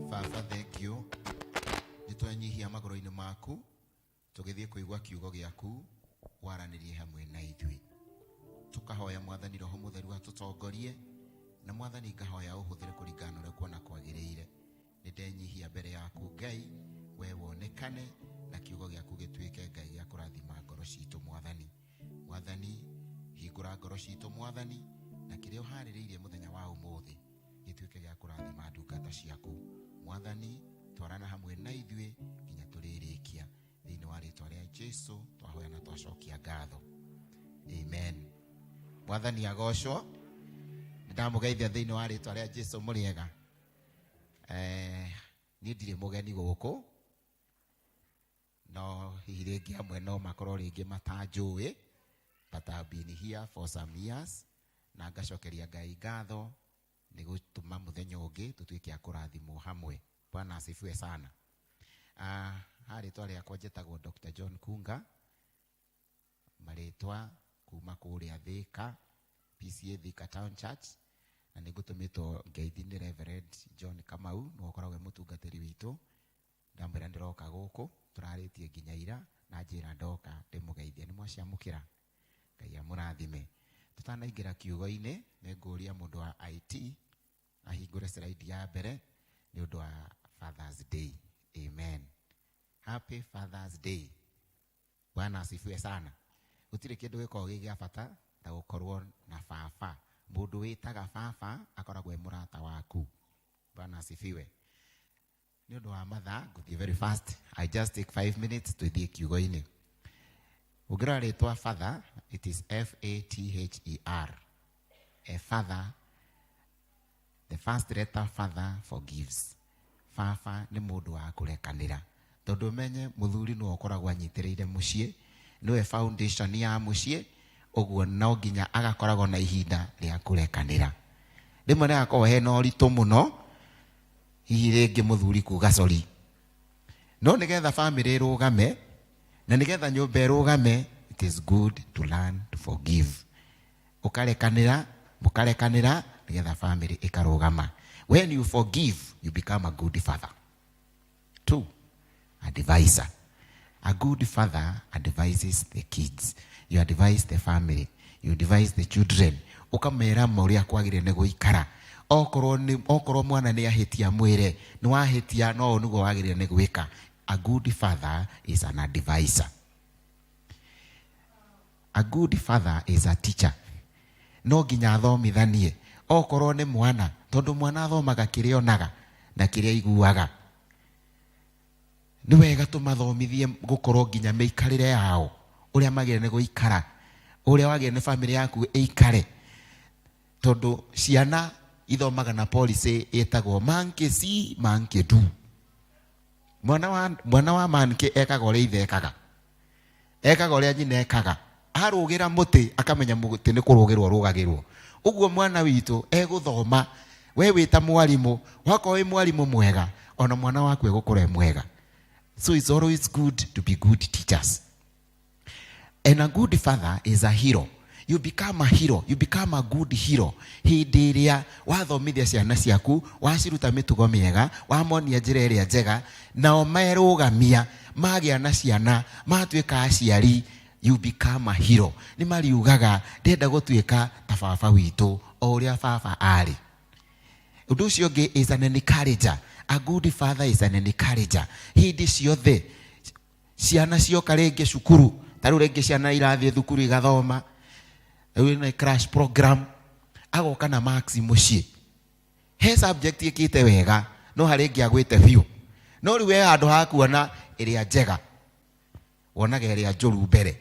T: Baba thank you nĩ twenyihia magũrũ-inĩ maku tũgĩthiĩ kũigua kiugo gĩaku waranĩrie hamwe na ithuĩ tũkahoya mwathani roho mũtheru atũtongorie na mwathani ngahoya ũhũthĩre kũringana na ũrĩa kuona kwagĩrĩire nĩ ndenyihia mbere yaku ngai we wonekane na kiugo gĩaku gĩtuĩke ngai gĩa kũrathima ngoro citũ mwathani mwathani hingũra ngoro citũ mwathani na kĩrĩa ũharĩrĩirie mũthenya wa ũmũthĩ gĩtuĩke gĩa kũrathima ndungata ciaku mwathani twarana hamwe na ithuĩ nginya tũrĩrĩkia thĩinĩ wa rĩtwa rĩa Jesu twahoya na twacokia ngatho amen mwathani agocwo nĩndamũgeithia thĩinĩ wa rĩtwa rĩa Jesu mũrĩega niĩ ndirĩ mũgeni gũkũ no hihi rĩngĩ amwe no makorwo rĩngĩ matanjũĩ but I've been here for some years na ngacokeria Ngai ngatho nĩ gũtũma mũthenya ũngĩ tũtuĩke a kũrathimwo hamwe Bwana asifiwe sana. Ha rĩtwa rĩakwa njĩtagwo Dr. John Kunga marĩtwa kuma kũrĩa Thika PCA Thika Town Church na nĩ ngũtũmĩtwo ngeithi nĩ Reverend John Kamau nĩwe ũkoragwo e mũtungatĩri witũ ndamwĩra ndĩroka gũkũ tũrarĩtie nginya ira na njĩra ndoka ndĩmũgeithie nĩ mwaciamũkĩra Ngai amũrathime tũtanaingĩra kiugo-inĩ nĩ ngũria mũndũ wa IT ahingũre slide ya mbere nĩ ũndũ wa Father's Day amen happy Father's Day Bwana asifiwe sana gũtirĩ kĩndũ gĩkoragwo gĩ gĩa bata ta gũkorwo na baba mũndũ wĩtaga baba akoragwo e mũrata waku Bwana asifiwe nĩ ũndũ wa mathaa ngũthiĩ very fast I just take 5 minutes tũthiĩ kiugo-inĩ ũngĩrora rĩtwa father it is F A T H E R a father the first letter father forgives baba nĩ mũndũ wa kũrekanĩra tondũ ũmenye mũthuri nĩwe ũkoragwo anyitĩrĩire mũciĩ Nĩwe foundation ya mũciĩ, ũguo no nginya agakoragwo na ihinda rĩa kũrekanĩra. Rĩmwe nĩ hakoragwo hena ũritũ mũno, hihi rĩngĩ mũthuri kuga sorry. No nĩgetha family ĩrũgame, na nĩgetha nyũmba ĩrũgame, it is good to learn to forgive. Ũkarekanĩra, mũkarekanĩra, nĩgetha family ĩkarũgama. When you forgive, you become a good father. Two, advisor. A good father advises the kids. You advise the family. You advise the children. Ũkamera ũrĩa kwagĩrĩire nĩ gũikara. Okorwo nĩ okorwo mwana nĩ ahĩtia mwĩre, nĩ wahĩtia no ũũ nĩguo wagĩrĩire nĩ gwĩka. A good father is an advisor. A good father is a teacher. No nginya athomithanie. Okorwo nĩ mwana, tondũ mwana athomaga kĩrĩa onaga na kĩrĩa aiguaga. Nĩ wega tũmathomithie gũkorwo nginya mĩikarĩre yao, ũrĩa magĩrĩire nĩ gũikara, ũrĩa wagĩrĩire nĩ famĩlĩ yaku ĩikare. Tondũ ciana ithomaga na policy ĩtagwo monkey see, monkey do. Mwana wa, mwana wa monkey ekaga ũrĩa ithe ekaga. Ekaga ũrĩa nyina ekaga. Arũgĩra mũtĩ akamenya mũtĩ nĩ kũrũgĩrwo ũrũgagĩrwo. Ũguo mwana witũ egũthoma, we wĩ ta mwarimũ, wakorwo wĩ mwarimũ mwega, ona mwana waku egũkũra e mwega. So it's always good to be good teachers. And a good father is a hero. You become a hero. You become a good hero. Hĩndĩ ĩrĩa wathomithia ciana ciaku, waciruta mĩtugo mĩega, wamonia njĩra ĩrĩa njega, nao merũgamia, magĩa na ciana, matuĩka aciari, you become a hero. Nĩ mariugaga, ndĩrenda gũtuĩka ta baba witũ, o ũrĩa baba arĩ. Ũndũ ũcio ũngĩ is an encourager. A good father is an encourager. Hĩndĩ ciothe ciana cioka rĩngĩ cukuru, ta rĩu rĩngĩ ciana irathiĩ thukuru igathoma, rĩu ĩno crash program, agoka na marks mũciĩ. He subject ĩkĩte wega, no harĩ ĩngĩ agwĩte biũ. No rĩu he handũ ha kuona ĩrĩa njega, wonaga ĩrĩa njũru mbere.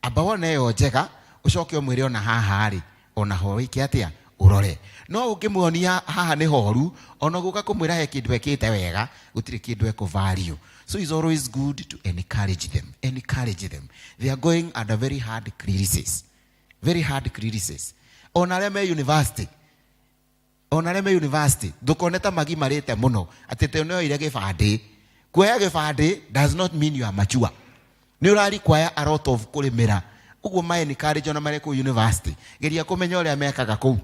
T: Amba wone ĩyo njega, ũcoke ũmwĩre ona haha rĩ, ona ho wĩke atĩa, ũrore. No ũngĩmuonia haha nĩ horu, ona gũka kũmwĩra he kĩndũ ekĩte wega, gũtirĩ kĩndũ ekũ value. So it's always good to encourage them. Encourage them. They are going under very hard criticism. Very hard criticism. Ona arĩa me university, ona arĩa me university, ndũkone ta magimarĩte mũno, atĩ te nĩoire gĩbandĩ. Kuoya gĩbandĩ does not mean you are mature. Nĩ ũra require a lot of kũrĩmĩra. Ũguo ma encourage ona marĩ kũu university. Geria kũmenya ũrĩa mekaga kũu.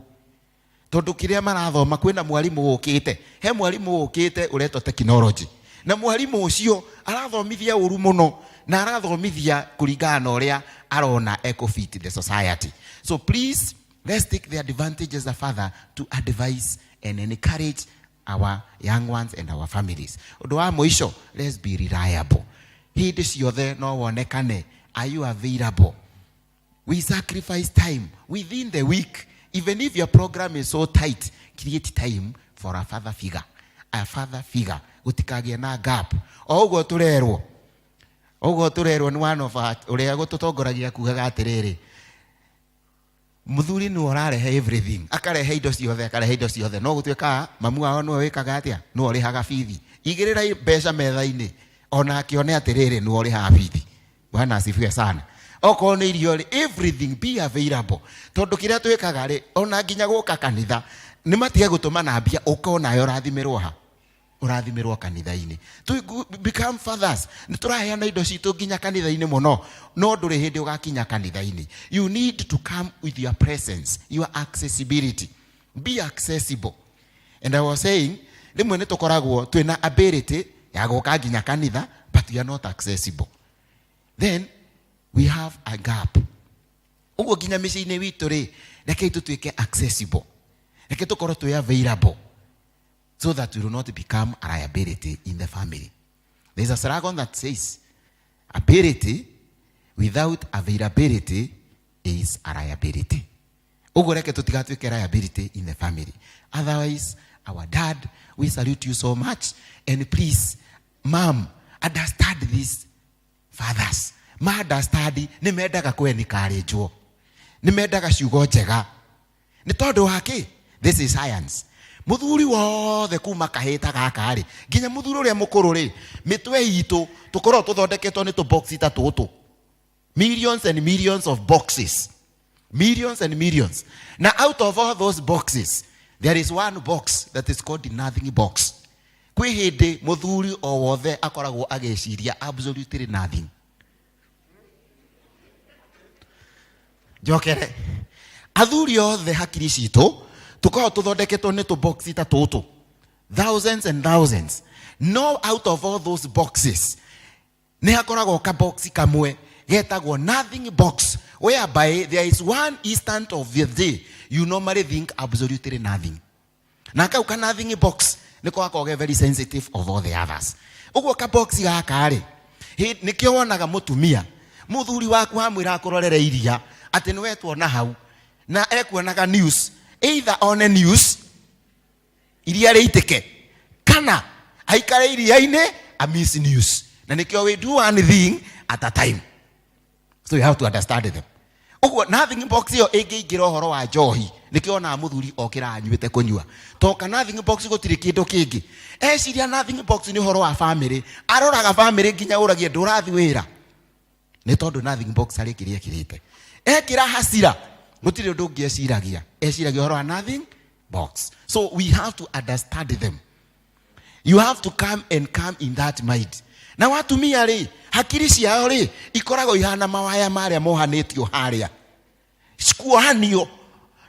T: Tondũ kĩrĩa marathoma kwĩna mwarimũ ũkĩte. He mwarimũ ũkĩte ũretwo technology. Na mwarimũ ũcio arathomithia ũru mũno na arathomithia kũringana na ũrĩa arona ekũ fit the society. So please, let's take the advantage as a father to advise and encourage our young ones and our families. Ũndũ wa mũico, let's be reliable. Hĩndĩ ciothe no wonekane, are you available? We sacrifice time within the week. Even if your program is so tight, create time for a father figure. A father figure. Gũtikagĩe na gap. O ũguo tũrerwo. Ũguo tũrerwo nĩ one of our, ũrĩa gũtũtongoragia kugaga atĩrĩrĩ, mũthuri nĩwe ũrarehe everything, akarehe indo ciothe, akarehe indo ciothe. No gũtuĩka mamu wao nĩwe wĩkaga atĩa, nĩwe ũrĩhaga bithi. Igĩrĩra mbeca metha-inĩ, ona akĩone atĩrĩrĩ, nĩwe ũrĩhaga bithi. Bwana asifiwe sana. Okorwo nĩ irio rĩ, everything be available. Tondũ kĩrĩa twĩkaga rĩ, ona nginya gũka kanitha, nĩ matige gũtũma na mbia, ũka onawe ũrathimĩrwo ha? Ũrathimĩrwo kanitha-inĩ. To become fathers, nĩ tũraheana indo citũ nginya kanitha-inĩ mũno, no ndũrĩ hĩndĩ ũgakinya kanitha-inĩ. You need to come with your presence, your accessibility. Be accessible. And I was saying, rĩmwe nĩ tũkoragwo twĩna ability ya gũka nginya kanitha, but we are not accessible. Then we have a gap. Ũguo nginya mĩciĩ-inĩ witũ rĩ, rekei tũtuĩke accessible. Reke tũkorwo twĩ available so that we will not become a liability in the family. There is a slogan that says, ability without availability is a liability. Ũguo reke tũtigatuĩke liability in the family. Otherwise, our dad, we salute you so much. And please, mom, understand these fathers. Ma understand nĩ mendaga kũ encourage-wo. Nĩ mendaga ciugo njega. Nĩ tondũ wa kĩ? This is science. Mũthuri wothe kuma kahĩĩ ta gaka rĩ, nginya mũthuri ũrĩa mũkũrũ rĩ, mĩtwe itũ tũkoragwo tũthondeketwo nĩ tũ box ta tũtũ. Millions and millions of boxes, millions and millions. Na out of all those boxes there is one box that is called the nothing box. Kwĩ hĩndĩ mũthuri o wothe akoragwo agĩciria absolutely nothing. Njokere, athuri othe hakiri citũ tũkoragwo tũthondeketwo nĩ tũboxi ta tũtũ, thousands and thousands. No out of all those boxes nĩ hakoragwo kaboxi kamwe getagwo nothing box, whereby there is one instant of the day you normally think absolutely nothing. Na kau ka nothing box nĩko gakoragwo ge very sensitive of all the others. Ũguo kaboxi gaka rĩ, nĩkĩo wonaga mũtumia mũthuri waku amwĩra akũrorere iria atĩ nĩ wetwo na hau na ekuonaga news, either one news iria rĩitĩke kana aikare iria-inĩ a miss news. Na nĩkĩo we do one thing at a time, so you have to understand them. Ũguo nothing box ĩyo ĩngĩingĩra ũhoro wa njohi, nĩkĩo onaga mũthuri okĩra anyuĩte kũnyua toka nothing box gũtirĩ kĩndũ kĩngĩ eciria. Nothing box nĩ ũhoro wa family, aroraga family nginya ũragie ndũrathi wĩra nĩ tondũ nothing box harĩ kĩrĩa ekĩrĩte. Ekĩra hasira gũtirĩ ũndũ ũngĩ eciragia, eciragia ũhoro wa nothing box. So we have to understand them. You have to come and come in that mind. Na watumia rĩ, hakiri ciao rĩ ikoragwo ihana mawaya marĩa mohanĩtio harĩa cikuohanio,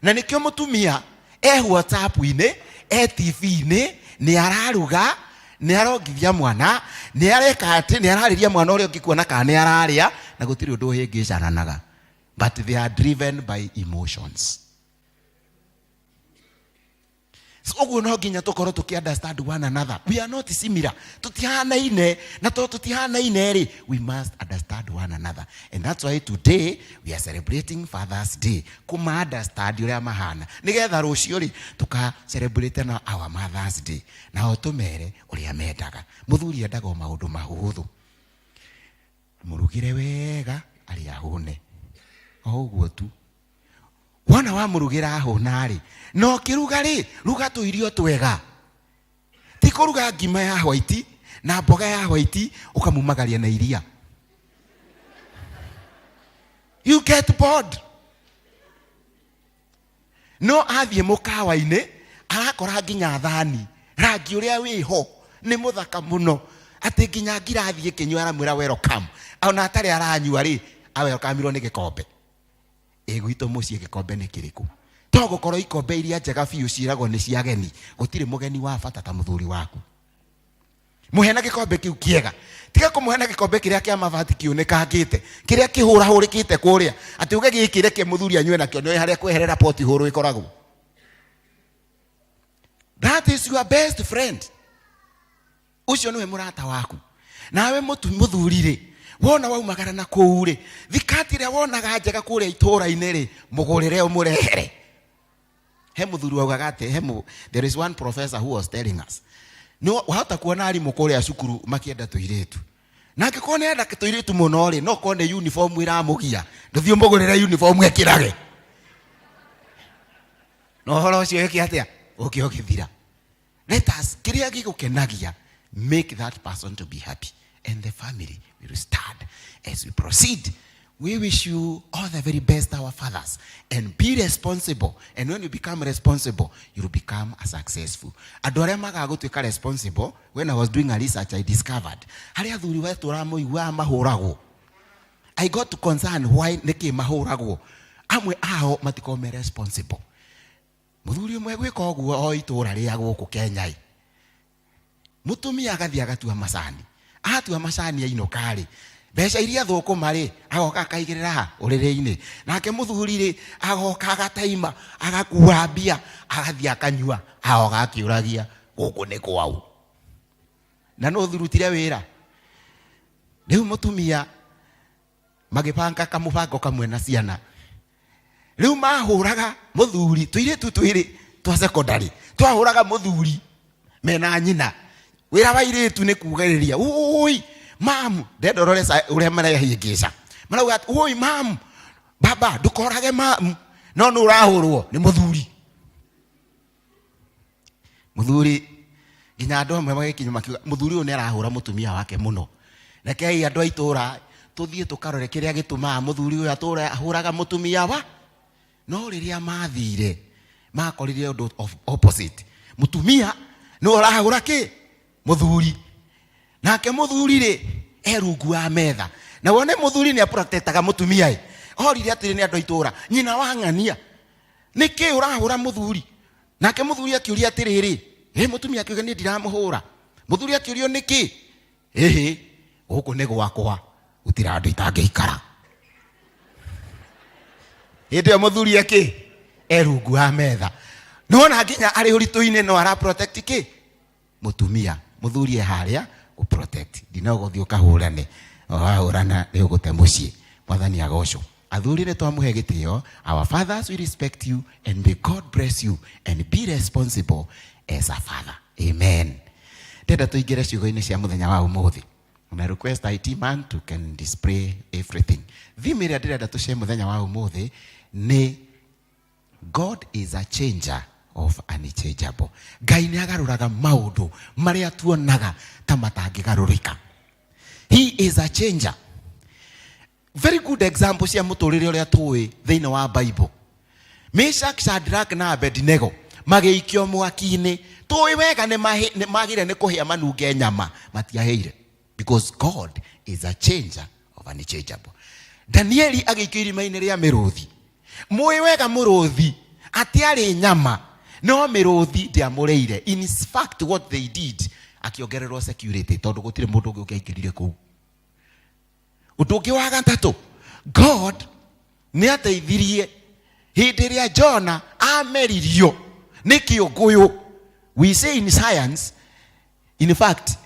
T: na nĩkĩo mũtumia e WhatsApp-inĩ, e TV-inĩ, nĩ araruga, nĩ arongithia mwana, nĩ areka atĩ nĩ ararĩria mwana ũrĩa ũngĩ kuona kana nĩ ararĩa, na gũtirĩ ũndũ ũhĩngĩcananaga, but they are driven by emotions. So ũguo no nginya tũkorwo tũkĩ understand one another. We are not similar, tũtihanaine, na tondũ tũtihanaine rĩ, we must understand one another, and that's why today we are celebrating Father's Day, kũma understand ũrĩa mahana, nĩgetha rũciũ rĩ tũka celebrate na our Mother's Day, nao tũmere ũrĩa mendaga. Mũthuri endaga o maũndũ mahũthũ, mũrugĩre wega arĩa ahũne, o ũguo tu. Wona wamũrugĩra ahũna rĩ, na ũkĩruga rĩ, ruga tũirio twega, ti kũruga ngima ya white na mboga ya white ũkamumagaria na iria. You get bored. No athiĩ mũkawa-inĩ arakora nginya thani rangi ũrĩa wĩho nĩ mũthaka mũno, atĩ nginya ngirathi ĩkĩnyua aramwĩra welcome, ona atarĩ aranyua rĩ, awelcomeirwo nĩ gĩkombe. Ĩ gwitũ mũciĩ gĩkombe nĩ kĩrĩkũ? To gũkorwo ikombe iria njega biũ ciĩragwo nĩ cia ageni. Gũtirĩ mũgeni wa bata ta mũthuri waku. Mũhe na gĩkombe kĩu kĩega, tiga kũmũhe na gĩkombe kĩrĩa kĩa mabati kĩunĩkangĩte, kĩrĩa kĩhũrahũrĩkĩte kũrĩa, atĩ uge gĩkĩ reke mũthuri anyue nakĩo, nĩoĩ harĩa kweherera poti hũrũ ĩkoragwo. That is your best friend. Ũcio nĩwe mũrata waku. Nawe mũthuri rĩ, wona waumagara na kũu rĩ, thikati ĩrĩa wonaga njega kũrĩa itũũra-inĩ rĩ, mũgũrĩre ũmũrehere. He mũthuri waugaga atĩ there is one professor who was telling us, nĩ wahota kuona arimũ kũrĩa cukuru makĩenda tũirĩtu, na angĩkorwo nĩ enda tũirĩtu mũno rĩ, no korwo nĩ uniform ĩramũgia, ndũthiĩ ũmũgũrĩre uniform ekĩrage, na ũhoro ũcio wĩke atĩa, ũke ũgĩthira. Let us, kĩrĩa gĩgũkenagia, make that person to be happy, and the family will stand. As we proceed, we wish you all the very best, our fathers, and be responsible. And when you become responsible, you will become a successful. Andũ arĩa magaga gũtuĩka responsible, when I was doing a research, I discovered harĩa athuri wetũraga mũiguaga mahũragwo. I got to concern why, nĩkĩ mahũragwo? Amwe ao matikoragwo me responsible. Mũthuri ũmwe gwĩka ũguo o itũũra rĩa gũkũ Kenya ĩ, mũtumia agathiĩ agatua macani, atua macani ainũka rĩ, mbeca iria thũkũma rĩ, agoka akaigĩrĩra ha ũrĩrĩ-inĩ, nake mũthuri rĩ agoka agataima, agakua mbia, agathiĩ akanyua, agoka akĩũragia gũkũ nĩ kwau na no thurutire wĩra. Rĩu mũtumia magĩbanga kamũbango kamwe na ciana, rĩu mahũraga mũthuri, tũirĩtu twĩrĩ twa secondary twahũraga mũthuri mena nyina. Wĩra wa irĩtu nĩ kugĩrĩria, ũi mamu, ndenda ũrore ũrĩa marehĩngĩca, marauga atĩ ũi mamu, baba ndũkorage mamu, no nĩ ũrahũrwo nĩ mũthuri. Mũthuri nginya andũ amwe magĩkinya makiuga mũthuri ũyũ nĩ arahũra mũtumia wake mũno, rekei andũ a itũra Tũthiĩ tũkarore kĩrĩa gĩtũmaga mũthuri ũyũ atũre ahũraga mũtumia wa. No rĩrĩa mathire makorire ũndũ of opposite. Mũtumia nĩwe ũrahũra kĩ mũthuri, nake mũthuri rĩ e rungu wa metha. Na wone mũthuri nĩ aprotectaga mũtumia ĩ. Orire atĩrĩ nĩ andũ a itũra, nyina wa ng'ania, nĩkĩ ũrahũra mũthuri? Nake mũthuri akĩũria atĩrĩrĩ, ĩ mũtumia akiuga niĩ ndiramũhũra. Mũthuri akĩũrio nĩkĩ? Ĩhĩ, gũkũ nĩ gwakwa, gũtirĩ handũ itangĩikara. Hĩndĩ ĩyo mũthuri ekĩ e rungu wa metha. Nĩwona nginya arĩ ũritũ-inĩ no ara protect kĩ mũtumia. Mũthuri e harĩa gũ protect. Ndinagũthiĩ ũkahũrane, wahũrana nĩ ũgũte mũciĩ. Mwathani agocwo. Athuri nĩ twamũhe gĩtĩo. Our fathers, we respect you and may God bless you and be responsible as a father. Amen. Ndenda tũingĩre ciugo-inĩ cia mũthenya wa ũmũthĩ. Na request IT man to can display everything. Theme ĩrĩa ndĩrenda tũshare mũthenya wa ũmũthĩ nĩ God is a changer of unchangeable. Ngai nĩ agarũraga maũndũ marĩa tuonaga ta matangĩgarũrĩka. He is a changer. Very good example cia mũtũrĩre ũrĩa tũĩ thĩinĩ wa Bible. Meshach, Shadrach na Abednego magĩikio mwaki-inĩ. Tũĩ wega nĩ magire nĩ kũhĩa manunge nyama, matiahĩire. Because God is a changer of unchangeable. Danieli agĩikio irima-inĩ rĩa mĩrũthi. Mũĩ wega mũrũthi atiarĩ nyama, no mĩrũthi ndĩamũrĩire. In fact what they did, akĩongererwo security tondũ gũtirĩ mũndũ ũngĩ ũngĩaingĩrire kũu. Ũndũ ũngĩ wa gatatũ, God nĩ ateithirie hĩndĩ ĩrĩa Jona ameririo nĩ kĩũngũyũ. We say in science, in fact,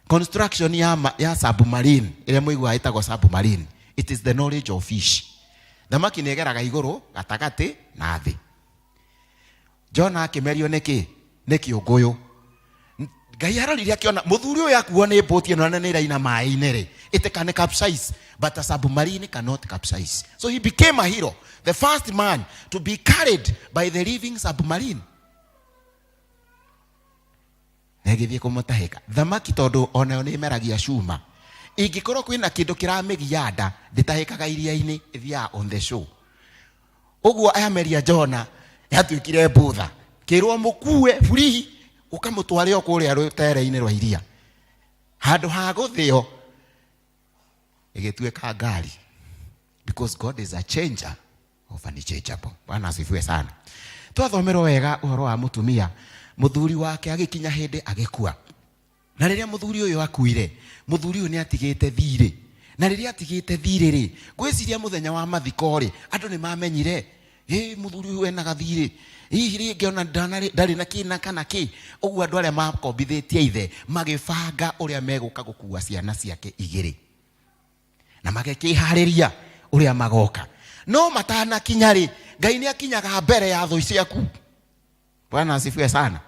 T: construction ya, ya submarine ĩrĩa mũiguaga ĩtagwo submarine, it is the knowledge of fish. Thamaki nĩ ĩgeraga igũrũ, gatagatĩ na thĩ. Jona akĩmerio nĩ kĩ? Nĩ kĩũngũyũ. Ngai arorire akĩona mũthuri ũyũ akuo nĩ mbũti ĩno na nĩ ĩraina maĩ-inĩ rĩ, it can capsize but a submarine cannot capsize. So he became a hero, the first man to be carried by the living submarine. Na ĩgĩthiĩ kũmũtahĩka thamaki, tondũ onayo nĩ ĩmeragia cuma. Ingĩkorwo kwĩna kĩndũ kĩramĩgia nda, ndĩtahĩkaga iria-inĩ, ĩthiaga on the shore. Ũguo ayameria Jona yatuĩkire mbũtha, kĩrwo mũkue free ũkamũtware o kũrĩa rũtere-inĩ rwa iria, handũ ha gũthĩo ĩgĩtuĩka ngari. Because God is a changer of unchangeable. Bwana asifiwe sana. Twathomerwo wega ũhoro wa mũtumia, mũthuri wake agĩkinya hĩndĩ agĩkua. Na rĩrĩa mũthuri ũyũ akuire, mũthuri ũyũ nĩ atigĩte thirĩ. Na rĩrĩa atigĩte thirĩ rĩ, ngwĩciria mũthenya wa mathiko rĩ, andũ nĩ mamenyire, ĩ mũthuri ũyũ ena gathirĩ, hihi rĩngĩ ona ndarĩ na kĩna kana kĩ. Ũguo andũ arĩa makombithĩtie ithe magĩbanga ũrĩa megũka gũkua ciana ciake igĩrĩ. Na magĩkĩharĩria ũrĩa magoka. No matanakinya rĩ, Ngai nĩ akinyaga mbere ya thũ ciaku. Bwana asifiwe sana.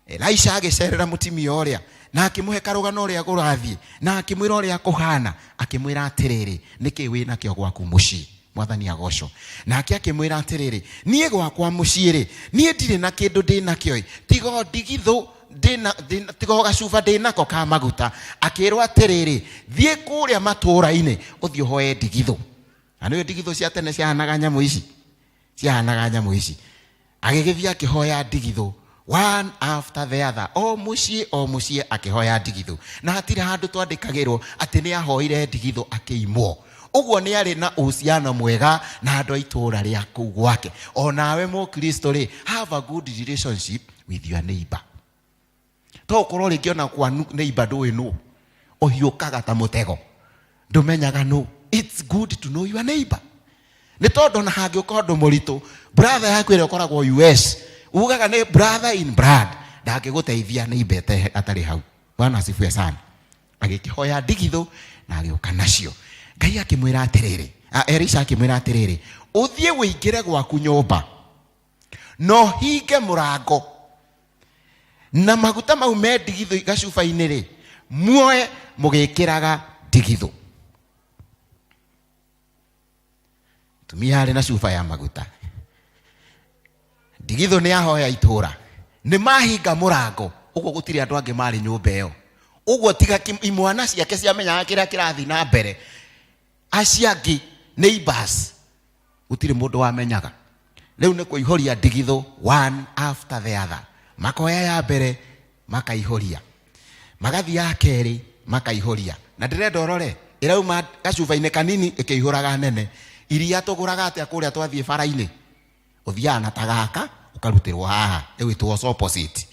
T: Elisha agĩcerera mũtumia ũrĩa na akĩmũhe karũgano ũrĩa kũrathiĩ na akĩmwĩra ũrĩa kũhana, akĩmwĩra atĩrĩrĩ, nĩkĩ wĩ nakĩo gwaku mũciĩ? Mwathani agocwo. Nake akĩmwĩra atĩrĩrĩ, niĩ gwakwa mũciĩ rĩ, niĩ ndirĩ na kĩndũ ndĩ nakĩo ĩ, tiga o ndigithũ ndĩna, ndĩna, tiga o gacuba ndĩ nako ka maguta. Akĩrwo atĩrĩrĩ, thiĩ kũrĩa matũũra-inĩ ũthiĩ ũhoe ndigithũ. Na nĩũĩ ndigithũ cia tene ciahanaga nyamũ ici, ciahanaga nyamũ ici. Agĩgĩthiĩ akĩhoya ndigithũ one after the other, o mũciĩ o mũciĩ akĩhoya ndigithũ, na hatirĩ handũ twandĩkagĩrwo atĩ nĩ ahoire ndigithũ akĩimwo. Ũguo nĩ arĩ na uhusiano mwega na andũ a itũũra rĩa kũu gwake. O nawe mũkristo rĩ, have a good relationship with your neighbor. To ũkorwo rĩngĩ ona kwa neighbor ndũĩ nũ, ũhiũkaga ta mũtego, ndũmenyaga nũ. It's good to know your neighbor. Nĩ tondũ ona hangĩũka ũndũ mũritũ, brother yaku ĩrĩa ũkoragwo US, ugaga nĩ brother in blood, ndangĩgũteithia neighbor atarĩ hau. Bwana asifiwe sana. Agĩkĩhoya ndigithũ na agĩũka nacio. Ngai akĩmwĩra atĩrĩrĩ, Elisha akĩmwĩra atĩrĩrĩ, ũthiĩ ũingĩre gwaku nyũmba na ũhinge mũrango, na maguta mau me ndigithũ gacuba-inĩ rĩ, muoe mũgĩkĩraga ndigithũ. Tumia arĩ na cuba ya maguta, ndigithũ nĩ ahoya itũra, nĩ mahinga mũrango, ũguo gũtirĩ andũ angĩ marĩ nyũmba ĩyo. Ũguo tiga imwana ciake ciamenyaga kĩrĩa kĩrathiĩ na mbere. Acio angĩ neighbors gũtirĩ mũndũ wamenyaga. Rĩu nĩ kũihũria ndigithũ one after the other. Makoya ya mbere makaihũria, magathiĩ ya kerĩ makaihũria. Na ndĩrenda ũrore ĩrauma gacuba-inĩ kanini ĩkĩihũraga nene. Iria tũgũraga atĩa kũrĩa twathiĩ bara-inĩ? Ũthiaga na ta gaka ũkarutĩrwo haha. Rĩu it was opposite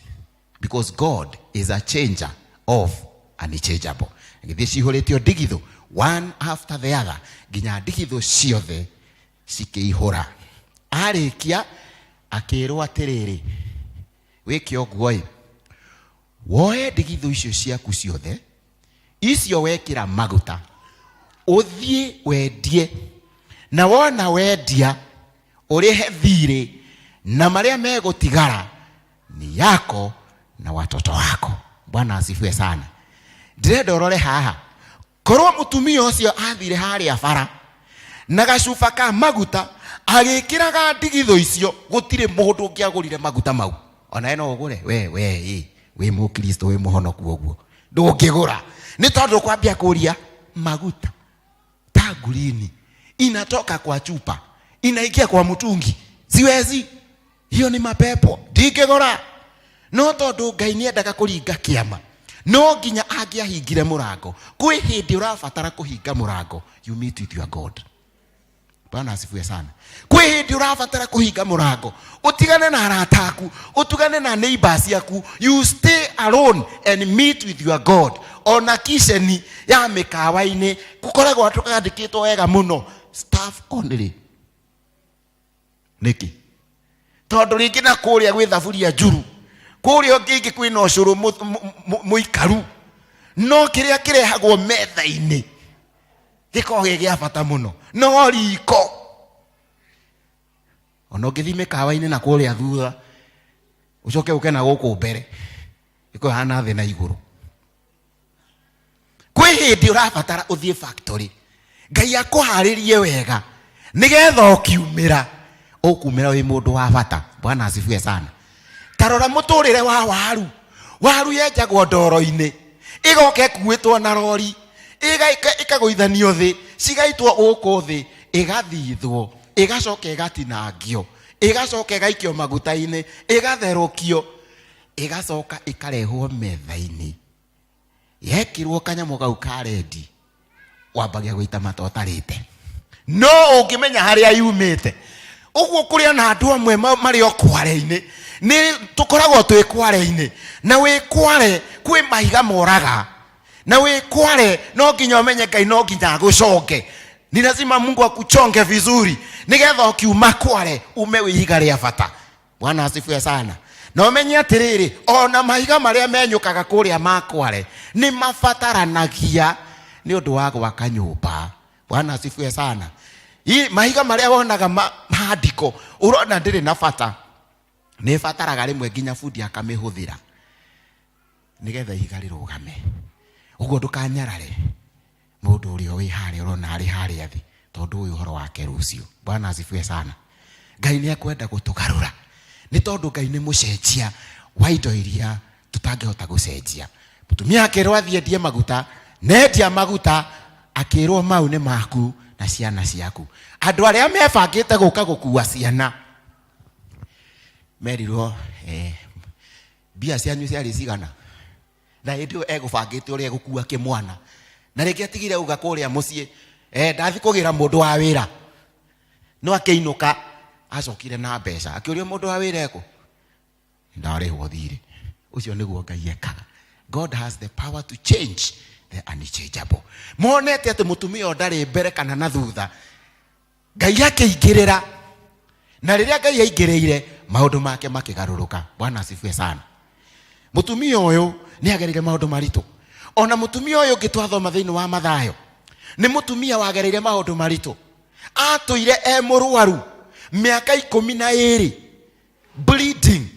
T: because God is a changer of unchangeable. Githĩ cihũrĩtio ndigithũ one after the other nginya ndigithũ ciothe cikĩihũra. Arĩkia akĩrwo atĩrĩrĩ, wĩke ũguo ĩ, woe ndigithũ icio ciaku ciothe icio wekĩra maguta, ũthiĩ wendie, na wona wendia ũrĩhe thirĩ, na marĩa megũtigara ni yako na watoto wako. Bwana asifiwe sana. Ndĩrenda ũrore haha, korwo mũtumia ũcio athire harĩa bara na gacuba ka maguta agĩkĩraga ndigithũ icio, gũtirĩ mũndũ ũngĩagũrire maguta mau. Onawe no ũgũre? We we ĩ wĩ mũkristo wĩ mũhonoku ũguo ndũngĩgũra, nĩ tondũ kwambia kũria maguta ta ngurini inatoka kwa chupa inaingia kwa mtungi, siwezi, hiyo ni mapepo, ndingĩgũra. No tondũ Ngai nĩendaga kũringa kĩama, no nginya angĩahingire mũrango. Kwĩ hĩndĩ ũrabatara kũhinga mũrango, you meet with your God. Bwana asifiwe sana. Kwĩ hĩndĩ ũrabatara kũhinga mũrango, ũtigane na arata aku, ũtigane na neighbors ciaku, you stay alone and meet with your God. Ona kitchen ya mĩkawa-inĩ gũkoragwo kandĩkĩtwo wega mũno, staff only. Nĩkĩ? Tondũ rĩngĩ na kũrĩa gwĩ thaburia njuru, kũrĩa ũngĩ kwĩna ũcũrũ mũikaru, no kĩrĩa kĩrehagwo metha-inĩ gĩkoragwo gĩ gĩa bata mũno, no riko. Ona ũngĩthiĩ mĩkawa-inĩ na kũrĩa thutha, ũcoke ũke na gũkũ mbere, ĩkoragwo ĩhana thĩ na igũrũ. Kwĩ hĩndĩ ũrabatara ũthiĩ factory, Ngai akũharĩrie wega nĩgetha ũkiumĩra ũkumĩra wĩ mũndũ wa bata. Bwana asifiwe sana. Ta rora mũtũrĩre wa waru. Waru yenjagwo ndoro-inĩ, ĩgoka ĩkuĩtwo na rori, ĩkagũithanio thĩ, cigaitwo gũkũ thĩ, ĩgathithwo, ĩgacoka ĩgatinangio, ĩgacoka ĩgaikio maguta-inĩ, ĩgatherũkio, ĩgacoka ĩkarehwo metha-inĩ. Yekĩrwo kanyamũ kau ka rendi, wambagia gũita mata ũtarĩte. No ũngĩmenya harĩa yumĩte. Ũguo kũrĩa na andũ amwe marĩ o kware-inĩ, nĩ tũkoragwo twĩ kware-inĩ, na wĩ kware kwĩ mahiga moraga, na wĩ kware no nginya ũmenye Ngai no nginya agũconge. Ni lazima Mungu akuchonge vizuri nĩgetha ũkiuma kware ume wĩ ihiga rĩa bata. Bwana asifiwe sana. Na ũmenye atĩrĩrĩ, ona mahiga marĩa menyũkaga kũrĩa makware nĩ mabataranagia nĩ ũndũ wa gwaka nyũmba. Bwana asifiwe sana. Mahiga marĩa wonaga handiko ũrona ndĩrĩ na bata, nĩ ĩbataraga rĩmwe nginya bundi akamĩhũthĩra nĩgetha ihiga rĩrũgame. Ũguo ndũkanyarare mũndũ ũrĩa wĩ harĩa ũrona arĩ harĩa thĩ, tondũ ũyũ ũhoro wake rũciũ. Bwana asifiwe sana. Ngai nĩ ekwenda gũtũgarũra, nĩ tondũ Ngai nĩ mũcenjia wa indo iria tũtangĩhota gũcenjia. Mũtumia akĩrwo athiĩ endie maguta, na endia maguta akĩrwo mau nĩ maku na ciana ciaku. Andũ arĩa mebangĩte gũka gũkua ciana merirwo, mbia cianyu ciarĩ cigana? Na hĩndĩ ĩyo egũbangĩte ũrĩa egũkua kĩmwana, na rĩngĩ atigire uga kũrĩa mũciĩ, ndathi kũgĩra mũndũ wa wĩra. No akĩinũka acokire na mbeca, akĩũria mũndũ wa wĩra ekũ, ndarĩhwo thirĩ. Ũcio nĩguo Ngai ekaga. God has the power to change the unchangeable. Monete atĩ mũtumia ũyũ ndarĩ mbere kana na thutha, Ngai akĩingĩrĩra, na rĩrĩa Ngai aingĩrĩire maũndũ make makĩgarũrũka. Bwana asifiwe sana. Mũtumia ũyũ nĩ agereire maũndũ maritũ. Ona mũtumia ũyũ ũngĩ twathoma thĩinĩ wa Mathayo nĩ mũtumia wagereire maũndũ maritũ. Atũire e mũrwaru mĩaka ikũmi na ĩrĩ, bleeding.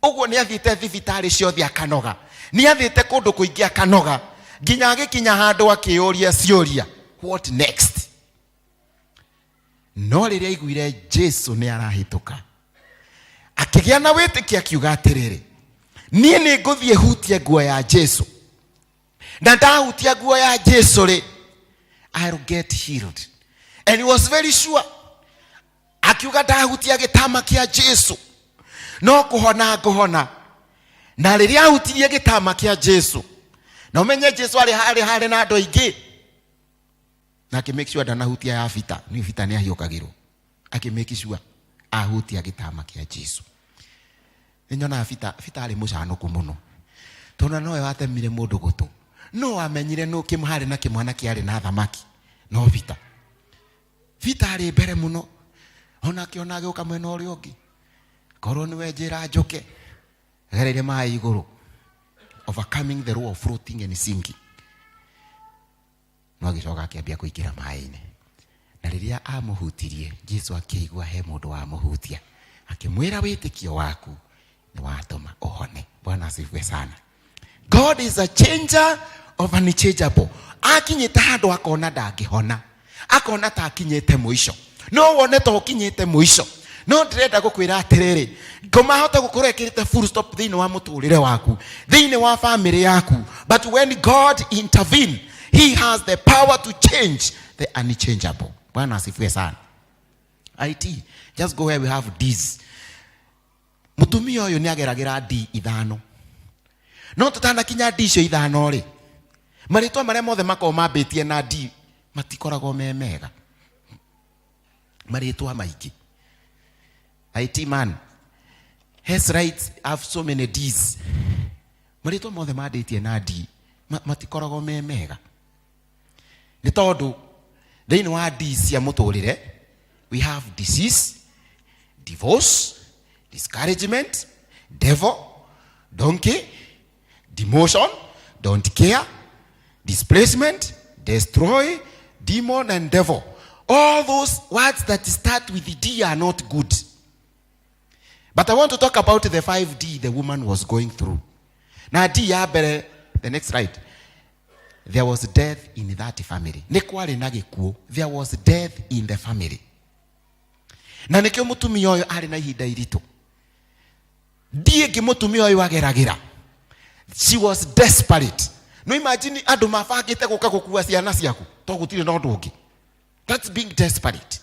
T: Ũguo nĩ athiĩte thibitarĩ ciothe akanoga, nĩ athiĩte kũndũ kũingĩ akanoga, nginya agĩkinya handũ akĩyũria ciũria, what next? No rĩrĩa aiguire Jesu nĩ arahĩtũka, akĩgĩa na wĩtĩkio, akiuga atĩrĩrĩ, niĩ nĩ ngũthiĩ hutie nguo ya Jesu, na ndahutia nguo ya Jesu rĩ, I'll get healed. And he was very sure. Akiuga ndahutia gĩtama kĩa Jesu no kũhona ngũhona. Na rĩrĩa ahutirie gĩtama kĩa Jesu, na ũmenye Jesu arĩ harĩ harĩ na andũ aingĩ, na akĩ make sure ndanahutia ya Bita, nĩ Bita nĩ ahiũkagĩrwo, akĩ make sure ahutia gĩtama kĩa Jesu. Nĩ nyonaga Bita, Bita arĩ mũcanũku mũno, tondũ nowe watemire mũndũ gũtũ, no amenyire nũ kĩm harĩ na kĩmwana kĩarĩ na thamaki, no Bita. Bita arĩ mbere mũno, ona akĩona agĩũka mwena ũrĩa ũngĩ, korwo nĩwe njĩra njũke, gereire maĩ igũrũ, overcoming the law of floating and sinking. No agĩcoka akĩambia kũingĩra maĩ-inĩ, na rĩrĩa amũhutirie Jesu akĩigua he mũndũ wamũhutia, akĩmwĩra wĩtĩkio waku nĩ watũma ũhone. Bwana asifiwe sana. God is a changer of unchangeable. Akinyĩte handũ akona ndangĩhona, akona ta akinyĩte mũico, no wone ta ũkinyĩte mũico, no ndĩrenda gũkwĩra atĩrĩrĩ, ngoma hota gũkorwo ĩkĩrĩte full stop thĩinĩ wa mũtũrĩre waku, thĩinĩ wa family yaku, but when God intervene, he has the power to change the unchangeable. Bwana asifiwe sana. IT, just go where we have D's. Mũtumia ũyũ nĩ ageragĩra D ithano, no tũtanakinya D icio ithano rĩ, marĩtwa marĩa mothe makoragwo mambĩtie na D matikoragwo me mega, marĩtwa maingĩ. IT man has rights have so many D's. Marĩtwa mothe mandĩtie na D matikoragwo me mega, nĩ tondũ thĩinĩ wa D cia mũtũrĩre we have disease, divorce, discouragement, devil, donkey, demotion, don't care, displacement, destroy, demon and devil. All those words that start with D are not good. But I want to talk about the 5D the woman was going through. Na D ya mbere, the next slide. There was death in that family. Nĩ kwarĩ na gĩkuũ. There was death in the family. Na nĩkĩo mũtumia ũyũ arĩ na ihinda iritũ. D ĩngĩ mũtumia ũyũ ageragĩra, she was desperate. No imagine andũ mabangĩte gũka gũkua ciana ciaku to gũtirĩ na ũndũ ũngĩ. That's being desperate.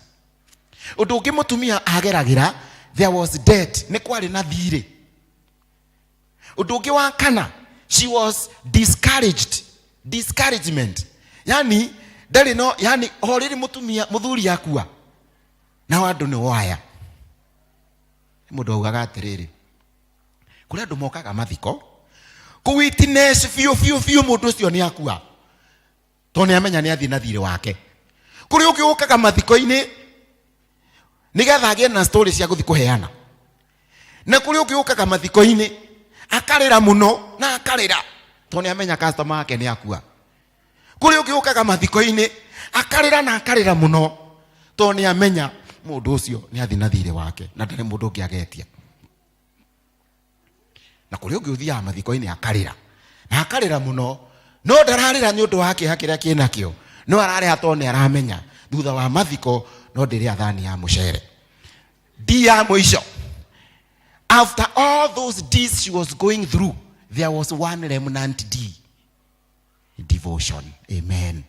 T: Ũndũ ũngĩ mũtumia ageragĩra, there was debt. Nĩ kwarĩ na thirĩ. Ũndũ ũngĩ wa kana, she was discouraged. Discouragement, yani ndarĩ no, yani o rĩrĩ mũtumia mũthuri akua nao andũ nĩ waya. Mũndũ augaga atĩrĩrĩ, kũrĩ andũ mokaga mathiko kũ witness biũ biũ biũ mũndũ ũcio nĩ akua, tondũ nĩ amenya nĩ athiĩ na thirĩ wake. Kũrĩ ũngĩ ũkaga mathiko-inĩ nĩgetha agĩe na story cia gũthiĩ kũheana, na kũrĩ ũngĩ ũkaga mathiko-inĩ akarĩra mũno na akarĩra tondũ nĩ amenya customer wake nĩ akua. Kũrĩ ũngĩ ũkaga mathiko-inĩ akarĩra na akarĩra mũno tondũ nĩ amenya mũndũ ũcio nĩ athiĩ na thirĩ wake na ndarĩ mũndũ ũngĩ agetia. Na kũrĩ ũngĩ ũthiaga mathiko-inĩ akarĩra na akarĩra mũno, no ndararĩra nĩ ũndũ wa kĩeha kĩrĩa kĩnakĩo, no ararĩra tondũ nĩ aramenya thutha wa mathiko no ndĩrĩa thani ya mũcere. D ya mũico, after all those D's she was going through, there was one remnant D, devotion. Amen.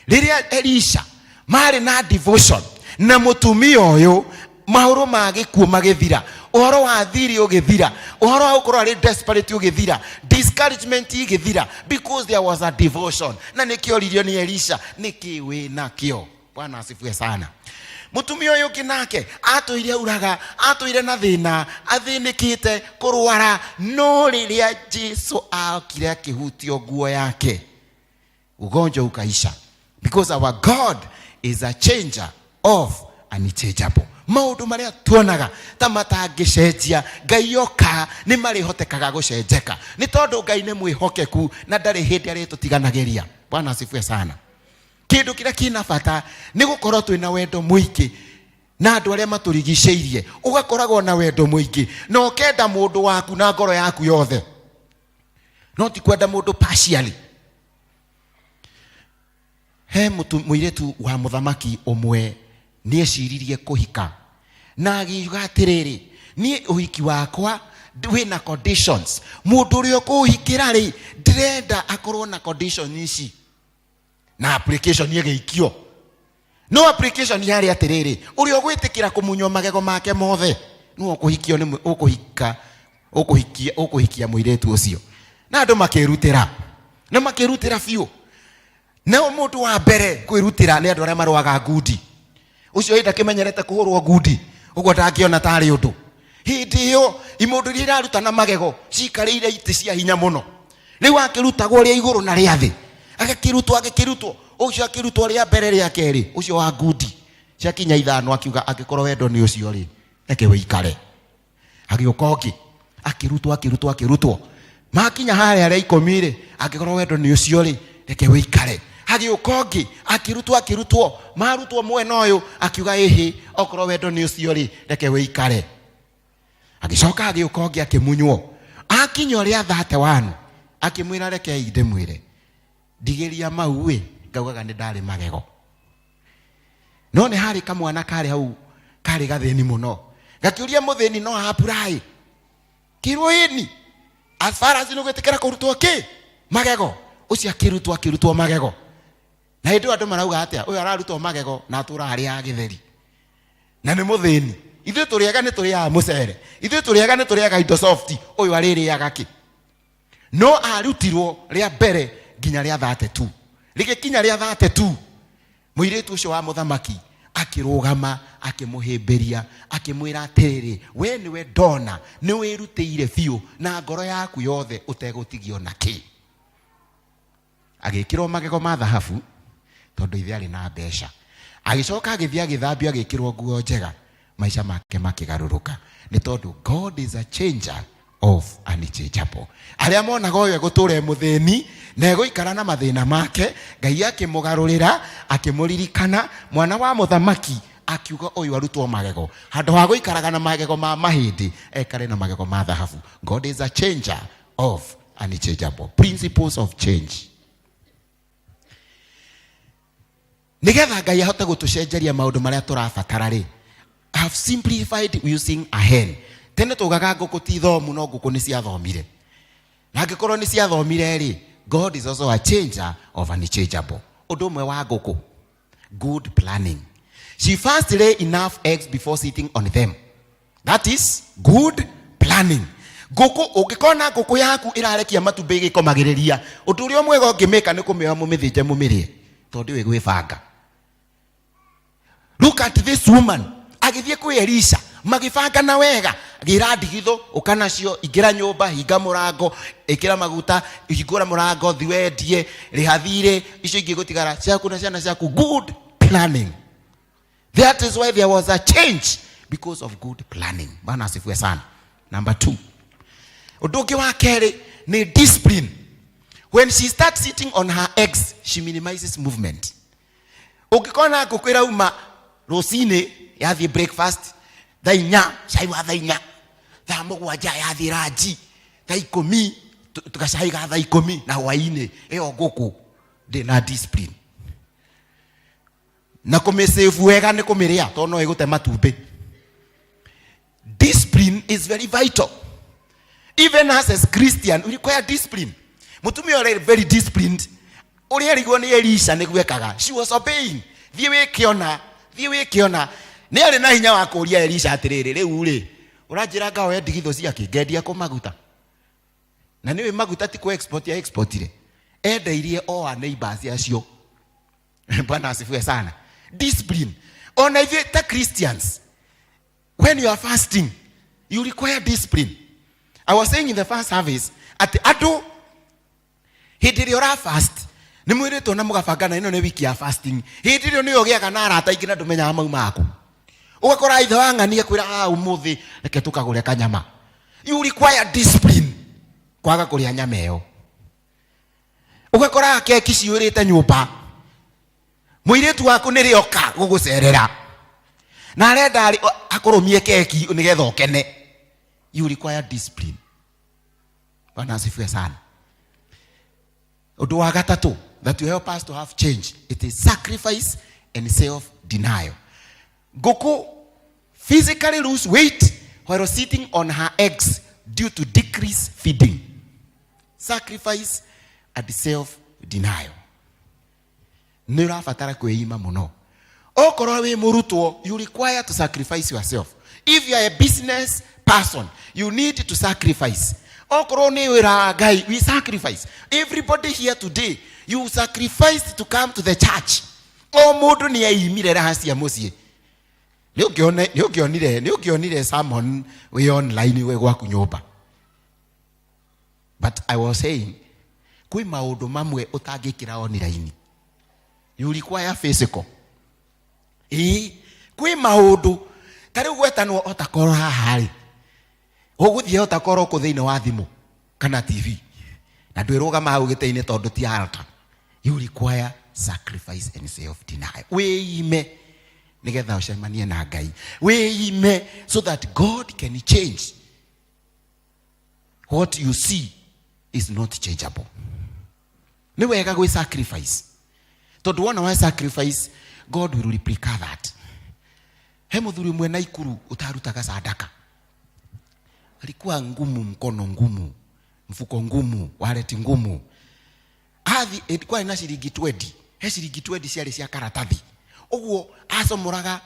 T: Rĩrĩa Elisha marĩ na devotion na mũtumia ũyũ, maũndũ ma gĩkuũ magĩthira, ũhoro wa thiri ũgĩthira, ũhoro wa gũkorwo arĩ desperate ũgĩthira, discouragement igĩthira, because there was a devotion. Na nĩkĩo oririo nĩ Elisha, nĩkĩ wĩ nakĩo? Bwana asifiwe sana. Mũtumia ũyũ ũngĩ nake atũire auraga, atũire na thĩna, athĩnĩkĩte kũrwara, no rĩrĩa Jesu akire akĩhutio nguo yake, ugonjwa ukaisha, because our God is a changer of unchangeable. Maũndũ marĩa tuonaga ta matangĩcenjia, Ngai oka nĩ marĩhotekaga gũcenjeka, nĩ tondũ Ngai nĩ mwĩhokeku na ndarĩ hĩndĩ arĩtũtiganagĩria. Bwana asifiwe sana. Kĩndũ kĩrĩa kĩna bata nĩ gũkorwo twĩna wendo mũingĩ na andũ arĩa matũrigicĩirie, ũgakoragwo na wendo mũingĩ na ũkenda mũndũ waku na ngoro yaku yothe, no ti kwenda mũndũ partially. He mũirĩtu wa mũthamaki ũmwe nĩ eciririe kũhika, na akiuga atĩrĩrĩ, niĩ ũhiki wakwa wĩna conditions, mũndũ ũrĩa ũkũhikĩra rĩ, ndĩrenda akorwo na condition ici. Na application ĩgĩikio. No application yarĩ atĩrĩrĩ, ũrĩa ũgwĩtĩkĩra kũmunywo magego make mothe nĩwe ũkũhikio nĩ ũkũhika ũkũhikia ũkũhikia mũirĩtu ũcio. Na andũ makĩrutĩra, na makĩrutĩra biũ. Nao mũndũ wa mbere kwĩrutĩra nĩ andũ arĩa marũaga ngundi. Ũcio hĩndĩ akĩmenyerete kũhũrwo ngundi, ũguo ndangĩona tarĩ ũndũ. Hĩndĩ ĩyo imũndũ iria iraruta na magego cikarĩire itĩ cia hinya mũno. Rĩu akĩrutagwo rĩa igũrũ na rĩa thĩ, agakĩrutwo agĩkĩrutwo, ũcio akĩrutwo rĩa mbere rĩa kerĩ, ũcio wa ngundi ciakinya ithano akiuga angĩkorwo wendo nĩ ũcio rĩ, reke wĩikare. Agĩũka ũngĩ akĩrutwo akĩrutwo akĩrutwo, makinya harĩa rĩa ikũmi rĩ, angĩkorwo wendo nĩ ũcio rĩ, reke wĩikare. Agĩũka ũngĩ akĩrutwo akĩrutwo, marutwo mwena ũyũ akiuga ĩhĩ, okorwo wendo nĩ ũcio rĩ, reke wĩikare. Agĩcoka agĩũka ũngĩ akĩmunywo, akinya ũrĩa 31 akĩmwĩra rekei ndĩmwĩre, ndigĩria mau ĩ, ngaugaga nĩ ndarĩ magego. No nĩ harĩ kamwana karĩ hau karĩ gathĩni mũno, gakĩũria mũthĩni no apply, kĩrwo ĩni as far as nĩ gwĩtĩkĩra kũrutwo kĩ magego. Ũcio akĩrutwo akĩrutwo magego, na hĩndĩ ĩyo andũ marauga atĩa, ũyũ ararutwo magego na atũraga arĩaga gĩtheri na nĩ mũthĩni. Ithuĩ tũrĩaga nĩ tũrĩaga mũcere, ithuĩ tũrĩaga nĩ tũrĩaga indo soft, ũyũ arĩrĩaga kĩ? No arutirwo rĩa mbere nginya rĩa 32. Rĩgĩkinya rĩa 32, mũirĩtu ũcio wa mũthamaki akĩrũgama akĩmũhĩmbĩria akĩmwĩra atĩrĩrĩ, we nĩwe ndona nĩ wĩrutĩire biũ na ngoro yaku yothe ũtegũtigio na kĩ. Agĩkĩrwo magego ma thahabu tondũ ithe arĩ na mbeca. Agĩcoka agĩthiĩ agĩthambio agĩkĩrwo nguo njega, maica make makĩgarũrũka nĩ tondũ God is a changer of unchangeable. Arĩa monaga ũyũ egũtũra e mũthĩni na egũikara na mathĩna make, Ngai akĩmũgarũrĩra akĩmũririkana mwana wa mũthamaki, akiuga ũyũ arutwo magego, handũ ha gũikaraga na magego ma mahĩndĩ ekare na magego ma thahabu. God is a changer of unchangeable. Principles of change. Nigetha Ngai ahote gũtũcenjeria maũndũ marĩa tũrabatara rĩ, I have simplified using a hen. Tene tugaga ngũkũ ti thomu, no ngũkũ nĩ ciathomire. Na angĩkorwo nĩ ciathomire rĩ, God is also a changer of unchangeable. Ũndũ ũmwe wa ngũkũ, good planning. She first lay enough eggs before sitting on them. That is good planning. Ngũkũ, ũngĩkona ngũkũ yaku ĩrarekia matumbĩ ĩgĩkomagĩrĩria, ũndũ ũrĩa mwega ũngĩmĩka nĩ kũmĩoya mũmĩthĩnje mũmĩrĩe, tondũ ndĩũĩ gwĩbanga. Look at this woman agĩthiĩ kwĩ Elisha, magĩbangana wega, gĩra ndigithũ, ũka nacio, ingĩra nyũmba, hinga mũrango, ĩkĩra maguta, hingũra mũrango, thi wendie, rĩha thirĩ, icio ingĩ gũtigara ciaku na ciana ciaku. Good planning. That is why there was a change, because of good planning. Bwana asifiwe sana. Number 2, ũndũ ũngĩ wa kerĩ nĩ discipline. When she starts sitting on her eggs, she minimizes movement. Ũngĩkona ngũkũ ĩrauma rũcinĩ yathiĩ breakfast thaa inya, cai wa thaa inya, thaa mũgwanja yathiĩ ranji, thaa ikũmi gacai ga thaa ikũmi na hwainĩ, ĩyo ngũkũ ndĩ na discipline. Na kũmĩsave wega nĩ kũmĩrĩa tondũ no ĩgũte matumbĩ. Discipline is very vital. Even us as Christian, we require discipline. Mũtumia ũrĩa very disciplined, ũrĩa erigwo nĩ Elisha nĩguo ekaga. She was obeying. Thiĩ wĩke ũna, thiĩ wĩke ũna. Nĩ arĩ na hinya wa kũũria Elisha atĩrĩrĩ, rĩu rĩ, ũranjĩra ngaoe ndigithũ ciake, ngendia kũ maguta? Na nĩũĩ maguta ti kũ export ya exportire. Endeirie o a neighbors acio. Bwana asifiwe sana. Discipline. Ona ithuĩ ta Christians, when you are fasting, you require discipline. I was saying in the first service atĩ andũ hĩndĩ ĩrĩa ũra fast nĩ mwĩrĩtwo na mũgabanga na ĩno nĩ wiki ya fasting, hĩndĩ ĩrĩa nĩyo ũgĩaga na arata aingĩ na ndũmenyaga mau maku. Ũgakora ithe wa ng'ania kwĩra, ũmũthĩ reke tũkagũre kanyama. You require discipline kwaga kũrĩa nyama ĩyo. Ũgakora keki ciyũrĩte nyũmba, mũirĩtu waku nĩ rĩoka gũgũcerera na arenda akũrũmie keki nĩgetha ũkene. You require discipline. Bwana asifiwe sana. Ũndũ wa gatatũ that will help us to have change, it is sacrifice and self denial. Ngũkũ physically lose weight while sitting on her eggs due to decreased feeding. Sacrifice and self denial. Nĩ ũrabatara kwĩima mũno. Okorwo wĩ mũrutwo, you require to sacrifice yourself. If you are a business person, you need to sacrifice. Okorwo nĩ wĩra wa Ngai, we sacrifice. Everybody here today, you sacrificed to come to the church. O mũndũ nĩ eimire raha cia mũciĩ. Nĩ ũngĩonire, nĩ ũngĩonire sermon wĩ online wĩ gwaku nyũmba. But I was saying, kwĩ maũndũ mamwe ũtangĩkĩra online. You require physical. Ĩĩ, kwĩ maũndũ ta rĩu gwetanwo otakoro haha rĩ, ũgũthiĩ otakoro kũ thĩinĩ wa thimũ kana TV na ndwĩrũgama hau gĩtĩ-inĩ tondũ ti altar. You require sacrifice and self denial. Wĩime nĩgetha ũcemanie na Ngai. Wĩime so that God can change what you see is not changeable. Nĩ wega gwĩ sacrifice tondũ wona wa sacrifice, God will replicate that. He mũthuri ũmwe Naikuru ũtarutaga sadaka, alikuwa ngumu, mkono ngumu, mfuko ngumu, wallet ngumu. Athi kwarĩ na ciringi 20, he ciringi 20 ciarĩ cia karatathi, ũguo acomoraga,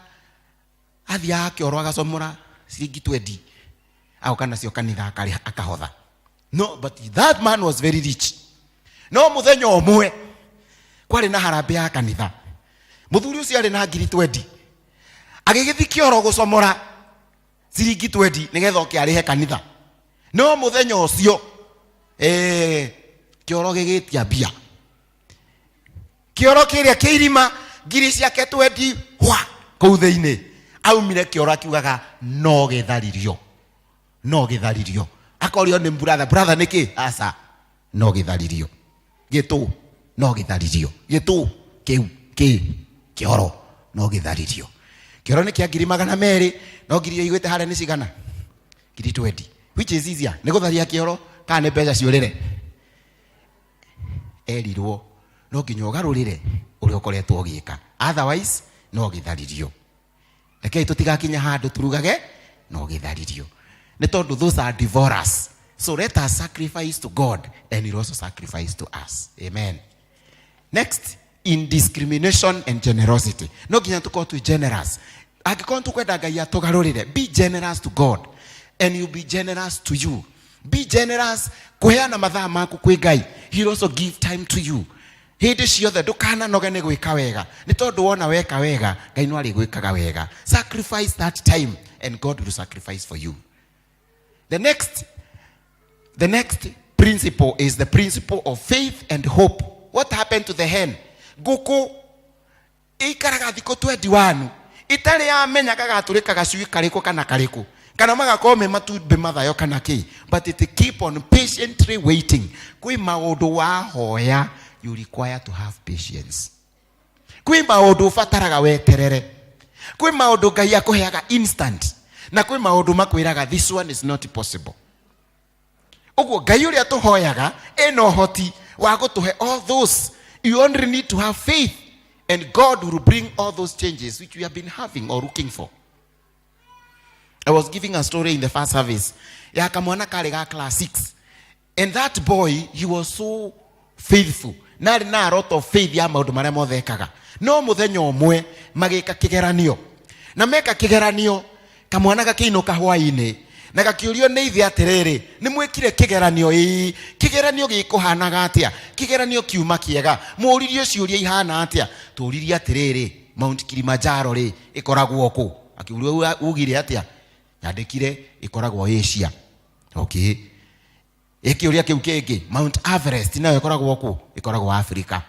T: athiaga kĩoro agacomora ciringi 20, agoka nacio kanitha akarĩha akahotha. No, but that man was very rich. No mũthenya ũmwe kwarĩ na harambĩ ya kanitha, mũthuri ũcio arĩ na ngiri 20, agĩgĩthi kĩoro gũcomora ciringi 20 nĩgetha oke arĩhe kanitha. No mũthenya ũcio kĩoro gĩgĩtia mbia, kĩoro kĩrĩa kĩirima ngiri ciake 20 hwa kũu thĩinĩ. Aumire kĩoro akiugaga no gĩtharirio, no gĩtharirio. Akorio nĩ brother, brother nĩkĩ? Aca, no gĩtharirio gĩtũ, no gĩtharirio gĩtũ kĩu kĩ kĩoro, no gĩtharirio. Kĩoro nĩ kĩa ngiri magana merĩ, no ngiri iria igwĩte harĩa nĩ cigana? Ngiri 20. Which is easier, nĩ gũtharia kĩoro kana nĩ mbeca ciũrĩre? Erirwo no nginya ũgarũrĩre ũrĩa ũkoretwo ũgĩka, otherwise no gĩtharirio. Rekei tũtigakinya handũ turugage no gĩtharirio, nĩ tondũ those are divorce. So let us sacrifice to God and he will also sacrifice to us. Amen. Next, indiscrimination and generosity. No nginya tũkorwo twĩ generous angĩkorwo tũkwenda Ngai atũgarũrĩre. Be generous to God and he'll be generous to you. Be generous kũheana mathaa maku kwĩ Ngai, he will also give time to you. Hĩndĩ ciothe ndũkananoge nĩ gwĩka wega, nĩ tondũ wona weka wega, Ngai no arĩgwĩkaga wega. Sacrifice that time and God will sacrifice for you. The next principle is the principle of faith and hope. What happened to the hen? Ngũkũ ĩikaraga thikũ 21 itarĩ yamenya gagatũrĩka gacui karĩkũ kana karĩkũ, kana magakorwo me matumbĩ mathayo kana kĩ, but it keep on patiently waiting. Kwĩ maũndũ wahoya, you require to have patience. Kwĩ maũndũ ũbataraga weterere. Kwĩ maũndũ Ngai akũheaga instant, na kwĩ maũndũ makwĩraga this one is not possible. Ũguo Ngai ũrĩa tũhoyaga ena ũhoti wa gũtũhe all those. You only need to have faith and God will bring all those changes which we have been having or looking for. I was giving a story in the first service ya kamwana karĩ ga class 6, and that boy, he was so faithful na arĩ na a lot of faith ya maũndũ marĩa mothe ekaga. No mũthenya ũmwe magĩka kĩgeranio, na meka kĩgeranio kamwana gakĩinũka hwainĩ na gakĩũrio nĩ ithe atĩrĩrĩ, nĩ mwĩkire kĩgeranio? Ĩĩ. Kĩgeranio gĩkũhanaga atĩa? Kĩgeranio kiuma kĩega. Mũririe ciũria ihana atĩa? Tũririe atĩrĩrĩ, Mount Kilimanjaro rĩ, ĩkoragwo kũ? Akiuria ugire atĩa? Nyandĩkire ĩkoragwo Asia. Okay, ĩkĩũria kĩu kĩngĩ, Mount Everest nayo ĩkoragwo kũ? Ĩkoragwo Africa.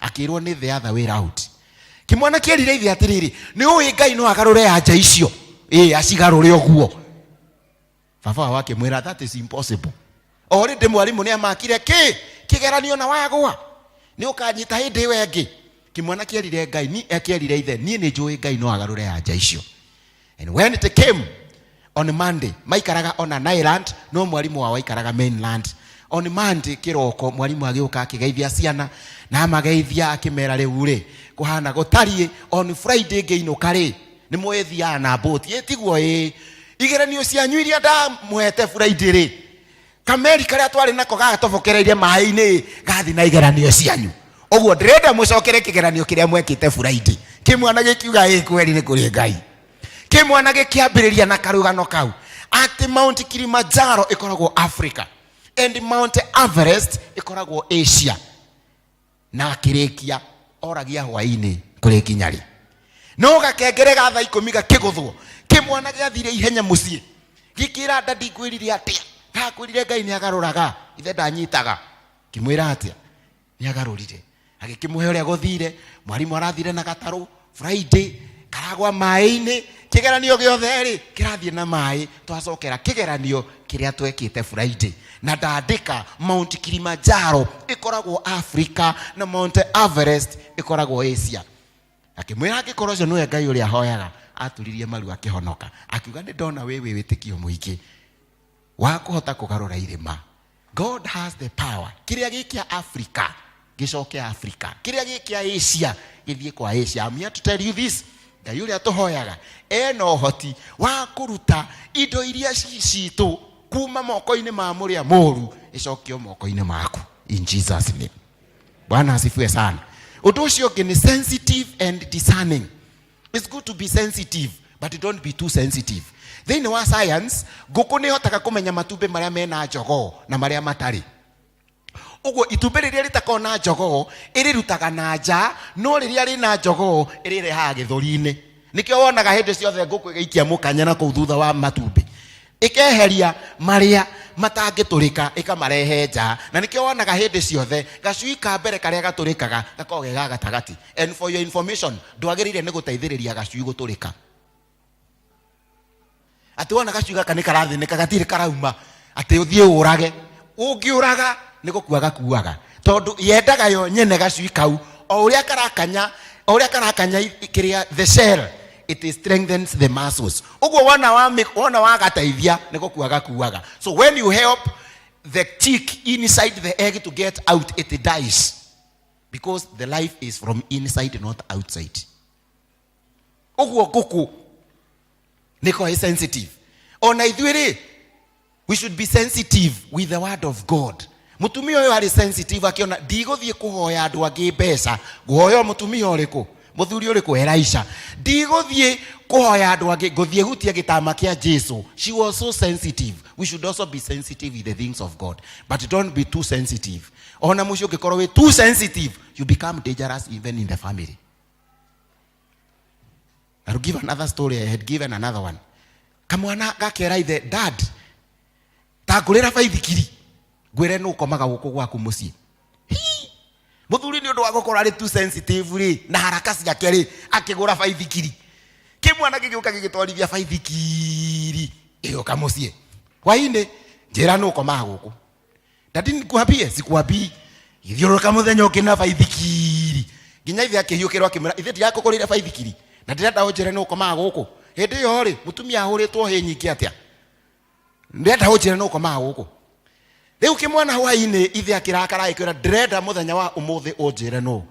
T: Akĩrwo nĩ the other way round. Kĩmwana kĩerire ithe atĩrĩrĩ, nĩ ũĩ Ngai no agarũre anja icio? Ĩ acigarũre ũguo. Baba wao akĩmwĩra that is impossible. Already mwarimũ nĩ amakire kĩ kĩgeranio na wagwa nĩ ũkanyita hĩndĩ ĩyo ĩngĩ. Kĩmwana kĩerire Ngai ni kĩerire ithe, niĩ nĩ njũĩ Ngai no agarũre anja icio. And when it came on Monday, maikaraga on an island, no mwarimũ wao aikaraga mainland. On Monday kĩroko mwarimũ agĩũka akĩgeithia ciana, na amageithia akĩmera rĩu rĩ kũhana gũtariĩ. On Friday ngĩinũka rĩ, nĩ mwĩthiaga na mbũti ĩtiguo? Ĩĩ. Igeranio cianyu iria ndamũhete Friday rĩ, kameri karĩa twarĩ nako gatobokereirie maĩ-inĩ gathi na igeranio cianyu. Ũguo ndĩrenda mũcokere kĩgeranio kĩrĩa mwekĩte Friday. Kĩmwana gĩkiuga ĩ kweri nĩ kũrĩ Ngai. Kĩmwana gĩkĩambĩrĩria na karũgano kau atĩ Mount Kilimanjaro ĩkoragwo Africa and Mount Everest ĩkoragwo Asia. Na akĩrĩkia oragia hwainĩ kũrĩ nginya rĩ. No gakengere ga thaa 10 gakĩgũthwo, kĩmwana gĩathire ihenya mũciĩ gĩkĩra ndadi ngwĩrire atĩa? Ndakwĩrire Ngai nĩ agarũraga, ithe ndanyitaga. Ngĩmwĩra atĩa? Nĩ agarũrire. Agĩkĩmũhe ũrĩa gũthire, mwarimũ arathire na gatarũ Friday, karagwa maĩ-inĩ, kĩgeranio gĩothe rĩ kĩrathiĩ na maĩ. Twacokera kĩgeranio kĩrĩa twekĩte Friday na ndandĩka Mount Kilimanjaro ĩkoragwo Africa na Mount Everest ĩkoragwo Asia. Akĩmwĩra angĩkorwo ũcio nĩwe Ngai ũrĩa ahoyaga, aturirie maru akĩhonoka. Akiuga nĩ ndona wĩ wĩtĩkio mũingĩ wa kũhota kũgarũra irĩma. God has the power. Kĩrĩa gĩ kĩa Africa gĩcoke Africa, kĩrĩa gĩ kĩa Asia gĩthiĩ kwa Asia. I'm here to tell you this, Ngai ũrĩa tũhoyaga ena ũhoti wa kũruta indo iria ci citũ kuma moko-inĩ ma mũrĩa mũru ĩcokio moko-inĩ maku in Jesus name. Bwana asifiwe sana. Ũndũ ũcio ũngĩ nĩ sensitive and discerning. It's good to be sensitive, but don't be too sensitive. Thĩinĩ wa science, ngũkũ nĩ ĩhotaga kũmenya matumbĩ marĩa mena njogoo na marĩa matarĩ. Ũguo itumbĩ rĩrĩa rĩtakoragwo na njogoo ĩrĩrutaga na nja, no rĩrĩa rĩna njogoo ĩrĩrehaga gĩthũri-inĩ. Nĩkĩo wonaga hĩndĩ ciothe ngũkũ ĩgĩikia mũkanya na kũu thutha wa matumbĩ, ĩkeheria marĩa matangĩtũrĩka ĩkamarehe nja. Na nĩkĩo wonaga hĩndĩ ciothe gacui ka mbere karĩa gatũrĩkaga gakoragwo ge ga gatagatĩ. And for your information, ndwagĩrĩire nĩ gũteithĩrĩria gacui gũtũrĩka. Atĩ wona gacui gaka nĩ karathĩnĩka gatirĩ karauma, atĩ ũthiĩ ũrage. Ũngĩũraga nĩ gũkua gakuaga, tondũ yendaga yo nyene gacui kau o ũrĩa karakanya, o ũrĩa karakanya kĩrĩa the shell, it strengthens the muscles. Ũguo wona wa wona wagateithia nĩ gũkua gakuaga. So when you help the chick inside the egg to get out, it dies, because the life is from inside, not outside. Ũguo ngũkũ nĩ ĩkoragwo ĩ sensitive. Ona ithuĩ rĩ, we should be sensitive with the word of God. Mũtumia ũyũ arĩ sensitive, akĩona ndigũthiĩ kũhoya andũ angĩ mbeca, ngũhoya mũtumia ũrĩkũ, mũthuri ũrĩkũ? Elisha. Ndigũthiĩ kũhoya andũ angĩ, ngũthiĩ hutia gĩtama kĩa Jesu. She was so sensitive. We should also be sensitive with the things of God, but don't be too sensitive. Ona mũciĩ ũngĩkorwo wĩ too sensitive, you become dangerous even in the family. I'll give another story. I had given another one. Kamwana gakera ithe, dad, ta ngũrĩra baithikiri ngwĩre nũ ũkomaga gũkũ gwaku mũciĩ. Hii! Mũthuri nĩ ũndũ wa gũkorwo arĩ too sensitive rĩ, na haraka ciake rĩ, akĩgũra baithikiri. Kĩmwana gĩgĩũka gĩgĩtwarithia baithikiri ĩgĩũka mũciĩ hwainĩ, njĩra nũ ũkomaga gũkũ. Dadi, nikuambie? Sikuambii. Gĩthiũrũrũka mũthenya ũngĩ na baithikiri nginya ithe akĩhiũkĩrwo akĩmwĩra, ithe ndirakũgũrĩire baithikiri na ndĩrenda ũnjĩre nũ ũkomaga gũkũ. Hĩndĩ ĩyo rĩ, mũtumia ahũrĩtwo hĩ nyingĩ atĩa, ndĩrenda ũnjĩre nũ ũkomaga gũkũ. Rĩu kĩmwana hwainĩ ithe akĩrakara agĩkwĩra, ndĩrenda mũthenya wa ũmũthĩ ũnjĩre nũ.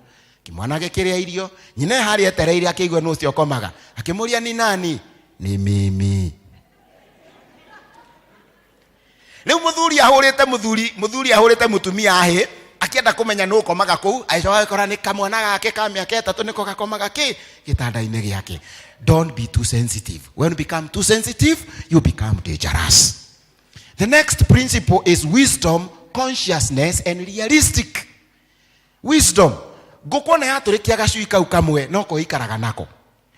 T: Kĩmwana gĩkĩrĩa irio, nyina harĩa etereire akĩigua nũ ũcio ũkomaga, akĩmũria ni nani? Ni mimi. Rĩu mũthuri ahũrĩte mũthuri, mũthuri ahũrĩte mũtumia ahĩ, akĩenda kũmenya nũ ũkomaga kũu, agĩcoka agĩkora nĩ kamwana gake ka mĩaka 3 nĩko gakomaga kĩ gĩtanda-inĩ gĩake. Don't be too sensitive. When you become too sensitive, you become dangerous. The next principle is wisdom, consciousness and realistic. Wisdom. Ngũkũ ona yatũrĩkia gacui kau kamwe no ko ikaraga nako.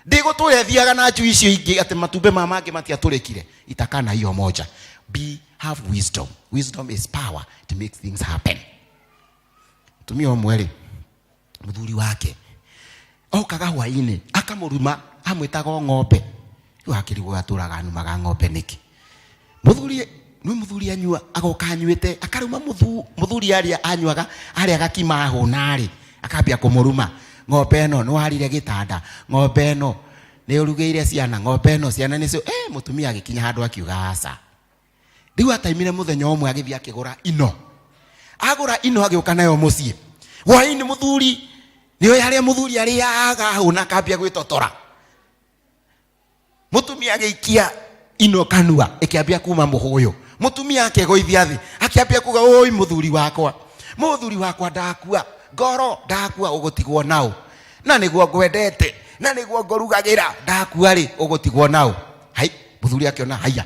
T: Ndĩgũtũra ĩthiaga na njui icio ingĩ atĩ matumbĩ ma mangĩ matiatũrĩkire. Itakana hiyo moja. Be, have wisdom. Wisdom is power. It makes things happen. Mũtumia ũmwe rĩ, mũthuri wake okaga hwainĩ akamũruma, amwĩtaga o ng'ombe. Rĩu akĩrigwo atũraga anumaga ng'ombe nĩkĩ? Mũthuri nĩ mũthuri anyua, agoka anyuĩte akaruma mũthuri arĩa anyuaga arĩa gakima ahũna rĩ, akambia kũmũruma, ng'ombe ĩno nĩ warire gĩtanda, ng'ombe ĩno nĩ ũrugĩire ciana, ng'ombe ĩno ciana nĩcio. Mũtumia agĩkinya handũ akiuga aca. Rĩu ataimire mũthenya ũmwe agĩthiĩ akĩgũra ino, agũra ino agĩũka nayo mũciĩ hwainĩ. Mũthuri nĩoĩ harĩa mũthuri arĩaga ahũna, akambia gwĩtotora. Mũtumia agĩikia ino kanua, ĩkĩambia kuma mũhũyũ. Mũtumia akĩgũithia thĩ, akĩambia kuga, oi mũthuri wakwa, mũthuri wakwa ndakua. Ngoro ndakua ũgũtigwo naũ, na nĩguo ngwendete, na nĩguo ngũrugagĩra, ndakua rĩ ũgũtigwo naũ. Hai, mũthuri akĩona haiya,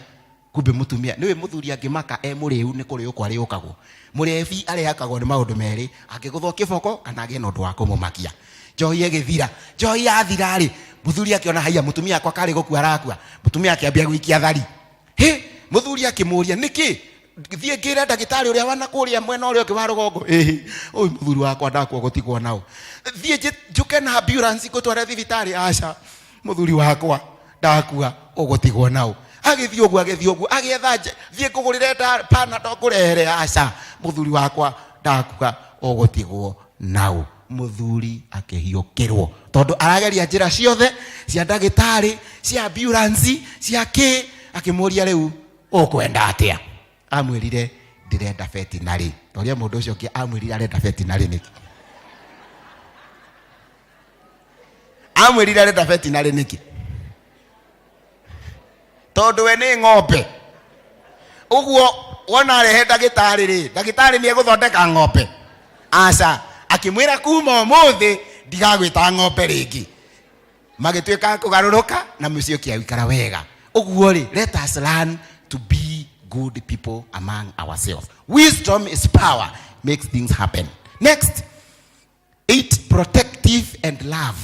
T: kumbe mũtumia nĩwe. Mũthuri angĩmaka e mũrĩu nĩ kũrĩũkwo arĩũkagwo. Mũrebi arĩhakagwo nĩ maũndũ merĩ, angĩgũthwo kĩboko kana agĩe na ũndũ wa kũmũmakia. Njohi ĩgĩthira, njohi yathira rĩ, mũthuri akĩona haiya, mũtumia akwa karĩ gũkua arakua. Mũtumia akĩambia gũikia thari. Hĩ, mũthuri akĩmũria, nĩkĩ? Thiĩ ngĩre ndagĩtarĩ ũrĩa wana kũrĩa mwena ũrĩa ũngĩ wa rũgongo. Ĩhĩ, ũyũ mũthuri wakwa ndakua gũtigwo nao. Thiĩ njũke na ambulance ngũtware thibitarĩ. Aca, mũthuri wakwa ndakua ũgũtigwo nao. Agĩthiĩ ũguo, agĩthiĩ ũguo, agĩetha thiĩ ngũgũrĩre Panadol ngũrehere. Aca, mũthuri wakwa ndakua ũgũtigwo nao. Mũthuri akĩhiũkĩrwo tondũ arageria njĩra ciothe cia ndagĩtarĩ, cia ambulance, cia kĩ. Akĩmũria, rĩu ũkwenda atĩa? Amwĩrire, ndĩrenda vetinarĩ. Toria mũndũ ũcio ũngĩ, amwĩrire arenda vetinarĩ nĩkĩ? Amwĩrire arenda vetinarĩ nĩkĩ? Tondũ we nĩ ng'ombe. Ũguo wona arehe ndagĩtarĩ rĩ, ndagĩtarĩ nĩ egũthondeka ng'ombe? Aca. Akĩmwĩra, kuma ũmũthĩ ndigagwĩta ng'ombe rĩngĩ. Magĩtuĩka a kũgarũrũka na mũciĩ ũkĩikara wega. Ũguo rĩ, let us learn to be good people among ourselves. Wisdom is power, makes things happen. Next, eight, protective and love.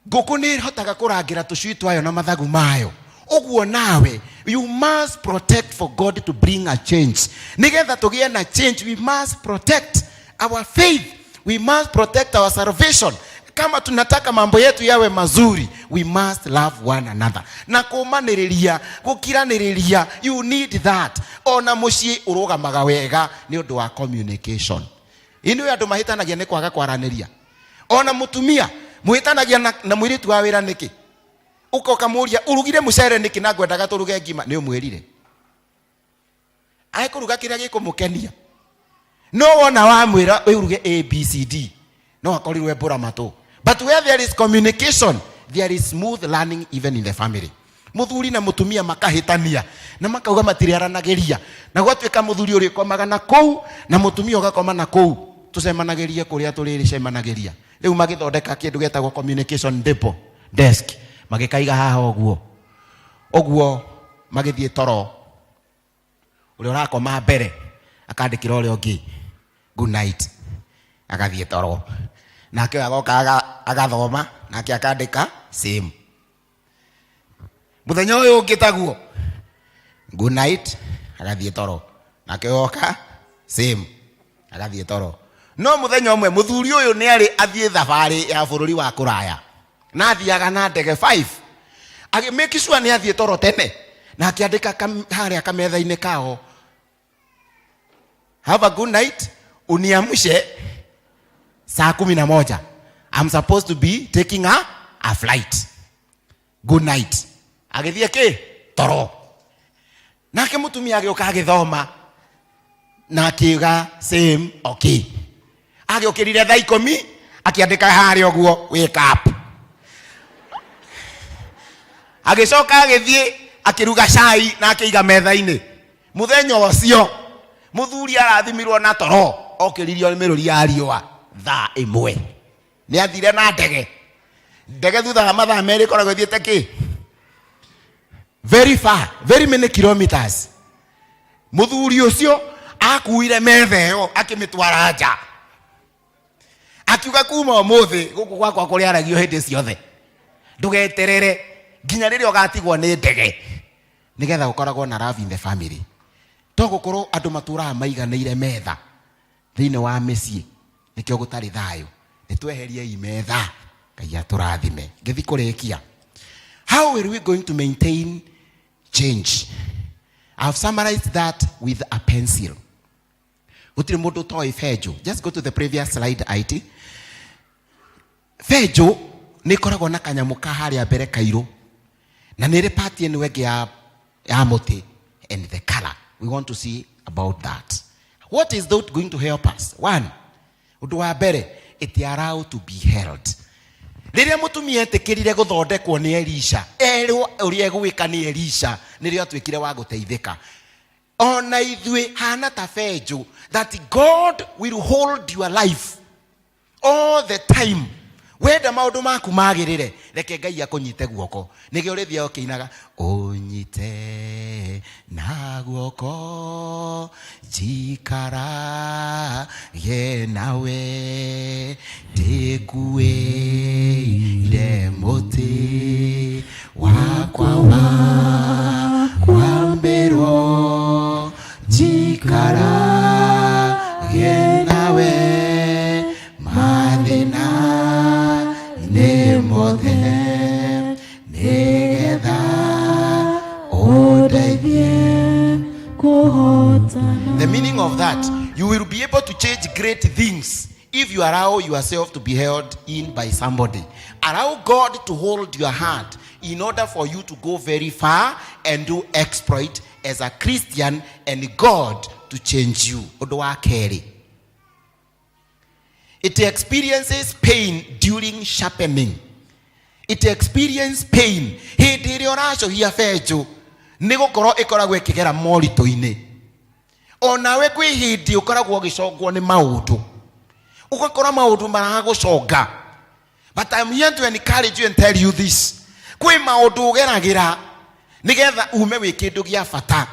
T: Ngũkũ nĩ ĩhotaga kũrangĩra tũcui twayo na mathagu mayo. Ũguo nawe, you must protect for God to bring a change. Nĩgetha tũgĩe na change, we must protect our faith, we must protect our salvation. Kama tunataka mambo yetu yawe mazuri, we must love one another na kũmanĩrĩria, gũkiranĩrĩria. You need that. Ona mũciĩ ũrũgamaga wega nĩ ũndũ wa communication. Inuĩ andũ mahĩtanagia nĩ kwaga kwaranĩria. Ona mũtumia mũhĩtanagia na mũirĩtu wa wĩra nĩkĩ? Ũkoka mũria, ũrugire mũcere nĩkĩ na ngwendaga tũruge ngima? Nĩ ũmwĩrire ekũruga kĩrĩa gĩkũmũkenia, no wona wamwĩra ũruge A B C D, no akorirwo embũra matũ. But where there is communication, there is smooth learning even in the family. Mũthuri na mũtumia makahĩtania na makauga matirĩaranagĩria, na gwatuĩka mũthuri ũrĩkomaga na kũu na mũtumia ũgakoma na kũu, tũcemanagĩrie kũrĩa tũrĩrĩcemanagĩria. Rĩu magĩthondeka kĩndũ gĩtagwo communication table desk, magĩkaiga haha ũguo ũguo. Magĩthiĩ toro, ũrĩa ũrakoma mbere akandĩkĩra ũrĩa ũngĩ good night, agathiĩ toro. Nake ũyũ agoka agathoma, nake akandĩka same. Mũthenya ũyũ ũngĩ taguo, good night, agathiĩ toro. Nake ũyũ oka same, agathiĩ toro. No mũthenya ũmwe mũthuri ũyũ nĩ arĩ athiĩ thabarĩ ya bũrũri wa kũraya, na athiaga na ndege 5. Agĩ make sure nĩ athiĩ toro tene na akĩandĩka harĩa kametha-inĩ kao, "Have a good night, uniamshe saa 11. I'm supposed to be taking a flight. Good night." Agĩthiĩ kĩ toro. Nake mũtumia agĩũka, agĩthoma na akiuga same, okay. Agĩũkĩrire thaa 10, akĩandĩka harĩa ũguo, "Wake up." Agĩcoka agĩthiĩ akĩruga cai na akĩiga metha-inĩ. Mũthenya ũcio mũthuri arathimirwo na toro, okĩririo nĩ mĩrũri ya riũa thaa 1. Nĩ athire na ndege. Ndege thutha wa mathaa 2 ĩkoragwo ĩthiĩte kĩ very far, very many kilometers. Mũthuri ũcio akuire metha ĩyo, akĩmĩtwara nja, akiuga, "Kuma ũmũthĩ gũkũ gwakwa kũrĩaragio hĩndĩ ciothe. Ndũgeterere nginya rĩrĩa ũgatigwo nĩ ndege." Nĩgetha gũkoragwo na love in the family, to gũkorwo andũ matũraga maiganĩire metha thĩinĩ wa mĩciĩ, nĩkĩo gũtarĩ thayũ. Nĩ tweheriei metha. Ngai atũrathime. Ngĩthi kũrĩkia, how are we going to maintain change? I've summarized that with a pencil. Gũtirĩ mũndũ ũtoĩ benjũ. Just go to the previous slide. It benjũ nĩ ĩkoragwo na kanyamũ ka harĩa mbere kairũ, na nĩ ĩrĩ part ĩno ĩngĩ ya mũtĩ and the color. We want to see about that. What is that going to help us? One, ũndũ wa mbere, it allow to be held. Rĩrĩa mũtumia etĩkĩrire gũthondekwo nĩ Elisha, erwo ũrĩa egwĩka nĩ Elisha, nĩrĩo atuĩkire wa gũteithĩka. Ona ithuĩ hana ta benjũ, that God will hold your life.
U: All the time wenda maũndũ maku magĩrĩre, reke Ngai akũnyite guoko, nĩgĩo ũrĩthiaga ũkĩinaga ũnyite na guoko njikarage nawe ndĩkuĩire mũtĩ wakwa wa kwambĩrwo njikarage nawe mathĩna-inĩ mothe nĩgetha ũndeithie
H: kũhotana.
U: The meaning of that, you will be able to change great things if you allow yourself to be held in by somebody. Allow God to hold your hand in order for you to go very far and do exploit as a Christian and God to change you. Ũndũ wa kerĩ, it experiences pain during sharpening. It experiences pain hĩndĩ ĩrĩa ũracũhia benjũ, nĩ gũkorwo ĩkoragwo ĩkĩgera moritũ-inĩ. Onawe kwĩ hĩndĩ ũkoragwo ũgĩcongwo nĩ maũndũ, ũgakora maũndũ maragũconga. But I'm here to encourage you and tell you this: kwĩ maũndũ ũgeragĩra nĩgetha ume wĩ kĩndũ gĩa bata.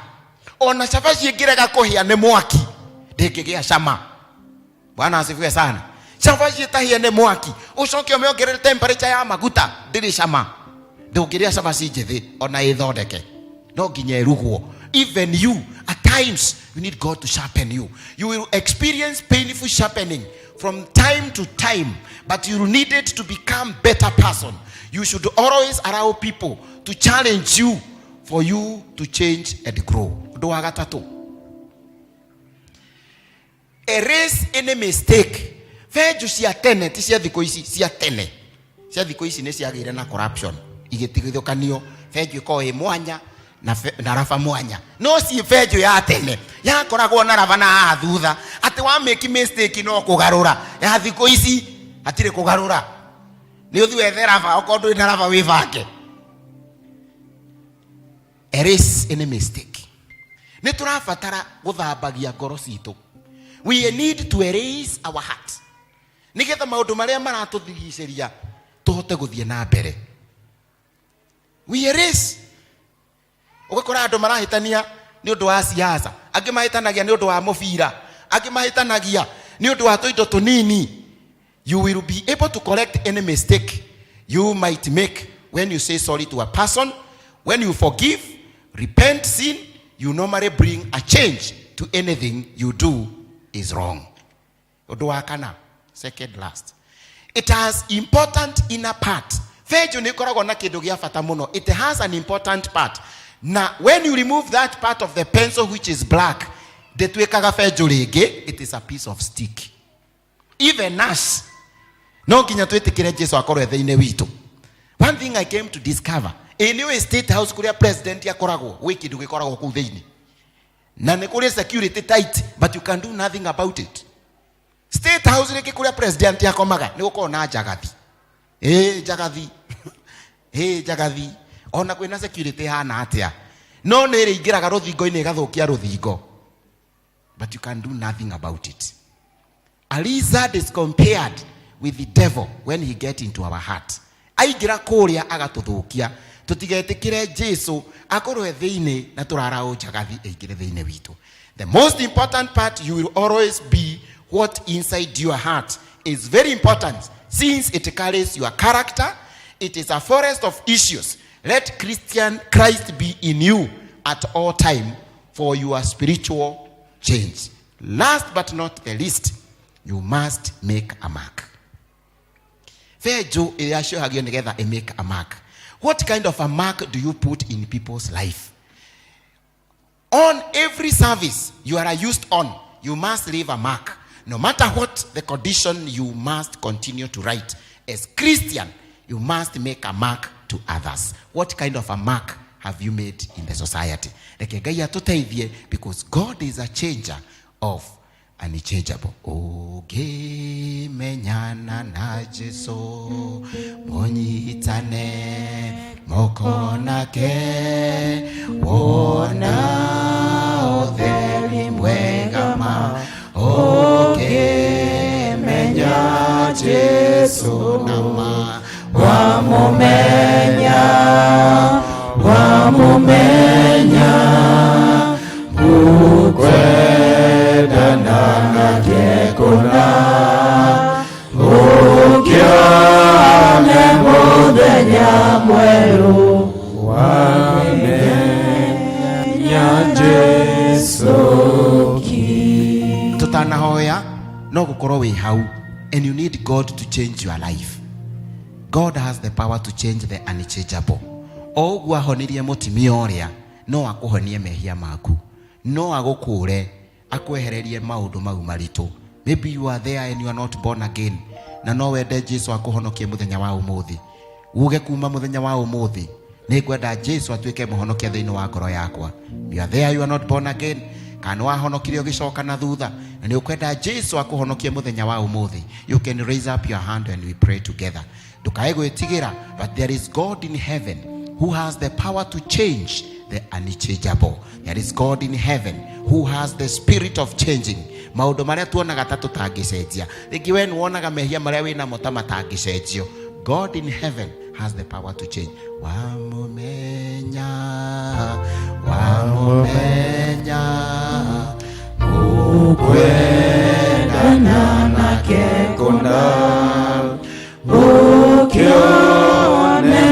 U: Ona cabaci ĩngĩrega kũhĩa nĩ mwaki, ndĩngĩgĩa cama. Bwana asifiwe sana. Cabaci ĩtahĩe nĩ mwaki, ũcoke ũmĩongerere temperature ya maguta, ndĩrĩ cama. Ndũngĩrĩa cabaci njĩthĩ ona ĩthondeke, no nginya ĩrugwo. Even you, at times you need God to sharpen you. You will experience painful sharpening from time to time, but you need it to become better person. You should always allow people to challenge you for you to change and grow. Ũndũ wa gatatũ, erase any mistake. Benjũ cia tene, ti cia thikũ ici, cia tene. Cia thikũ ici nĩ ciagĩire na corruption, igĩtigithũkanio, benjũ ĩkoragwo ĩ mwanya na raba mwanya. No ci benjũ ya tene yakoragwo na raba na haha thutha, atĩ wa make mistake no kũgarũra. Ya thikũ ici hatirĩ kũgarũra, nĩ ũthiĩ wethe raba, okorwo ndũrĩ na raba wĩbange. Erase any mistake. Nĩ tũrabatara gũthambagia ngoro citũ. We need to erase our heart nĩgetha maũndũ marĩa maratũthigicĩria tũhote gũthiĩ na mbere. We erase. Ũgakora andũ marahĩtania nĩ ũndũ wa siasa, angĩ mahĩtanagia nĩ ũndũ wa mũbira, angĩ mahĩtanagia nĩ ũndũ wa tũindo tũnini. You will be able to correct any mistake you might make when you say sorry to a person. When you forgive, repent sin, you normally bring a change to anything you do is wrong. Ũndũ wa kana, second last, it has important inner part. Benjũ nĩ ĩkoragwo na kĩndũ gĩa bata mũno. It has an important part, na when you remove that part of the pencil, which is black, ndĩtuĩkaga benjũ rĩngĩ. It is a piece of stick. Even us, no nginya twĩtĩkĩre Jesu akorwo e thĩinĩ witũ. One thing I came to discover, ĩ nĩ ũĩ State House kũrĩa president akoragwo, gwĩ kĩndũ gĩkoragwo kũu thĩinĩ, na nĩ kũrĩ security tight, but you can do nothing about it. State House rĩngĩ kũrĩa president akomaga nĩ gũkorwo na njagathi, ĩ njagathi, ĩ njagathi, ona kwĩna security hana atĩa, no nĩ ĩrĩingĩraga rũthingo-inĩ ĩgathũkia rũthingo, but you can do nothing about it. A lizard is compared with the devil when he get into our heart. Aingĩra kũrĩa agatũthũkia. Tũtigetĩkĩre Jesu akorwo e thĩinĩ na tũraraũ njagathi ĩingĩre thĩinĩ witũ. The most important part, you will always be what inside your heart is very important, since it carries your character. It is a forest of issues. Let Christian Christ be in you at all time for your spiritual change. Last but not the least, you must make a mark. Benjũ ĩrĩa ciohagio nĩgetha ĩ make a mark. What kind of a mark do you put in people's life? On every service you are used on, you must leave a mark. No matter what the condition, you must continue to write. As Christian, you must make a mark to others. What kind of a mark have you made in the society? Reke Ngai atũteithie, because God is a changer of unchangeable. Ũngĩmenyana na Jesu, mũnyitane moko nake, wona ũtheri mwega ma. Ũngĩmenya.
T: Jesu nama
J: Wamumenya, wamumenya, ukwendana nake kũna, ũkĩone mũthenya mwerũ, wamenya Jesu ki.
U: Tutanahoya no gukorwo wi hau and you need God to change your life. God has the power to change the unchangeable. O ũguo ahonirie mũtumia ũrĩa no akũhonie mehia maku, no agũkũre akwehererie maũndũ mau maritũ. Maybe you are there and you are not born again, na no wende Jesu akũhonokie mũthenya wa ũmũthĩ. Uge kuma mũthenya wa ũmũthĩ nĩ ngwenda Jesu atuĩke mũhonokia thĩinĩ wa ngoro yakwa. You are there, you are not born again, kana wahonokire ũgĩcoka na thutha na nĩ ũkwenda Jesu akũhonokie mũthenya wa ũmũthĩ, you can raise up your hand and we pray together. Ndũkae gwĩtigĩra, but there is God in heaven who has the power to change the unchangeable. There is God in heaven who has the spirit of changing. Maũndũ marĩa tuonaga ta tũtangĩcenjia, rĩngĩ we nĩwonaga mehia marĩa wĩnamo ta matangĩcenjio, God in heaven has the power to change. Wamumenya, wamumenya,
J: ukwendana nake kũna, ũkĩone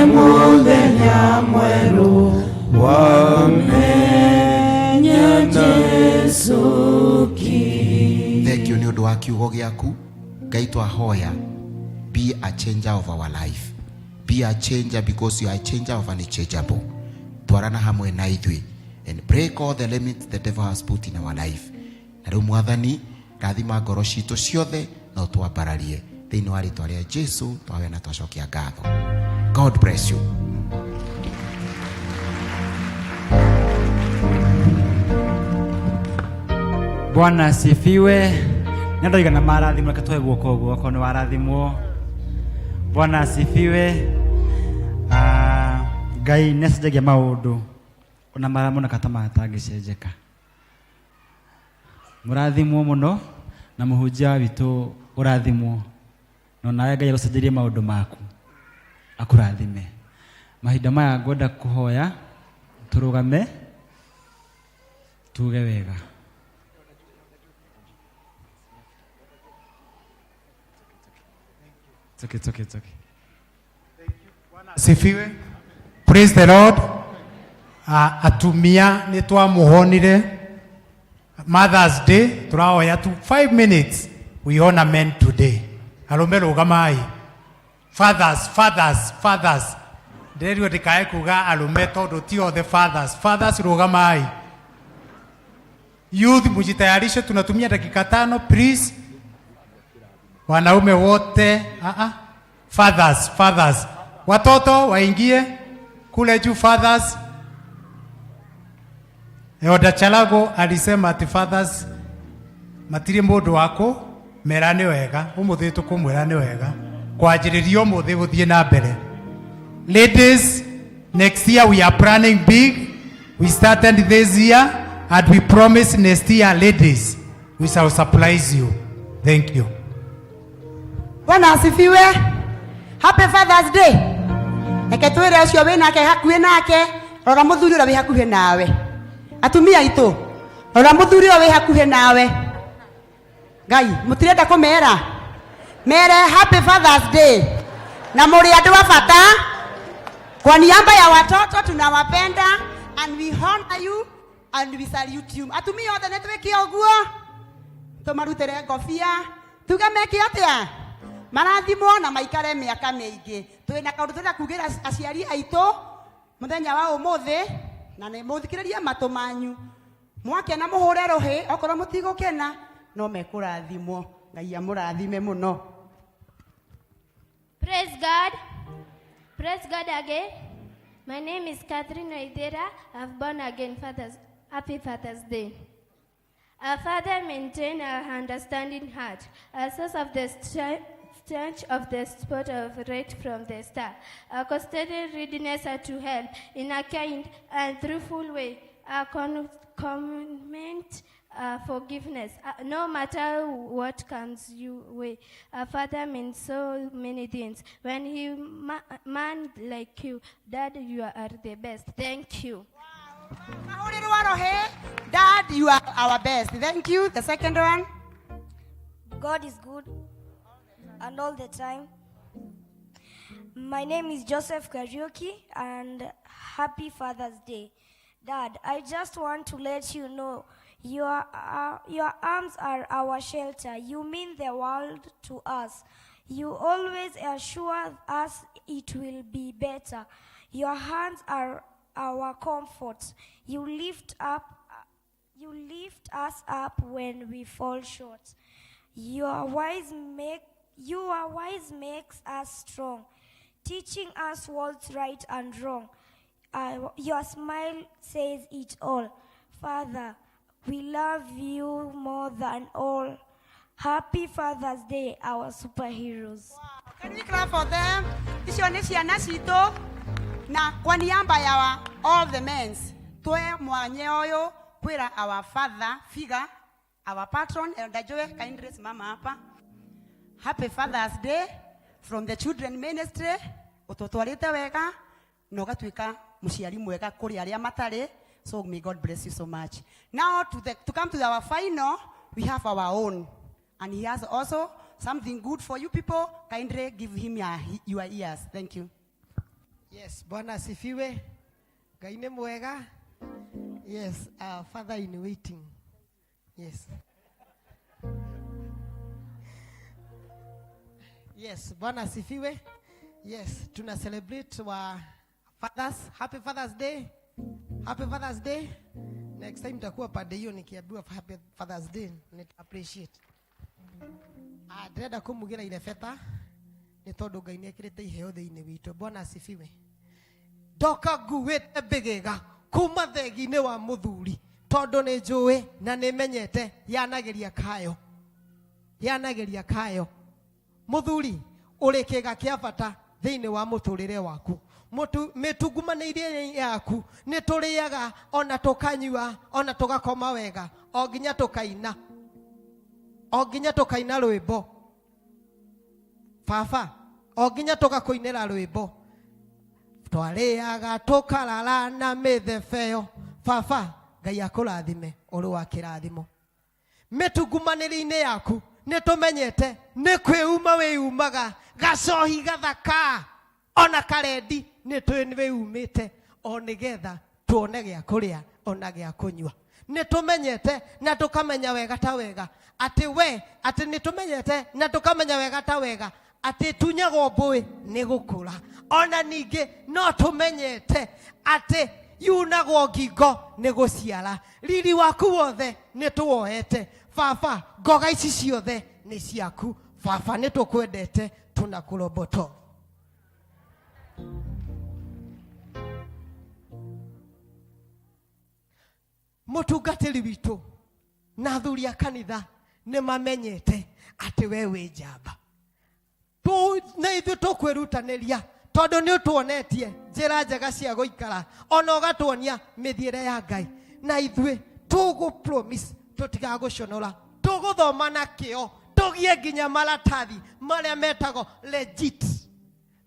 J: mũthenya mwerũ, wamenya Jesu ki.
U: Thank you nĩ ũndũ wa kiugo gĩaku. Ngai twahoya, be a changer of our life. Be a changer because you are a changer of unchangeable. Twarana hamwe na ithuĩ and break all the limits the devil has put in our life. Na rĩu Mwathani, rathima ngoro citũ ciothe na ũtwambararie thĩinĩ wa rĩtwa rĩa Jesu twahoya na twacokia ngatho. God bless you.
R: Bwana asifiwe. Nĩ andũ aigana marathimwo? Reke twoe guoko ũguo okorwo nĩ warathimwo. Bwana asifiwe. Ah, Ngai nĩ acenjagia maũndũ ona marĩa moneka ta matangĩcenjeka. Mũrathimwo mũno na mũhunjia witũ ũrathimwo, na onawe Ngai agũcenjerie maũndũ maku akũrathime. Mahinda maya ngwenda kũhoya tũrũgame tuge wega. It's okay, it's okay, it's okay.
O: Sifiwe. Praise the Lord. Atumia nĩ twamuhonire Mother's Day, tũrahoya tu 5 minutes, we honor men today. Arũme rũgamai. Fathers, fathers, fathers. Ndĩrerirwo ndikae kuga arũme tondũ ti othe fathers. Fathers rũgamai. Youth mujitayarishe, tunatumia dakika 5 please. Wanaume wote, fathers, fathers. Watoto waingie kule juu fathers. Elder Chalago alisema ati fathers matiri mundu wako mera nĩ wega, umuthi tukumwira nĩ wega kwanjĩrĩria umuthi gũthiĩ na mbere. Ladies, next year we are planning big. We started this year and we promise next year, ladies, we shall surprise you. Thank you.
E: Bwana asifiwe. Happy Father's Day. Reke twĩre ũcio wĩ nake hakuhĩ nake, rora mũthuri ũrĩa wĩ hakuhĩ nawe. Atumia aitũ, rora mũthuri ũrĩa wĩ hakuhĩ nawe. Ngai, mũtirenda kũmera? Mere Happy Father's Day. Na mũrĩ andũ a bata. Kwa niaba ya watoto tunawapenda and we honor you and we salute you. Atumia othe nĩ twĩke ũguo. Tũmarutĩre ngobia. Tuge meke atĩa? Marathimwo na maikare mĩaka mĩingĩ. Twĩna kaũndũ tũrenda kugĩra aciari aitũ mũthenya wa ũmũthĩ, na nĩ mũthikĩrĩrie matũ manyu. Mwakena mũhũre rũhĩ, okorwo mũtigũkena no mekũrathimwo. Ngai amũrathime mũno.
V: Praise God. Praise God again. My name is Catherine Oidera. I've born again. Father's, happy Father's Day. Our Father maintain our understanding heart, a source of the strength of the spot of right from the start, a constant readiness to help in a kind and truthful way, a comment Forgiveness. No matter what comes your way, a father means so many things. When he man like you, Dad, you are the best. Thank you.
E: Dad, you are our best. Thank you. The second one.
B: God is good and all the time. My name is Joseph Kariuki, and happy Father's Day. Dad, I just want to let you know your arms are our shelter. You mean the world to us. You always assure us it will be better. Your hands are our comfort. You lift us up when we fall short. Your wise makes us strong, teaching us what's right and wrong. Your smile says it all. Father, we love you more than all. Happy Father's Day, our superheroes.
E: Wow. Can we clap for them? Icio nĩ ciana citũ na kwa niaba ya all the men twe mwanya ũyũ kwĩra our father figure, our patron Elder Joel, kindly simama hapa. Happy Father's Day from the children ministry. Ũtũtwarĩte wega na ũgatuĩka mũciari mwega kũrĩ arĩa matarĩ. So may God bless you so much. Now to come to our final, we have our own. And he has also something good for you people. Kindly give him your ears. Thank you.
F: Yes, Bwana asifiwe. Ngai nĩ mwega. Yes, father in waiting. Yes. Yes, Bwana asifiwe. Yes, tuna celebrate wa fathers. Happy Father's Day. Happy Father's Day. Next time nitakuwa pande hiyo nikiambiwa Happy Father's Day, nita appreciate. Ndĩrenda kũmugĩra irebeta nĩ tondũ Ngai nĩ ekĩrĩte iheo thĩinĩ witũ. Bwana asifiwe. Ndoka nguĩte mbĩgĩga kuma thegi-inĩ wa mũthuri tondũ nĩ njũĩ na nĩ menyete yanagĩria kayo. Yanagĩria kayo. Mũthuri ũrĩ kĩga kĩa bata thĩinĩ wa mũtũrĩre waku. Mĩtungumanĩire yaku nĩ tũrĩaga ona tũkanyua ona tũgakoma wega o nginya tũkaina. O nginya tũkaina rwĩmbo. Baba, o nginya tũgakũinĩra rwĩmbo. Twarĩaga tũkarara na mĩthebeo. Baba, Ngai akũrathime ũrĩ wa kĩrathimo. Mĩtungumanĩre-inĩ yaku nĩ tũmenyete nĩ kwĩuma wĩumaga gacohi gathaka ona karendi nĩ wĩumĩte o nĩgetha tuone gĩa kũrĩa ona gĩa kũnyua. Nĩ tũmenyete na tũkamenya wega ta wega atĩ we atĩ nĩ tũmenyete na tũkamenya wega ta wega atĩ tunyagwo mbũĩ nĩ gũkũra. Ona ningĩ no tũmenyete atĩ yunagwo ngingo nĩ gũciara. Riri waku wothe nĩ tũwoete. Baba, ngoga ici ciothe nĩ ciaku. Baba, nĩ tũkwendete, tunakũroboto. Mũtungatĩri witũ na athuri a kanitha nĩ mamenyete atĩ we wĩ njamba. Na ithuĩ tũkwĩrutanĩria tondũ nĩ ũtuonetie njĩra njega cia gũikara ona ũgatuonia mĩthiĩre ya Ngai. Na ithuĩ tũgũ promise tũtigagũconora, tũgũthoma na kĩo tũgie nginya maratathi marĩa metagwo legit.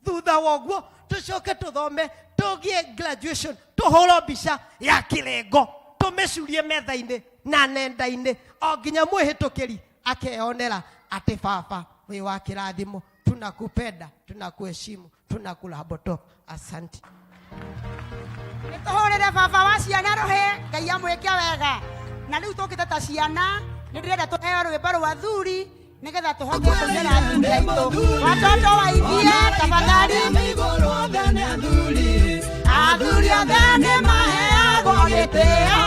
F: Thutha wa ũguo tũcoke tũthome tũgie graduation, tũhũrwo mbica ya kĩrengo tũmĩcurie metha-inĩ na nenda-inĩ o nginya mwĩhĩtũkĩri akeyonera atĩ baba wĩ wa kĩrathimo. Tunakupenda, tunakuheshimu, tunakulaboto. Asante.
E: Nĩtũhũrĩre baba wa ciana rũhĩ, Ngai amwĩke wega. Na rĩu tũkĩte ta ciana nĩ ndĩrenda tũheo rwĩmbo rwa athuri nĩgetha tũhote kũinĩra athuri aitũ. Watoto waingie tafadhali. Athuri othe nĩ maheagwo gĩtĩo.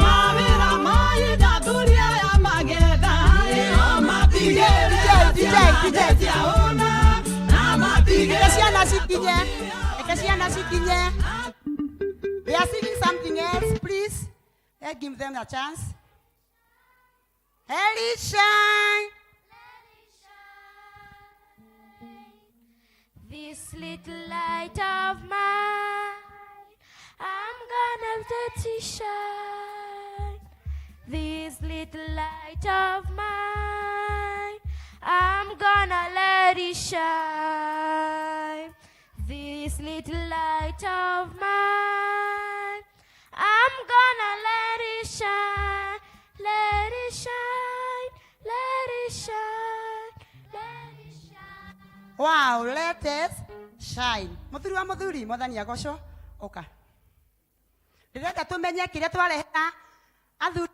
H: Mawĩra mahinda athuri aya magetha nĩo matigĩrĩre ciana ciaũna na matigĩrĩre.
E: Reke ciana cikinye. Reke ciana cikinye. They are singing something else, please. Let's give them a chance. Let it shine.
V: This little light of mine, I'm gonna let it shine. This little little light of mine, I'm gonna let it shine. This little light of mine, I'm gonna let it shine, let it shine, let it shine, let it shine.
E: Wow, let us shine. Muthuri wa muthuri, mwathani agocwo, uka. Ndĩrenda tũmenye kĩrĩa twarehera athuri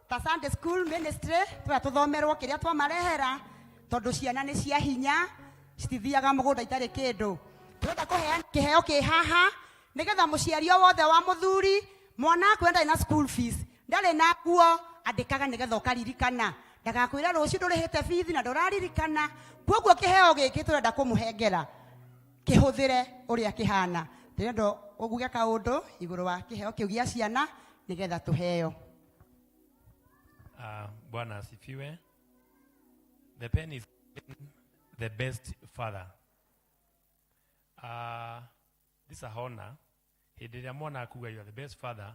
E: ta Sunday school ministry twaya tũthomerwo kĩrĩa twamarehera tondũ ciana nĩ cia hinya citithiaga mũgũnda itarĩ kĩndũ. Tũrenda kũheana kĩheo kĩ haha nĩgetha mũciari o wothe wa mũthuri mwana akwe ndarĩ na school fees, ndarĩ na nguo, andĩkaga nĩgetha ũkaririkana, ndagakwĩra rũciũ ndũrĩhĩte bithi na ndũraririkana. Kwoguo kĩheo gĩkĩ tũrenda kũmũhengera kĩhũthĩre ũrĩa kĩhana. Ndĩrenda ũguge kaũndũ igũrũ wa kĩheo kĩu gĩa ciana nĩgetha tũheo.
G: Bwana asifiwe. The pen is the best father. This is a honor. Hĩndĩ ĩrĩa mwana akuga you are the best father,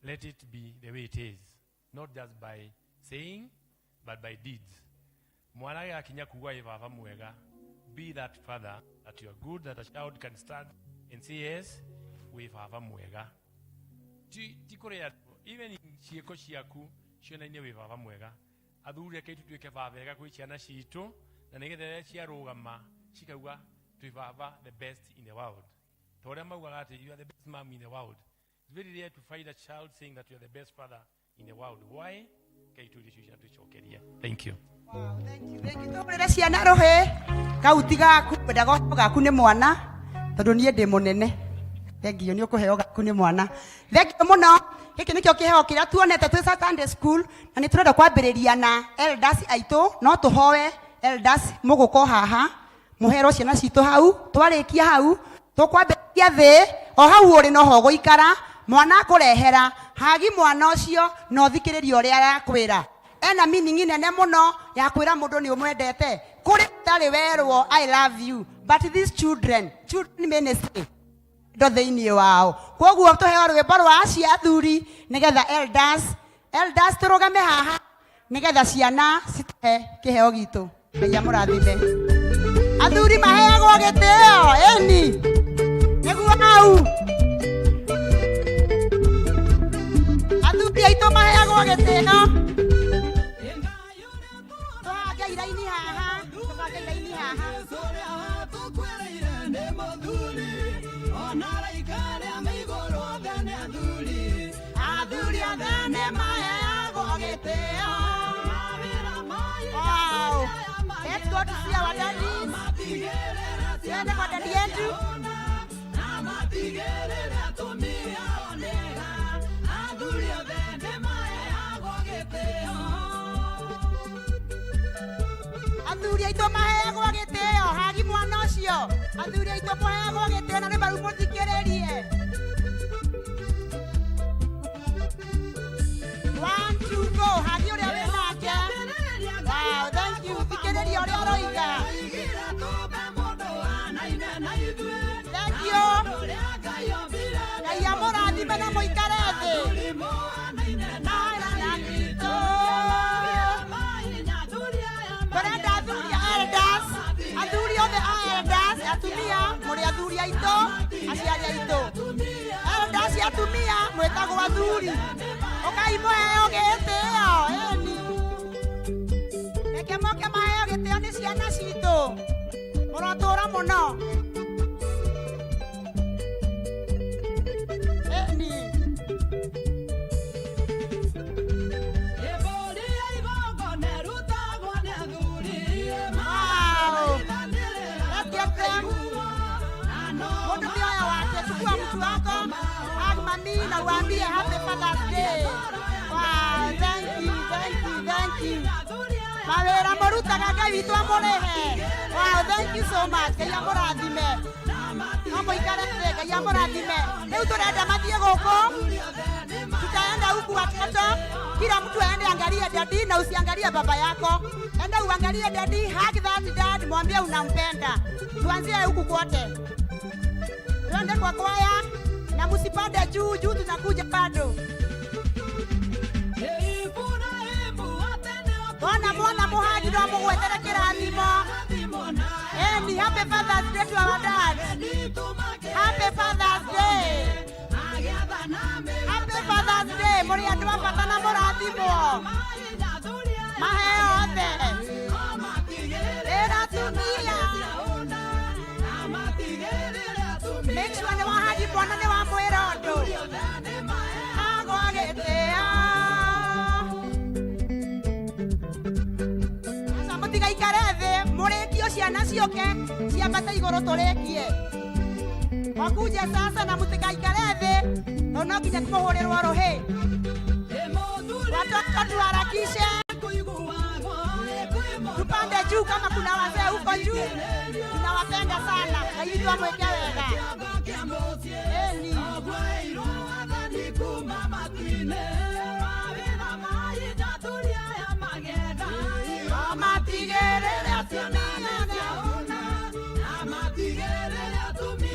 G: let it be the way it is. Not just by saying, but by deeds. Mwana agakinya kuga ĩ baba mwega, be that father, that you are good, that a child can stand and say yes, wĩ baba mwega. Ti kũrĩ andũ, even ciĩko ciaku cionanie wĩ baba mwega. Athuri reke tũtuĩke baba ega kwĩ ciana citũ, na nĩgetha rĩrĩa ciarũgama cikauga twĩ baba the best in the world. Ta ũrĩa maugaga atĩ you are the best mom in the world. It's very rare to find a child saying that you are the best father in the world. Why? Ngai tũirie ciũria twĩcokerie. Thank you.
E: Tũhũrĩre ciana rũhĩ kau ti gaku, ngwendaga ũheo gaku nĩ mwana tondũ niĩ ndĩ mũnene. Thengio nĩ ũkũheo gaku nĩ mwana. Thengio mũno. Gĩkĩ nĩkĩo kĩheo kĩrĩa tuonete twĩ Sunday school na nĩ tũrenda kwambĩrĩria na elders aitũ. No tũhoe elders mũgũka haha mũherwo ciana citũ hau. Twarĩkia hau tũkwambĩrĩria thĩ o hau ũrĩ noho ũgũikara, mwana akũrehera hagi mwana ũcio na ũthikĩrĩrie ũrĩa arakwĩra. Ena meaning nene mũno ya kwĩra mũndũ nĩ ũmwendete. Kũrĩ ũtarĩ werwo I love you, but these children, children ministry ndo thĩinĩ wao. Kwoguo tũheo rwĩmbo rwa acio athuri nĩgetha elders tũrũgame haha nĩgetha ciana citũhe kĩheo gitũ. Ngai amũrathime. Athuri maheagwo gĩtĩo, ĩni nĩguo hau. Athuri aitũ maheagwo gĩtĩo. Tũhange iraini haha, tũbange iraini haha. Athuri othe nĩ maheagwo gĩtĩo. Wow. Let's go to see our daddies. Tuende kwa daddy yetu. Athuri aitũ maheagwo gĩtĩo, hagi mwana ũcio. Athuri aitũ mũheagwo gĩtĩo na nĩ maru mũthikĩrĩrie. 1, 2, go. Hagi ũrĩa wĩ nake. Wow, thank you. Thikĩrĩria ũrĩa ũroiga. Thank you. Ngai amũrathime na mũikare thĩ. Tũrenda athuri a elders, athuri othe a elders, atumia, mũrĩ athuri aitũ, aciari aitũ. Elders atumia, mwĩtagwo athuri. Ũkai mũheo gĩtĩo, ĩni. Reke moke maheo gĩtĩo nĩ ciana citũ. Mũrotũra mũno. Ĩni. Wow. Let's get them. Mundu ti oya wake, chukua mtu wako, hug mami na uambie happy Father's Day. Wow, thank you, thank you, thank you. Mawĩra mũrutaga Ngai witũ amũrĩhe. Wow, thank you so much. Ngai amũrathime. No mũikare thĩ, Ngai amũrathime. Rĩu tũrenda mathiĩ gũkũ. Tutaenda huku watoto. Kila mtu aende angalie daddy na usiangalie baba yako. Enda uangalie daddy, hug that dad, mwambie unampenda. Tuanzie huku kwote. Tuende kwa kwaya na msipande juu juu, tunakuja bado. Wona mwana mũhagi no mũgwetere kĩrathimo. Eni, happy Father's Day to our dad. Happy Father's Day. Happy Father's Day. Mũrĩ andũ a bata na mũrathimwo. Maheo othe. Ĩra atumia. Make sure nĩ wahagi mwana nĩ wamwĩra ũndũ. Agwa gĩtĩo. Aca mũtigaikare thĩ, mũrĩkio ciana ciũke ciambate igũrũ tũrĩkie. Wakuje sasa na mũtigaikare thĩ, tondũ no nginya kũhũrĩrwo rũhĩ. Watoto tuharakishe, tupande juu kama kuna wazee huko juu. Tunawapenda sana. Ngai witũ amwĩke wega. Eni. Amatigĩrĩre atumia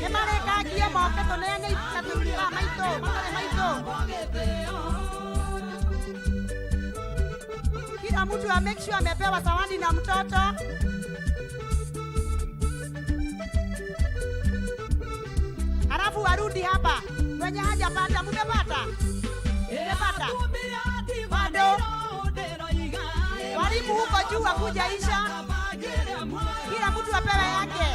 E: nĩmarĩkangie moke tũneane atumia a maitũ matarĩ maitũ. Kila mtu a make sure amepewa zawadi na mtoto. Halafu warudi hapa. Mwenye hajapata, mumepata? Mumepata? Bado. Walimu huko juu wakuja isha. Kila mtu apewe yake.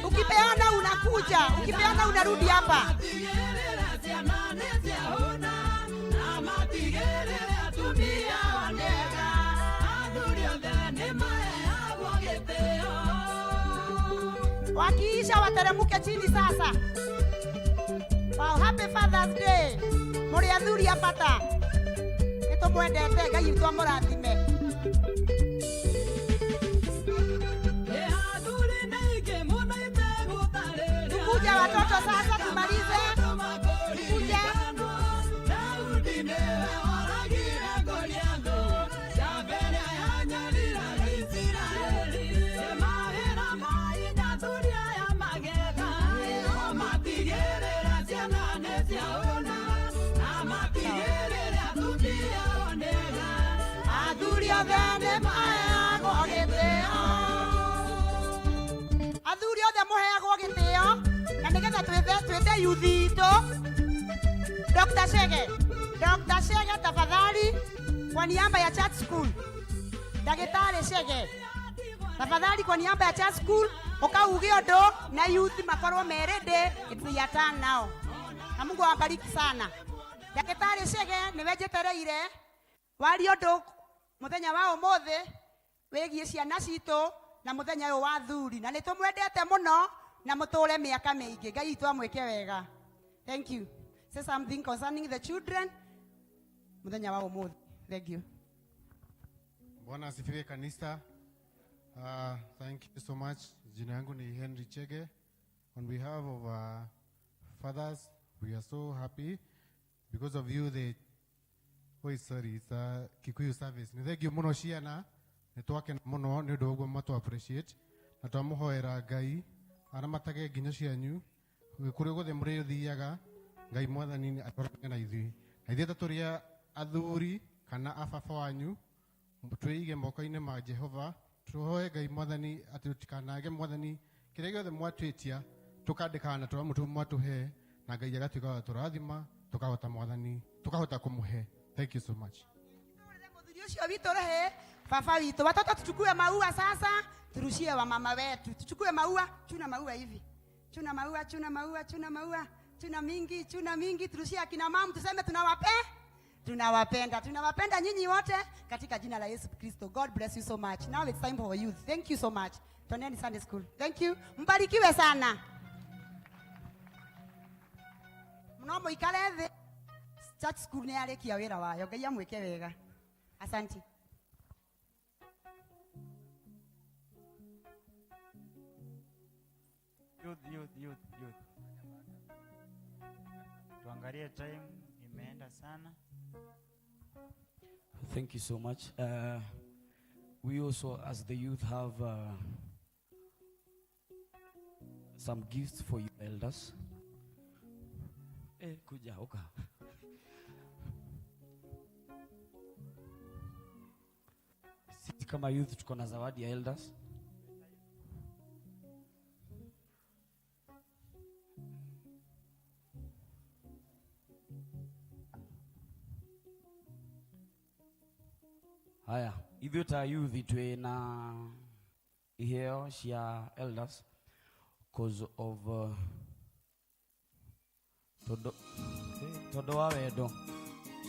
E: Ukipeana unakuja, ukipeana unarudi hapa. Wakiisha wateremuke chini sasa. Wow, happy Father's Day. Mũrĩ athuri a bata. Nĩtũmwendete, Ngai witũ amũrathime. Tukuja watoto sasa tumalize. Tukuje. Athuri othe nĩmaheagwo gĩtĩo. Athuri othe mũheagwo gĩtĩo na nĩgetha twĩte yuthi itũ. Dr. Chege, Dr. Chege tafadhali, kwa niaba ya Church School. Ndagĩtarĩ Chege tafadhali, kwa niaba ya Church School ũkauge ũndũ na youth makorwo me ready. It's your turn now. Na Mungu awabariki sana. Ndagĩtarĩ Chege nĩwe njetereire warie ũndũ mũthenya wa ũmũthĩ wĩgiĩ ciana citũ na mũthenya ũyũ wa athuri, na nĩtũmwendete mũno na mũtũre mĩaka mĩingĩ. Ngai witũ amwĩke wega. Thank you. Say something concerning the children mũthenya wa ũmũthĩ. Thank you.
I: Bwana asifiwe kanisa. Thank you so much. Jina yangu ni Henry Chege. On behalf of our fathers, we are so happy because of you. The oh, sorry, it's a Kikuyu service. Ni thank you muno ciana, ni twakena muno ni undu uguo mwatũ appreciate na twamuhoera Ngai aramatage nginyo cianyu kũrĩa guothe mũrĩthiaga. Ngai mwathani atwarane na ithuĩ, na ithuĩ ta tũrĩ athuri kana ababa wanyu twĩige moko-inĩ ma Jehova. Tũhoe Ngai mwathani atĩ tũtikanage mwathani kĩrĩa gĩothe mwatwĩtia tũkandĩkaga na tũramũtũ mwatũhe, na Ngai agatuĩka wa tũrathima tũkahota mwathani tũkahota kũmũhe. Thank you so much.
E: Mũthuri ũcio witũ rehe baba witũ. Watoto tuchukue maua sasa, turushie wa mama wetu. Tuchukue maua, chuna maua hivi. Chuna maua, chuna maua, chuna maua, chuna mingi, chuna mingi, turushie akina mama, tuseme tunawapenda. Tunawapenda nyinyi wote katika jina la Yesu Kristo. God bless you so much. Now it's time for youth. Thank you so much. Tuoneni Sunday school. Thank you. Mbarikiwe sana. Mno mũikare thĩ. Church school nĩ yarĩkia wĩra wayo. Ngai amwĩke wega. Asante.
R: Youth, youth, youth, youth. Tuangalie time imeenda sana.
L: Thank you so much. We also, as the youth, have some gifts for you elders. Kuja uka. Sisi kama youth tuko na zawadi ya elders. Haya, ithuĩ ta youth twĩ na iheo cia elders cause of tondu wa wendo.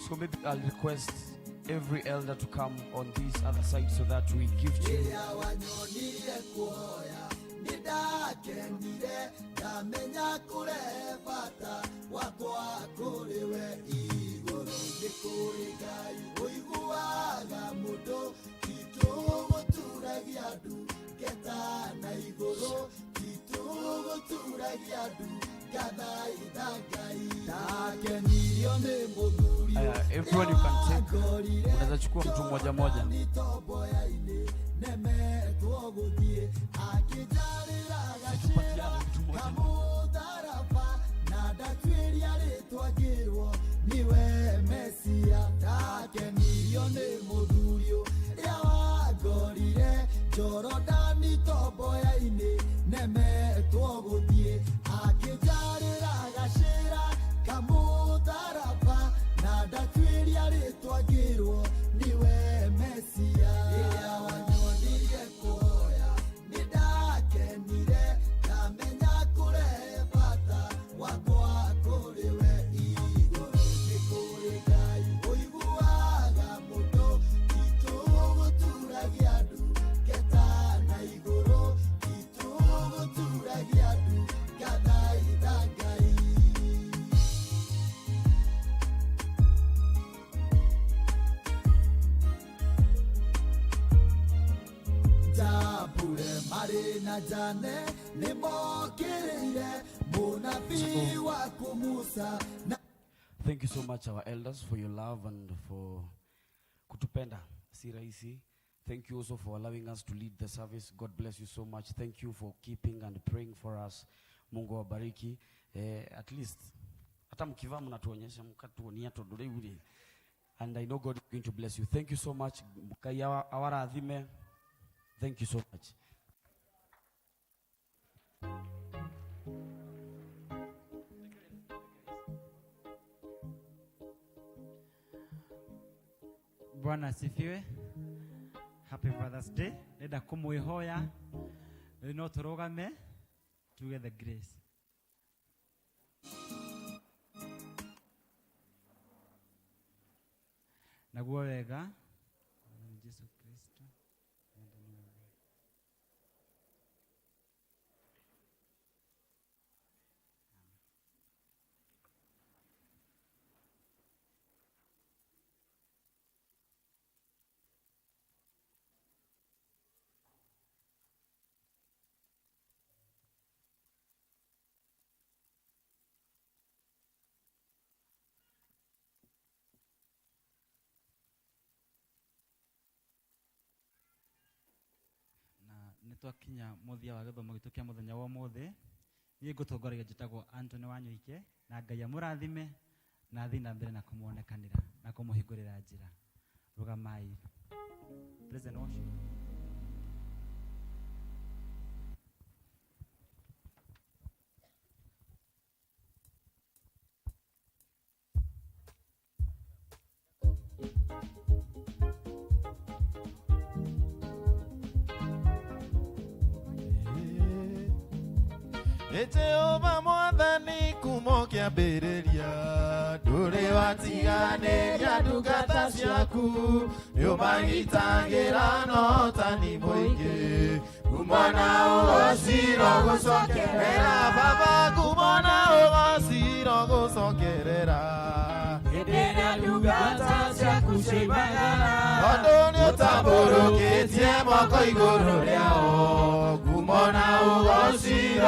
L: So maybe I'll request every elder to come on this other side so that we give to you.
M: Rĩrĩa wanyonirie kuoya nĩndakenire ndamenya kũrehe bata wakwa kũrĩ we igũrũ nĩ kũrĩ Ngai ũiguaga mũndũ titũ gũturagia ndu ngeta na igũrũ titũ gũturagia ndu ngathaitha Ngai ndakenirio nĩ mũthuri.
L: Everyone you can take. Unaweza chukua mtu mmoja mmoja.
M: Nitoboya-inĩ nemetwo gũthiĩ akĩnjarĩra gacĩra kamũtharaba na ndatuĩria rĩtwa ngĩrwo niwe Mesia ndakenirio nĩ mũthuri ũrĩa wangorire Jorodani tomboya-inĩ nemetwo gũthiĩ akĩnjarĩra gacĩra kamũtharaba na ndatuĩria rĩtwa ngĩrwo niwe Mesia. Rĩrĩa wanyonirie kuoya nĩndakenire ndamenya kũrehe bata wakwa kũrĩ we igũrũ nĩ kũrĩ Ngai ũiguaga mũndũ titũ gũturagia ndu ngeta na igũrũ titũ gũturagia ndu ngathaitha Ngai. Njambure marĩ na Jane nĩmokĩrĩire mũnabii waku Musa na
L: Thank you so much our elders for your love and for kutupenda. Si rahisi. Thank you also for allowing us to lead the service. God bless you so much. Thank you for keeping and praying for us. Mungu awabariki. At least hata mkivaa mnatuonyesha mkatuonia tondu riu ri. And I know God is going to bless you. Thank you so much. Ngai awarathime. Thank you so much.
R: Bwana asifiwe. Happy Father's Day. Ndenda kumwihoya riu no turugame tuge the grace. Naguo wega Jesu Kristo. Nitwakinya muthia wa githomo gitu kia muthenya wa umuthi. Niĩ ngũtongoragia njĩtagwo Anthony Wanyoike na Ngai amũrathime na athiĩ na mbere na kũmuonekanĩra na kũmũhingũrĩra njĩra. Rũgamai. Praise and worship.
C: Jehova mwathani kuma ũkĩambĩrĩria ndũrĩ watiganĩria ndungata ciaku nĩũmagitagĩra na ũhotani mũingĩ kumona ũgocirwo gũcokerera baba kumona ũgocirwo gũcokerera
K: Hĩndĩ ĩrĩa ndungata ciaku ciaimagara
C: tondũ nĩũtambũrũkĩtie moko igũrũ rĩao kumona ũgocirwo.